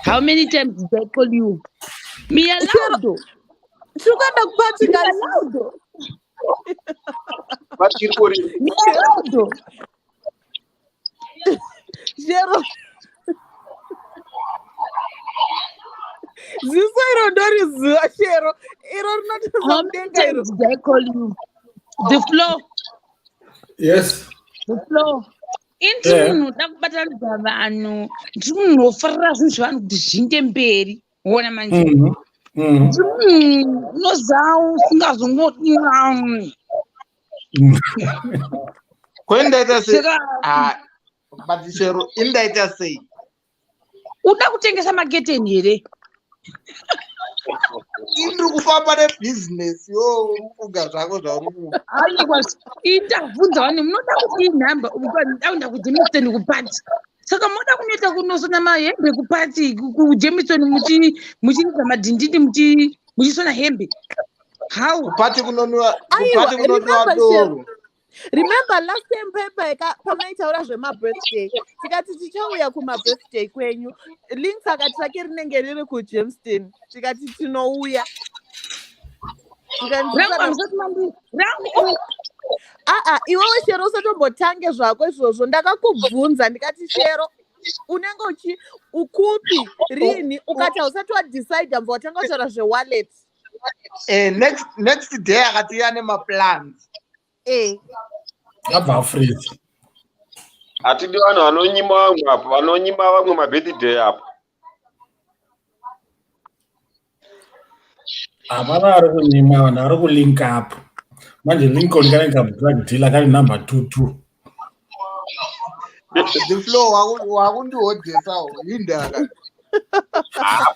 How many times did I call you? Mia Shero Laudo. tiri kuenda kupati Mia kasi. Laudo. Vachiripo rini? Mia Laudo. Shero. Ziso iro ndoriziva Shero. Iro rinotoza How many mudenga iro. times did I call you? The floor. Yes. The floor. Ini Yeah. munhu unoda kubatanidza vanhu, ndiri munhu unofarira zvinhu zvevanhu kuti zviinde mberi. Wona manje. Ndiri munhu unoziva usingazongodi. Ko indaita sei? Saka Ah, but Shero indaita sei? uda kutengesa maketeni here? Indiri kufamba nebhizinesi yo uri kufunga zvako zvauri kufunga. Aiwa, indabvunza vanhu munoda kudii nhamba ndakuenda kuJemiston kupati. Saka moda kunoita kunosona mahembe kupati kuJemiston muchiridza madhindindi muchisona hembe. How? Kupati kunonwiwa Aiwa, kupati kunonwiwa remember Shero. doro. Remember last time pepa pamaitaura zvemabirthday tikati tichauya kumabirthday kwenyu. Links akati rake rinenge riri kuJimston. Tikati tinouya. Rangu hamusati mandi rangu Aa, iwewe Shero usatombotange zvako izvozvo. Ndakakubvunza ndikati Shero Unenge uchi ukupi rini ukati hausati wadecide mva watanga kutaura zvewallet. Eh, next day akati ane maplans. Eh. Abva afreeze. Hatidi vanhu vanonyima vamwe apo, vanonyima vamwe mabirthday apo. Hapana ari kunyima vanhu ari kulink up. Manje Lincoln kanenge kadrug dealer kane number 22. The flow wakundihodhesawo indaka.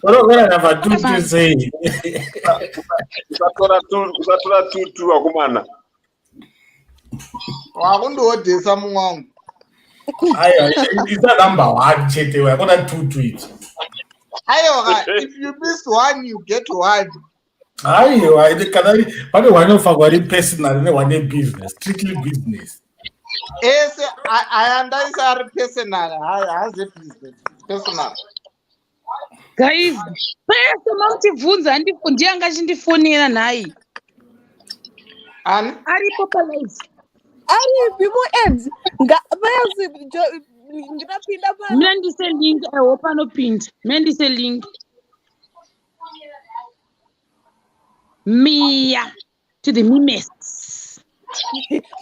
Unogona number 22 sei? Usatora 22 vakomana. Wakundihodhesa mumwe wangu. Aiwa, isa number 1 chete hakuna 22 ichi. Aiwa, if you miss one you get one. Aiwa, kana pane one ofanirwa ri personal ne one business, strictly business. Ese aya ndaisa ari personal, haazi business, personal. Guys, pese mamutibvunza ndiye anga achindifonera nhai. Ani? Aripo palive. Aripi muend? Pasi ndinapinda pa. Mina ndise link, I hope anopinda. Mina ndise link. Mia to the mimes.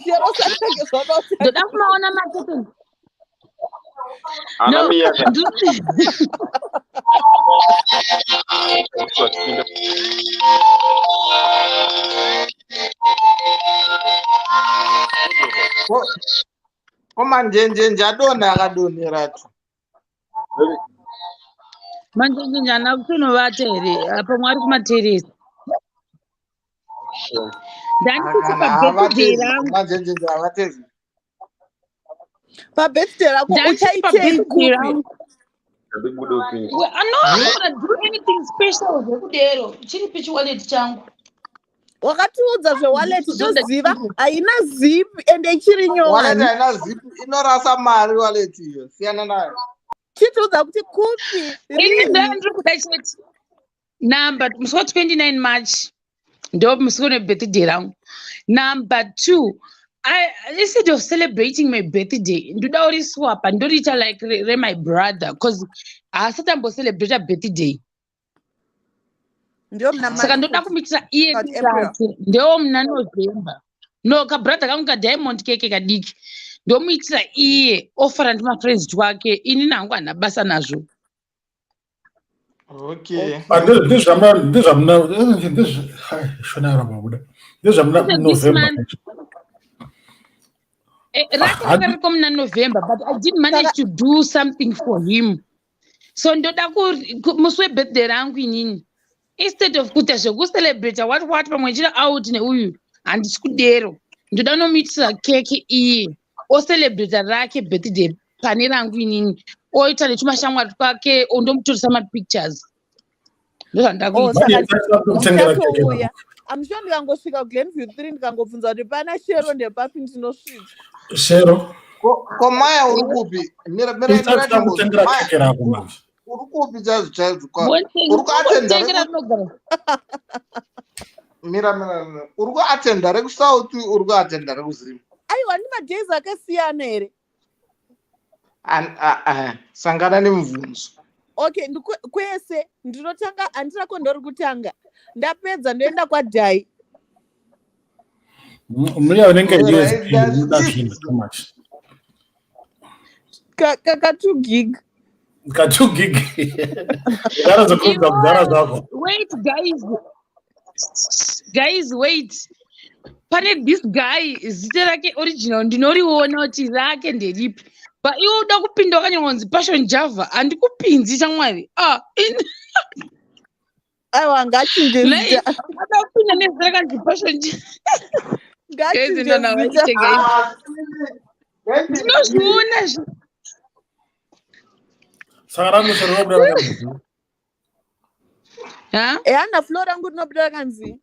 Chero satange zvakautanga. Ndoda kumaona makete. Ana No, Mia. Ko manjenjenje adonha akadonhera tu. Manjenjenje haana kutonovata here? Pamwe ari kumateresi. Ndandikuti pabirthday rangu. Manjenjenje havatezi. Pabirthday rako Ndandikuti uchaitei pabirthday kupi? rangu. Well, no, I'm not gonna do anything special zvekudero. Chiripi chiwallet changu? Wakatiudza zvewallet Ndozonda toziva haina zip ende ichiri Wallet nyowani. haina zip inorasa mari wallet iyo. Siyana nayo. Chitiudza kuti kupi Ini rini. ndandiri kuda chete. Number musi wa 29 March ndo musi une birthday rangu. Number 2, instead of celebrating my birthday, ndoda kuriswapa ndoriita like re my brother because haasati ambocelebrata birthday. Ndiyo muna Saka March ndoda futi. kumuitira iye About April. rake ndewo muna November. No, kabrother kangu kadiamond keke kadiki ndomuitira iye ofara ndimafriends twake ini nangu handina basa nazvo. Okay. Ndezvamuna shona yaramba kuda. Ndezvamuna This November. month. Rake ranga ririko muna November but I didn't manage to do something for him. So ndoda musi webirthday rangu inini instead of kuita zvekucelebrata what what pamwe chiri out neuyu handisi kudero. Ndoda nomuitira keke iye ocelebrata rake birthday pane rangu inini oita netumashamwari twake ondomutoresa mapictures. Ndozvandoda Oh, kuita. saka Kutengera keke ndichatouya. I'm sure ndikangosvika kuGlenview 3 ndikangobvunza kuti pana Shero ndepapi ndinosvika. Shero. Ko Maya uri kupi? Mira mira mira Isati timbozi. kutengera Maya keke rako manje. uri kupi chaizvo chaizvo? Uri kuatenda Tengera rinogara. mira mira mira. Uri kuatenda rekuSouth uri kuatenda rekuZim. Aiwa ndi madays akasiyana here? Sangana nemubvunzo. Okay, kwese ndinotanga handina ndori kutanga. Ndapedza ndoenda kwaDhai. Mia unenge Alright, USB unoda zvinhu too much. Ka 2 gig. Ka 2 gig. Ndarazokuudza kudhara zvako. Wait guys. Guys wait. Pane this guy zita rake original ndinoriona kuti rake nderipi. But iwe uda kupinda wakanyorwa kunzi Passion Java handikupinzi shamwari. Ah, Aiwa ngachinje zita. Ada kupinda nezita rakanzi Passion Java. Guys, Ngachinje no, no, zita. wait, guys. Ndinozviona Saka rangu shero robuda rakanzi. Ha? Ehana flow rangu rinobuda rakanzi.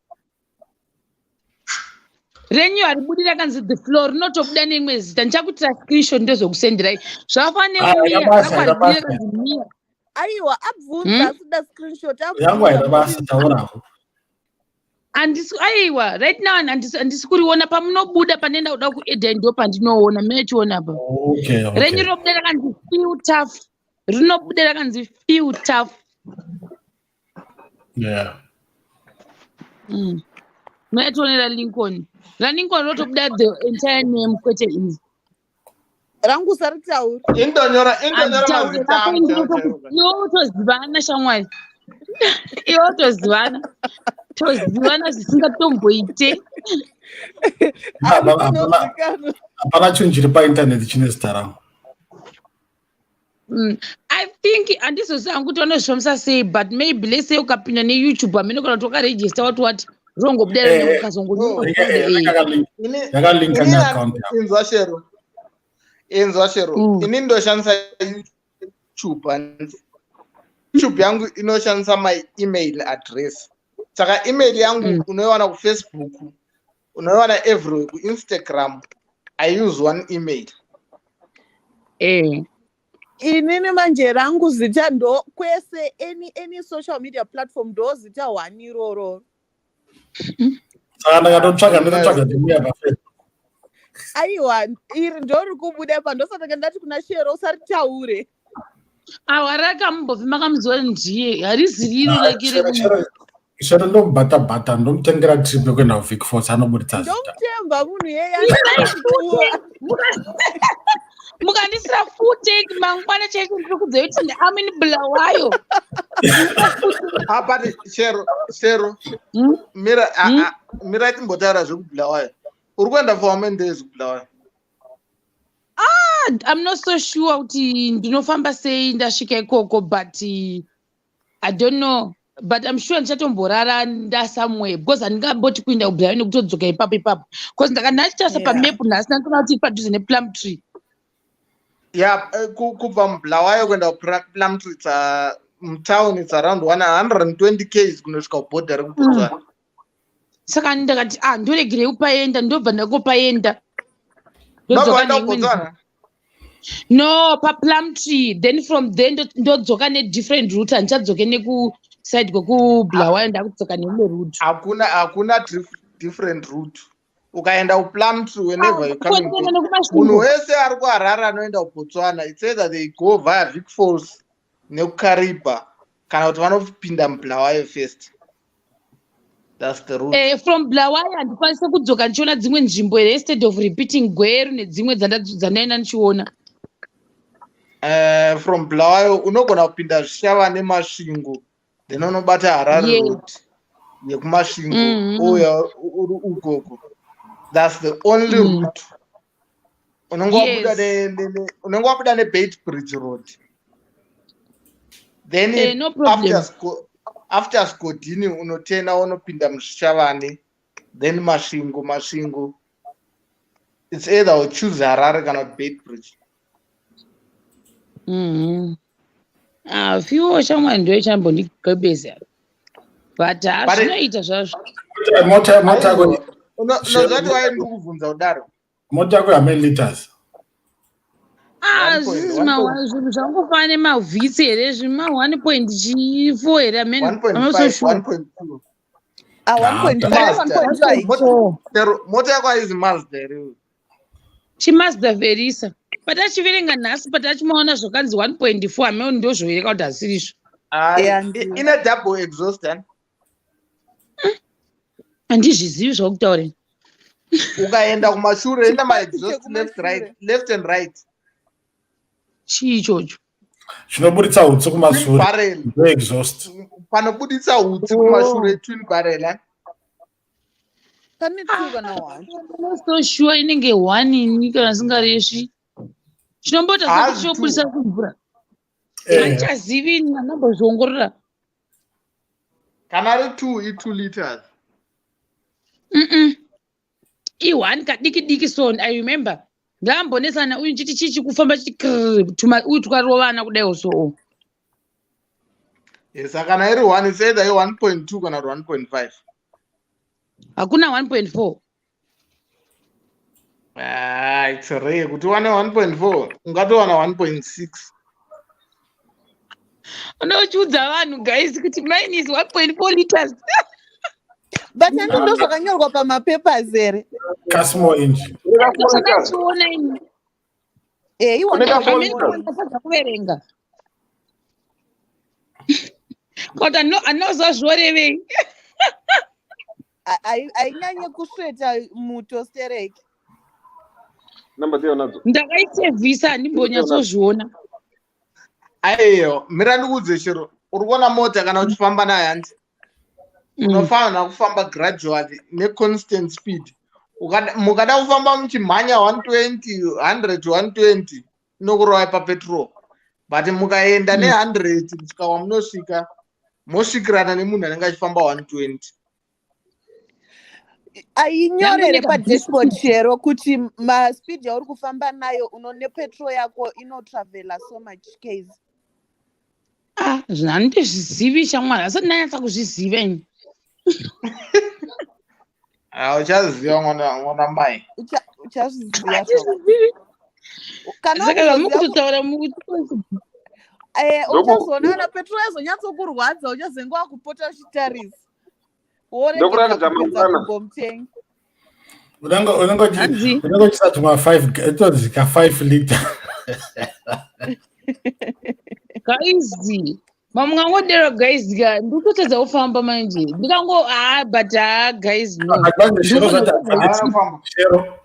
Renyu haribudi rakanzi the floor rinotobuda neimwe zita. Ndichakuitira screenshot ndozokusenderai. Zvakafanana Ah, neMia, haina basa, rako haina haribudi basa. rakanzi Mia. Aiwa abvunza asida screenshot Yangu haina abvunza basa taurako. Handisi aiwa right now handisi kuriona pamunobuda panenda kuda kuedha ndo pandinoona mechiona pa. Okay, Renyu okay. rinobuda rakanzi feel tough. Rinobuda rakanzi Feel Tough. Yeah. Maitoone raLincoln. RaLincoln rotobuda the entire name kwete iri. Rangu usaritaura. Indonyora indonyora mazita angu chaiwo chaiwo. Iwe utozivana shamwari. Iwe utozivana. Tozivana zvisingatomboite. Hapana chinhu chiri paintaneti chine zita rangu. I think handizozivi hangu kuti vanozvifambisa sei, but maybe let's say ukapinda neYouTube, hamene kana kuti wakaregister what what, rongobuda ukazongo. Yakalinka neaccount yako. Inzwa Shero. Inzwa Shero. Ini ndoshandisa YouTube and YouTube yangu inoshandisa my email address. Saka email yangu unoiwana kuFacebook, unoiwana everywhere, kuInstagram. I use one email. Inini manje rangu zita ndo kwese, any social media platform, ndo zita one iroro. Saka ndakatotsvaga, ndototsvaga ndimuya paFacebook. Aiwa, iri ndo riri kubuda pa, ndosaka ndati kuna Shero usaritaure. Awa, rakambofi makamuziva ndiye harizi riro rake. Shero ndomubata bata, ndomutengera trip yekuenda kuVic Falls, anoburitsa zita. Ndomutemba munhu yeye. Mukandisira full tank mangwana chaiko, ndiri kudzai kuti I'm in Bulawayo. Ah, but Shero, Shero, mira, ah, ah, mira timbotaura zvekuBulawayo. Uri kuenda for how many days kuBulawayo? Ah, I'm not so sure kuti ndinofamba sei ndasvika ikoko, but I don't know, but I'm sure ndichatomborara nda somewhere because handingamboti kuenda kuBulawayo nekutodzoka ipapo ipapo, because ndakanachitasa pamap nhasi, ndatoona kuti iri padhuze nePlumtree. Yeah, kubva muBulawayo kuenda kuPlumtree, it's mutown it's around 120 ks kunosvika kubhodha rekuBotswana. Saka ndakati, ah, ndoregerei kupaenda, ndobva ndakopaenda. Ndobva ndodzoka waenda neimwe nzira. kuBotswana? No, paPlumtree, then from there ndodzoka nedifferent route. Handichadzoke nekuside kwekuBulawayo, ndakudzoka neimwe route. Hakuna different route. Ukaenda kuPlumtree, whenever you coming Kuenda back, nekuMasvingo. munhu wese ari kuHarare anoenda kuBotswana, it's either they go via Vic Falls nekuKariba kana kuti vanopinda muBulawayo first. That's the route. From Bulawayo handikwanisi kudzoka ndichiona dzimwe nzvimbo here, instead of repeating Gweru nedzimwe dzandaenda ndichiona? From Bulawayo unogona kupinda Zvishavane neMasvingo, then unobata Harare route yekuMasvingo, ouya uri ukoko. That's the only route. Unenge wabuda unenge wabuda neBeitbridge Road, then No problem. After Sgodini unotena, unopinda muZvishavane, then Masvingo. Masvingo, it's either u choose Harare kana kuti Beitbridge. Ah, fuel shamwari ndo ichambondigebeza, but But hazvinoita zvazvo. Mota yako Unozati wai ndiri kubvunza kudaro. Mota yako how many liters? Ah, One point, zvisi one point. zvinhu zvangofanana nemaVitz here, zvima 1.4 here? Amen, I'm not so 1.5, sure. 1.2. Ah, 1.5. Mazda. 1.5. Pero mota yako haizi Mazda here? ChiMazda Versa, patachiverenga nhasi, patachimaona zvakanzi 1.4, amene ndozvoereka kuti hasirizvo. Ah, Yeah, ine double exhaust, eh? Handizvizivi zvakutaura. Ukaenda kumashure ine Chipati maexhaust left, right, chekumashure. left and right. Chii ichocho? Chinoburitsa utsi Twin kumashure. barrel. Ndo exhaust. Panobuditsa utsi kumashure, twin barrel, eh? Pane two kana one? I'm not so sure, inenge one ini kana singaresvi. Chinombota Haazi sati chinobudisa two. kumvura. Eh. Handichazivi, ndambozviongorora. Kana ari 2, i2 liters. I1 kadiki diki. So I remember ndambonesana uyu chiti chichi kufamba chiti krr, uyu twarovana kudaiwo so. Yes, kana iri 1, it's either i1.2 kana kuti 1.5. Hakuna 1.4? Ah, it's rare kuti uwane 1.4, ungatowana 1.6. Unochiudza vanhu guys kuti mine is 1.4 liters. But handi ndo zvakanyorwa pamapapers here? Kasmall engine. Ndozvandachiona ini. Eh, Une ka four Amene liters. ndakatadza kuverenga. Kuti anoziva zvorevei. Hainyanye kusveta muto stereki. Namba dziyo nadzo. Ndakaisevhisa handimbonyatsozviona. Aiyo, mira ndikuudze chero uri kuona mota kana uchifamba nayo hanti unofanira kufamba gradually neconstant speed. Mukada kufamba muchimhanya 120 100 120 inokurovai papetrol, but mukaenda ne100 kusvika wamunosvika mosvikirana nemunhu anenge achifamba 120. Ainyorere padashboard chero kuti maspeed yauri kufamba nayo uno nepetrol yako inotravela so much ks. Ah, handizvizivi shamwari, asi ndanyatsa kuzviziva ini. Ah, uchaziva mwana mwana mai. Uchazviziva zvako. Handizvizivi. Kana Saka wakuzoziva zvamukutotaura mukuti uchazoona kana petrol yazonyatsokurwadza uchazenge wakupota uchitarisa woregedza Ndokuratidza kupinza mangwana. gumbo mutengi. Unenge uchisati ma 5 itozi ka 5 liter. Guys, mamungangodero guys ka ndikutotadza kufamba manje ndikango ah, but ah guys, no. Manje Shero Ndikufanira zati kufamba. Shero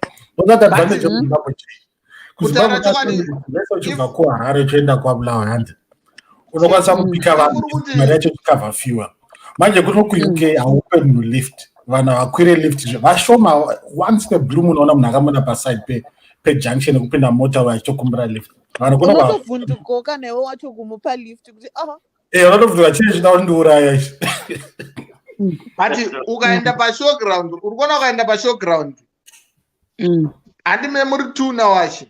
zati advantage yekuZimbabwe chii? Kutaura KuZimbabwe chokwadi, vese uchibva kuHarare uchienda kwaBulawayo hanzi unokwanisa kupika vanhu mari yacho ichikavha fuel. Manje kuno kuUK haupe munhu lift, vanhu havakwire lift vashoma. Once in a blue moon unoona munhu akamira paside pejunction yekupinda mota vachitokumbira lift. Vanhu kuno Unotovhundukoka newe wacho kumupa lift kuti aha. Unotovhunduka, chii chida kundiuraya ichi? But ukaenda pashowground, uri kuona ukaenda pashowground handime muri two nawachi.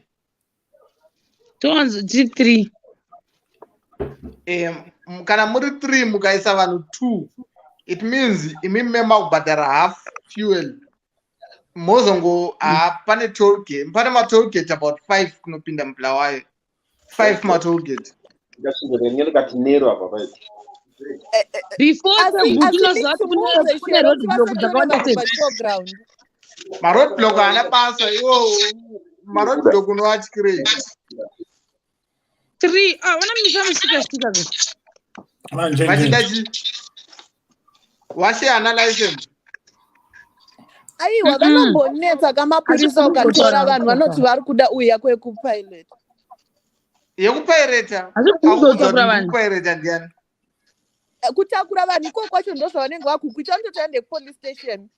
Towanzo tiri three. Kana muri three mukaisa vanhu two, it means imi makubhadhara half fuel. Mozongo ha pane tollgate, pane matollgate about five kunopinda muBulawayo, five matollgate. Ndikasvika ndikati nero apa paiti. Before Asi Seguti unoziva asi kuti kune muudze kune Shero roadblock kuti dzakawanda vasatora sei. vanhu pashowground. Maroadblock haana basa iwo, maroadblock unoatyirei? Three, ah, vanomisa musvika svika ka. Manje Vachida chi washe haana license. Aiwa, vanombonetsa kamapurisa ukatora vanhu vanoti vari kuda uya kwekupilot. Yekupaireta. Hazvi Akuudza kuti kuzotakura vanhu. ndikupaireta ndiani? Kutakura vanhu iko kwacho ndo zvavanenge vakukuita, vanotoenda kupolice station.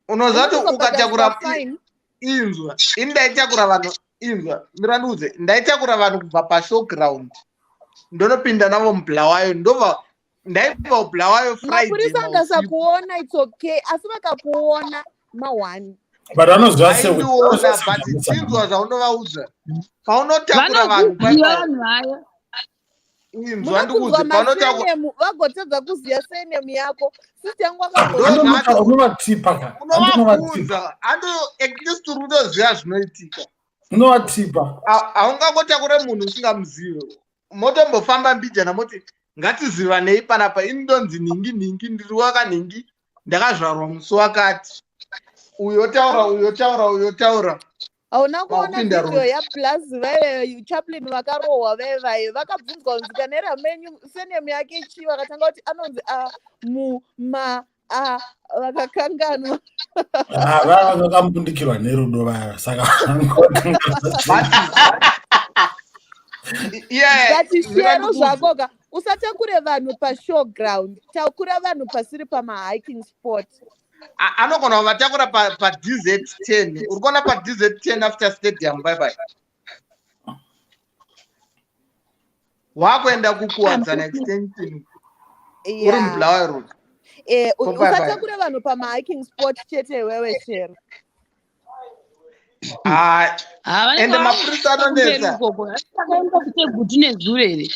Unoziva kuti Unotobhadhariswa ukatakura fine. Inzwa, ini ndaitakura vanhu, inzwa, mira ndiudze, ndaitakura vanhu kubva pashowground ndonopinda navo muBulawayo, ndobva ndaibva kuBulawayo Friday Mapurisa mausiku. angasakuona, it's okay, asi vakakuona ma1. But vanoziva sei kuti Vaindiona, vanoziva sei but kuti chinzwa zvaunovaudza paunotakura vanhu Vanokuziva paipa. vanhu vaya. Inzwa Munobvunzwa ndikuudze, paunotakura masurname, vagotadza kuziva surname yako. Sisi yangu Ndozvacho. Unovatipa ka, unovatipa. Unovabvunza ando, at least uri kutoziva zvinoitika. Unovatipa. Haungangotakure munhu usingamuzivi. Motombofamba mbijana moti ngatizivanei panapa, ini ndonzi nhingi nhingi, ndiri wakanhingi, ndakazvarwa musi wakati, uyo taura, uyo taura, uyo taura. Hauna kuona Wakupinda vhidhiyo road. yaPlus vaive Chaplin vakarohwa vaivayo vakabvunzwa kunzi kana ramenyu surname yake chii, vakatanga kuti anonzi a mu ma a, vakakanganwa. Ah, vava vakambundikirwa nerudo vava, saka Yeah. But Shero, zvakoka usatakure vanhu pashowground, takura vanhu pasiri pamahiking spot. Anogona kuvatakura paDZ 10. Uri kuona paDZ 10 after stadium, bye bye, wakuenda kuKuwadzana Extension uri muBulawayo road. Ko bye bye. Usatakure vanhu pamahiking spot chete iwewe Shero. Ah, Ah, ende mapurisa anonetsa. Takaenda kuChegutu nezuro here,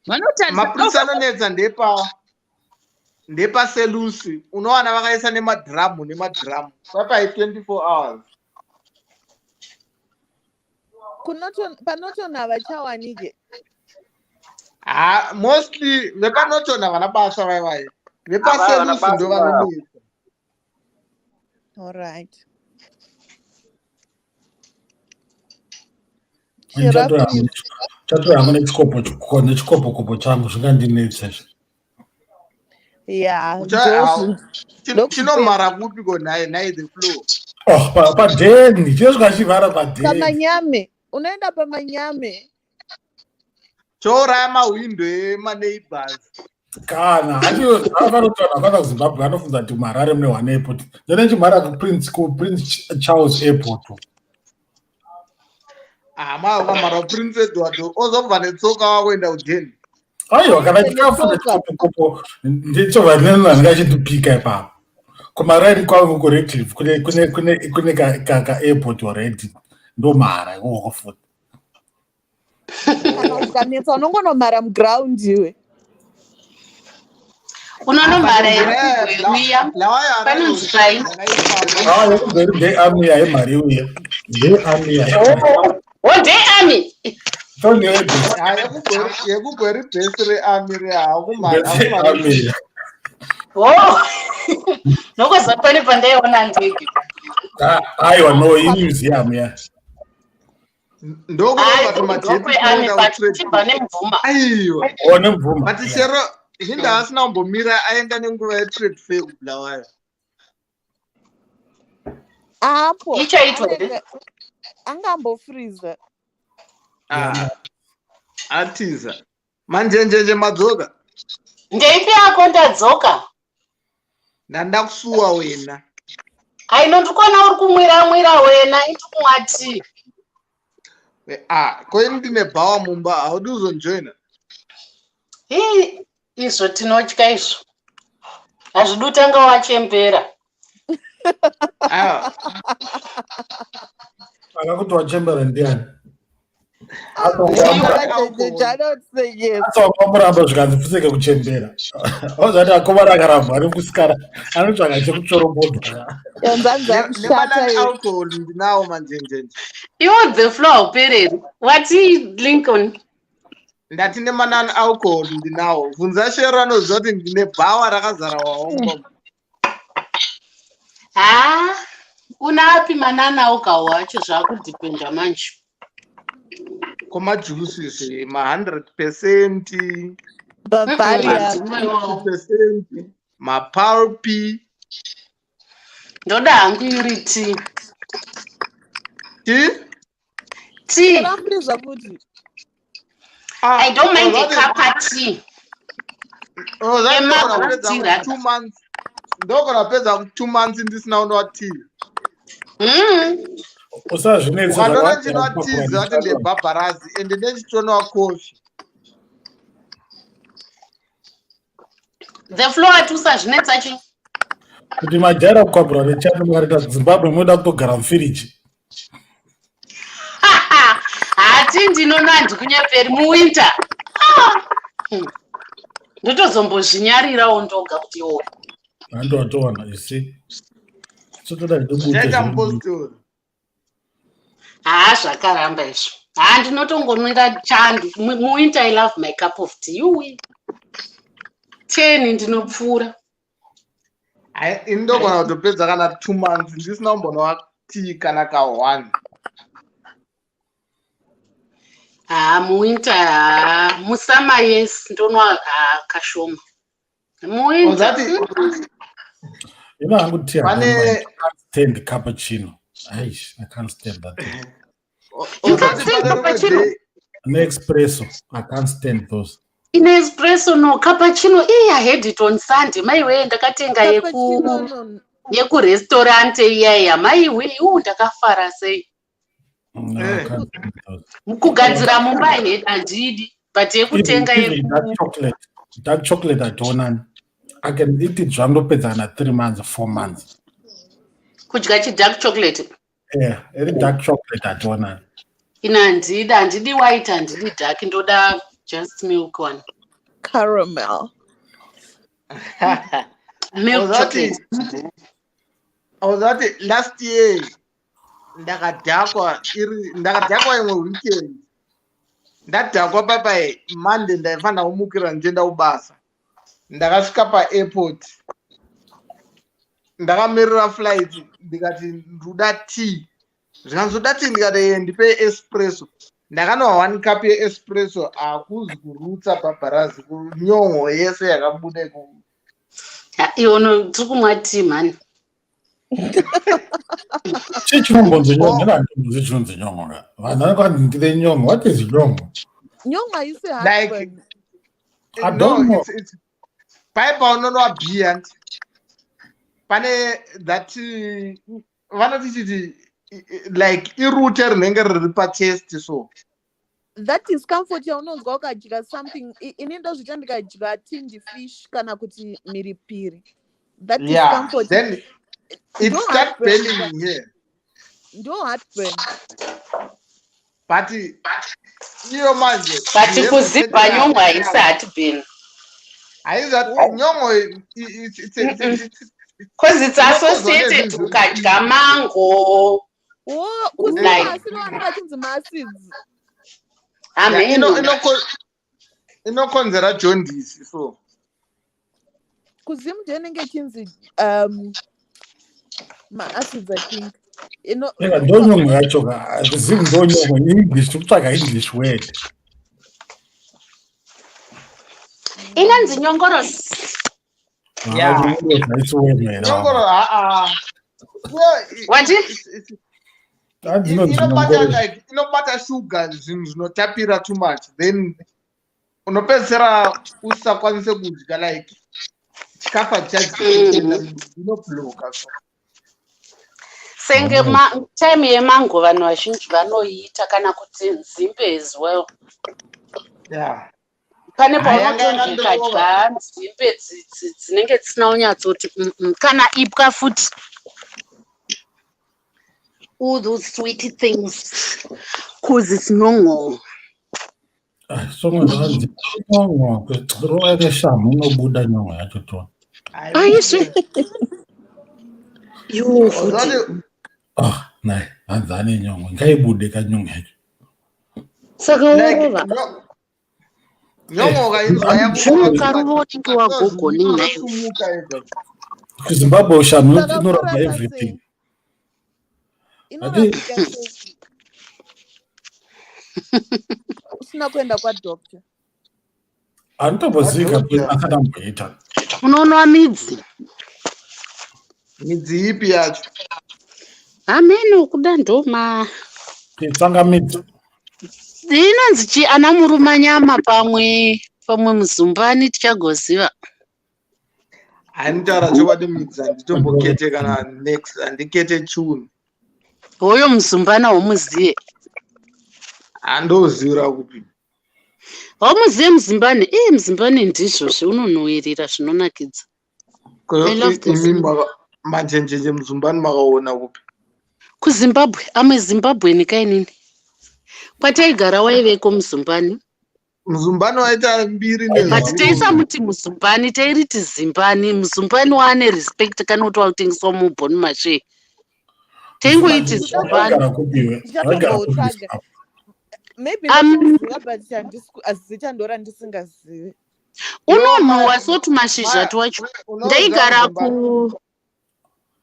vanotarisa. Mapurisa anonetsa ndepaSelusi, unowana vakaisa nemadhiramu nemadhiramu papai 24 hours. PaNorton havachawanike. Ha, mostly vepaNorton havana basa vaivai, Havana vepaSelusi ndo basa. vanonetsa. Alright Shero, please. Chatora hangu nechikopo nechikopokopo changu, zvingandinetsa izvi. Ya. Chinomhara kupi ko nhai nhai the flow? Oh, padheni chinosvika chivhara padheni. Pamanyame, unoenda pamanyame. Chouraya mahwindo emaneighbors. Kana hachiofanira kuti vanhu vakwana kuZimbabwe vanofunza kuti muHarare mune one airport. Ndone chimhara kuPrince Charles Airport. Ah, makamhara kuPrince Edward ozobva netsoka wakuenda kudheni. Aiwa, kana chikafu chikopo ndichobva nenhu achindipika ipapo. Kumaraini kwangu kuRedcliff kune ka airport already, ndomhara ikoko futi. Kana ukanetsa unongonomhara muground iwe. Unonomhara here kugweruya? Panonzi pai? Ah, yekugweru ndearmy, haimhari uya, ndearmy. O, ndearmy. Yekugweru bhesi rearmy rehakumhara. O, nokuziva pane pandaiona ndege. Aiwa, no, imuseum ya. Ndokwearmy, but chibva neMvuma. Aiwa. O, neMvuma. But chero zvinda asina kumbomira aenda nenguva yetrade fair kuBulawayo. Apo Ichaitwa here? Angambofriza. Ah, atiza manjenjenje madzoka. Ndeipi yako, ndadzoka. Ndanda kusuwa wena. Aino, ndikuona uri kumwira mwira wena, indi kumwa tii. Ah, ko ini ndine bhawa mumba, haudi uzonjoina? Ii, izvo tinotya izvo, hazvidi utanga wachembera. Ah. Akakuti wachembera ndiani? Yes. Atsawamuramba zvikanzi pfuseke kuchembera, ozati akomana akaramba ari kusikana anotsvaga chekutsvorombodza. Nemanani alcohol ndinawo, manjenjenje. Iwo the flow haupereri. Wati Lincoln? Ndati nemanani alcohol ndinawo. Bvunza Shero, anoziva kuti ndine bhawa rakazara wahombo. Ha, unapi manana alcohol acho? Zvakudhipenda manje. Komajuices ma100%, Bavaria. Percent, mapulpi. Ndoda hangu iri tea. Ti. Tea. Rambiza futi. I don't mind a cup of tea. Ema tea rather. 2 months, ndogona kupedza 2 months ndisina kunwa tea. Usazvinetsa. Ukandiona ndinwa tea, ziva kuti ndebhabharazi, ende ndechitonwa kofi. The flow ati usazvinetsa chi? Kuti majaira kukwabura nechando mukarita Zimbabwe munoda kutogara mufiriji. Hati ndinonwa, handikunyeperi, muwinter. Ah! Ndotozombozvinyarirawo ndoga kuti iwo. Handowatowana, you see, sotoda Chaita zvidobute. mupostori. Haa, zvakaramba izvo. Haa, ndinotongonwira chando muwinter. I love my cup of tea. Yuwi, 10 ndinopfuura. Hai, ini ndogona kutopedza kana 2 months ndisina kumbonwa tea kana ka1. Haa, muwinter, haa, musummer yes, ndonwa, haa, kashoma muwinter. Uzati Ino hangu tea, I can't stand cappuccino. Aish, I can't stand that thing. You can't Uzati stand pane rimwe cappuccino? day Neespresso, I can't stand those. Ine espresso no, cappuccino iyi, I had it on Sunday. Maiwe, ndakatenga Cappuccino no. yekurestaurant iyaiya. Maiwe, uu, ndakafara sei. No, I can't stand those. Kugadzira mumba handidi, but yekutenga Even dark chocolate, dark chocolate hationani. I can eat it zvandopedza kana 3 months, 4 months. Kudya chidark chocolate? Yeah, any dark chocolate hationani. Ine handidi, handidi white, handidi dark, ndoda just milk one. Caramel. Milk Uzati chocolate. Uzati last year ndakadhakwa, iri ndakadhakwa imwe weekend. Ndadhakwa papai Monday ndaifanira kumukira ndichienda kubasa. Ndakasvika paairport, ndakamirira flight, ndikati ndoda tea. Zvikanzi uda tea? Ndikati "Eh, ndipe espresso." Ndakanwa one cup yeespresso, hakuzi kurutsa bhabharazi, kunyongo yese yakabuda. Ha, iwe tiri kumwa tii mhani. Chii chinombonzi nyongo? Ina handimbozi chinonzi nyongo ka. Vanhu vanenge vanzi ndine nyongo. What is nyongo? Nyongo haisi Like, heartburn. I no, don't know. it's pai paunonwa beer, pane that vanoti chiti like irute rinenge riri pachest, so That discomfort yaunonzwa ukadya something, ini ndozvita ndikadya tinned fish kana kuti mhiripiri, that discomfort. Then it Ndo start heartburn. burning here. Ndo heartburn. But iyo manje But kuzibva nyongo haisi heartburn. Haizati nyongo because it's inokonzwa associated nezvinhu ukadya mango. Wo kuziva Like asiri vanhu vachinzi maacids. Yeah, Hameno. Inokonzera jaundice, so Kuzimu ndo inenge ichinzi maacids, I think. Eka ndo nyongo yacho ka. Handizivi ndo nyongo in English. Tiri kutsvaga English word. Inonzi nyongorosi. Ah, nyongorosi haisi word here. Nyongoro haa. Wati? Hanzi inonzi Inobata nyongorosi. like inobata shuga, zvinhu zvinotapira too much, then unopedzisira usisakwanise kudya, like chikafu hachichadyi, inobloka, so Senge time yemango vanhu vazhinji vanoiita, kana kuti nzimbe as well. Pane Hai, yanga paunotonzi yakandirova. ukadya nzimbe dzinenge dzisina kunyatsoti kana ipwa futi, all those sweet things, 'cause it's nyongo. Songo zvanzi nyongo. Rova neshamhu inobuda nyongo yacho to. Aizve iwo futi. Uzati Ah, nai hanzi ane nyongo. Ngaibude kanyongo yacho. Saka like worova. Nyongo ukainzwa Zvino ukarova unenge wagogo nenhaiwe. Inosumuka yega. KuZimbabwe shamhu Saka inorapa unorapa everything. sei? Ati Inorapika sei usina kuenda kwadoctor? Handitombozivi Kwadoctor. asati amboita. Unonwa midzi. Midzi ipi yacho? Hameno, kuda ndoma Tsangamidzi. Inonzi chi ana murumanyama, pamwe pamwe muzumbani tichagoziva. Handitaura chokwadi, midzi handitombokete kana next, handikete chuni. Hoyo muzumbana homuziye. Handozivira kupi? Homuziye muzimbani iye muzimbani ndizvozve unonhuhwirira zvinonakidza. I love this. Imi manjenjenje muzumbani makaona kupi? KuZimbabwe, amwe Zimbabweni kainini, kwataigara waiveko muzumbani. Muzumbani waita mbiri. But Nezuro. taisamuti muzumbani, tairiti zimbani. Muzumbani waane respect kana kuti wakutengeswa mubhoni mashe, taingoiti zumbani. Vaigara kupiwe. Vaigara kupi? Ndichatombotsvaga, maybe ndotoziva, but zita ndora ndisingazivi. Unonhuhwa sotumashizha twacho. Ndaigara ku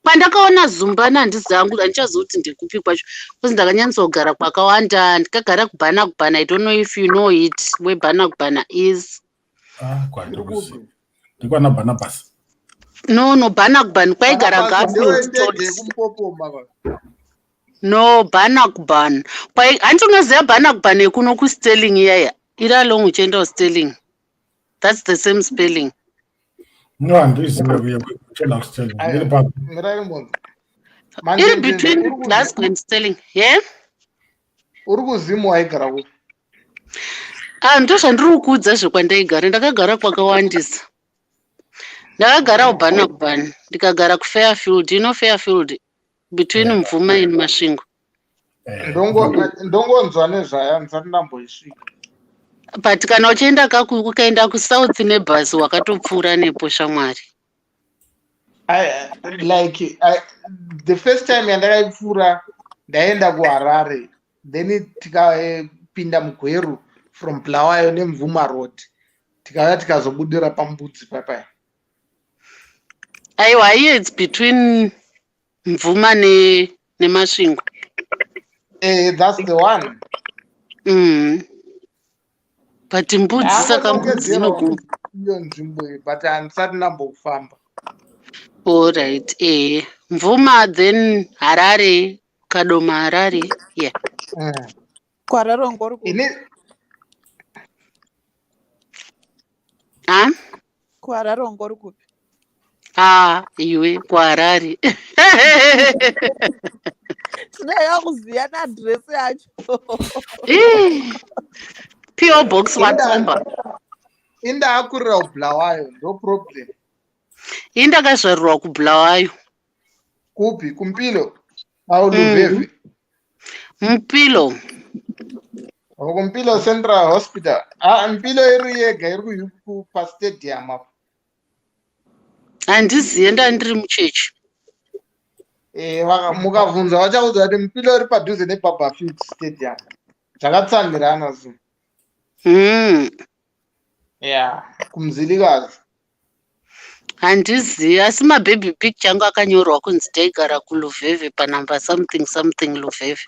kwandakaona zumbani, handizi hangu, handichazivi kuti ndekupi kwacho, because ndakanyatsogara kwakawanda. Ndikagara kuBannockburn. I don't know if you know it, where Bannockburn is. Ah, kwandikuziva. Ndikwana Barnabas. No, Bannockburn kwaigara Barnabas Garfield ndewendege Tot. yekuMpopoma ka. No, Bannockburn hanti unoziva Bannockburn yekuno kuStirling iyaya iri along uchienda kuStirling? That's the same spelling. No, handizivi kuye kuchena kuStirling. Ndiri pa Mirai mbonzo. Iri Manjenjenje between uri Glasgow and Stirling, yeah. Uri kuzimu waigara kupi? Ah, ndozvandiri kukuudza zvekwandaigara. Ndakagara kwakawandisa. Ndakagara kuBannockburn, ndikagara kuFairfield. You know Fairfield, between Mvuma and Masvingo? Ndongonzwa nezvayo, handisati ndamboisvika. But kana uchienda ukaenda kusouth nebhasi, wakatopfuura nepo, shamwari. Like the first time yandakaipfuura, ndaenda kuHarare, then tikapinda muGweru from Bulawayo neMvuma Road, tikauya tikazobudira paMbudzi papaya. Aiwa, iye it's between Mvuma neMasvingo. That's the one. But Mbudzi, saka Mbudzi Ndangorongedzerawo inoguma. Iyo nzvimbo iyi, but handisati ndambofamba. Alright, eh. Mvuma then Harare, Kadoma Harare. Yeah. KuHarare wanga uri kupi? Ini Ha? KuHarare wanga uri kupi? Ah, iwe kuHarare. Tinoda kuziva neadhiresi yacho. Eh, PO Box Watsomba. Indaakurira kuBulawayo, ndo problem. Ini ndakazvarirwa kuBulawayo. Kupi? KuMpilo? Au Luveve? Mpilo. KuMpilo Central Hospital. Ah, Mpilo iri yega iri pastadium apo. Handiziye, ndandiri muchechi. Eh, mukabvunza vachaudza kuti Mpilo iri padhuze neBarbourfields Stadium. Zvakatsamirana so. Yeah, kuMzilikazi. Handizivi, asi mababy picture angu akanyorwa kunzi taigara kuLuvhevhe panumber something something Luvhevhe.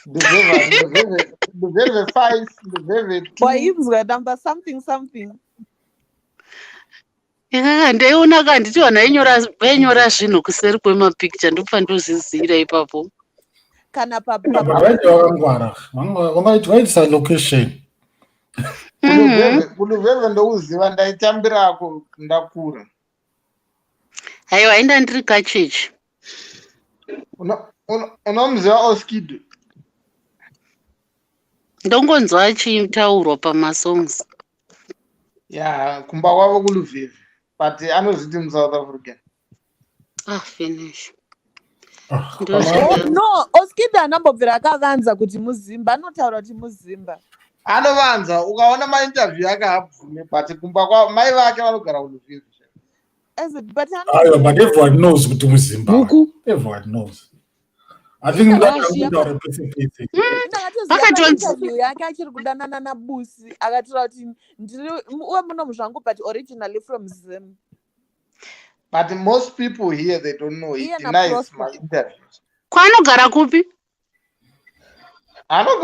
Luvhevhe, Luvhevhe 5, Luvhevhe 2. Wainzwa number something something. Ikaka ndaiona ka handiti vanhu vainyora zvinhu kuseri kwemapicture, ndopa ndozvizivira ipapo. Kana pa Vaiti vakangwara, vaitisa location. KuLuvhevhe ndokuziva, ndaitambirako ndakura. Haiwa, inda ndiri kachechi. Unomuziva Oskido? Ndongonzwa achitaurwa pamasongs. Ya, kumba kwavo kuLuvhevhe, but anozviti muSouth African. Ah, finish. Oh, no, Oskido anambobvira akavanza kuti muZimba, anotaura kuti muZimba. Anovanza, ukaona mainterview ake haabvume, but kumba kwavo mai vake vanogara kuLuvhevhe. As it, but Aiwa, but everyone knows kuti muZimbabwe. Everyone knows. I think ndakutaura pese pese. Ndakatoziva yake achiri kudanana naBusi, akataura kuti ndiri wemuno zvangu, but originally from Zim. But most people here, they don't know. He Iye denies naProsper. my interviews. Kwaanogara kupi? Anogara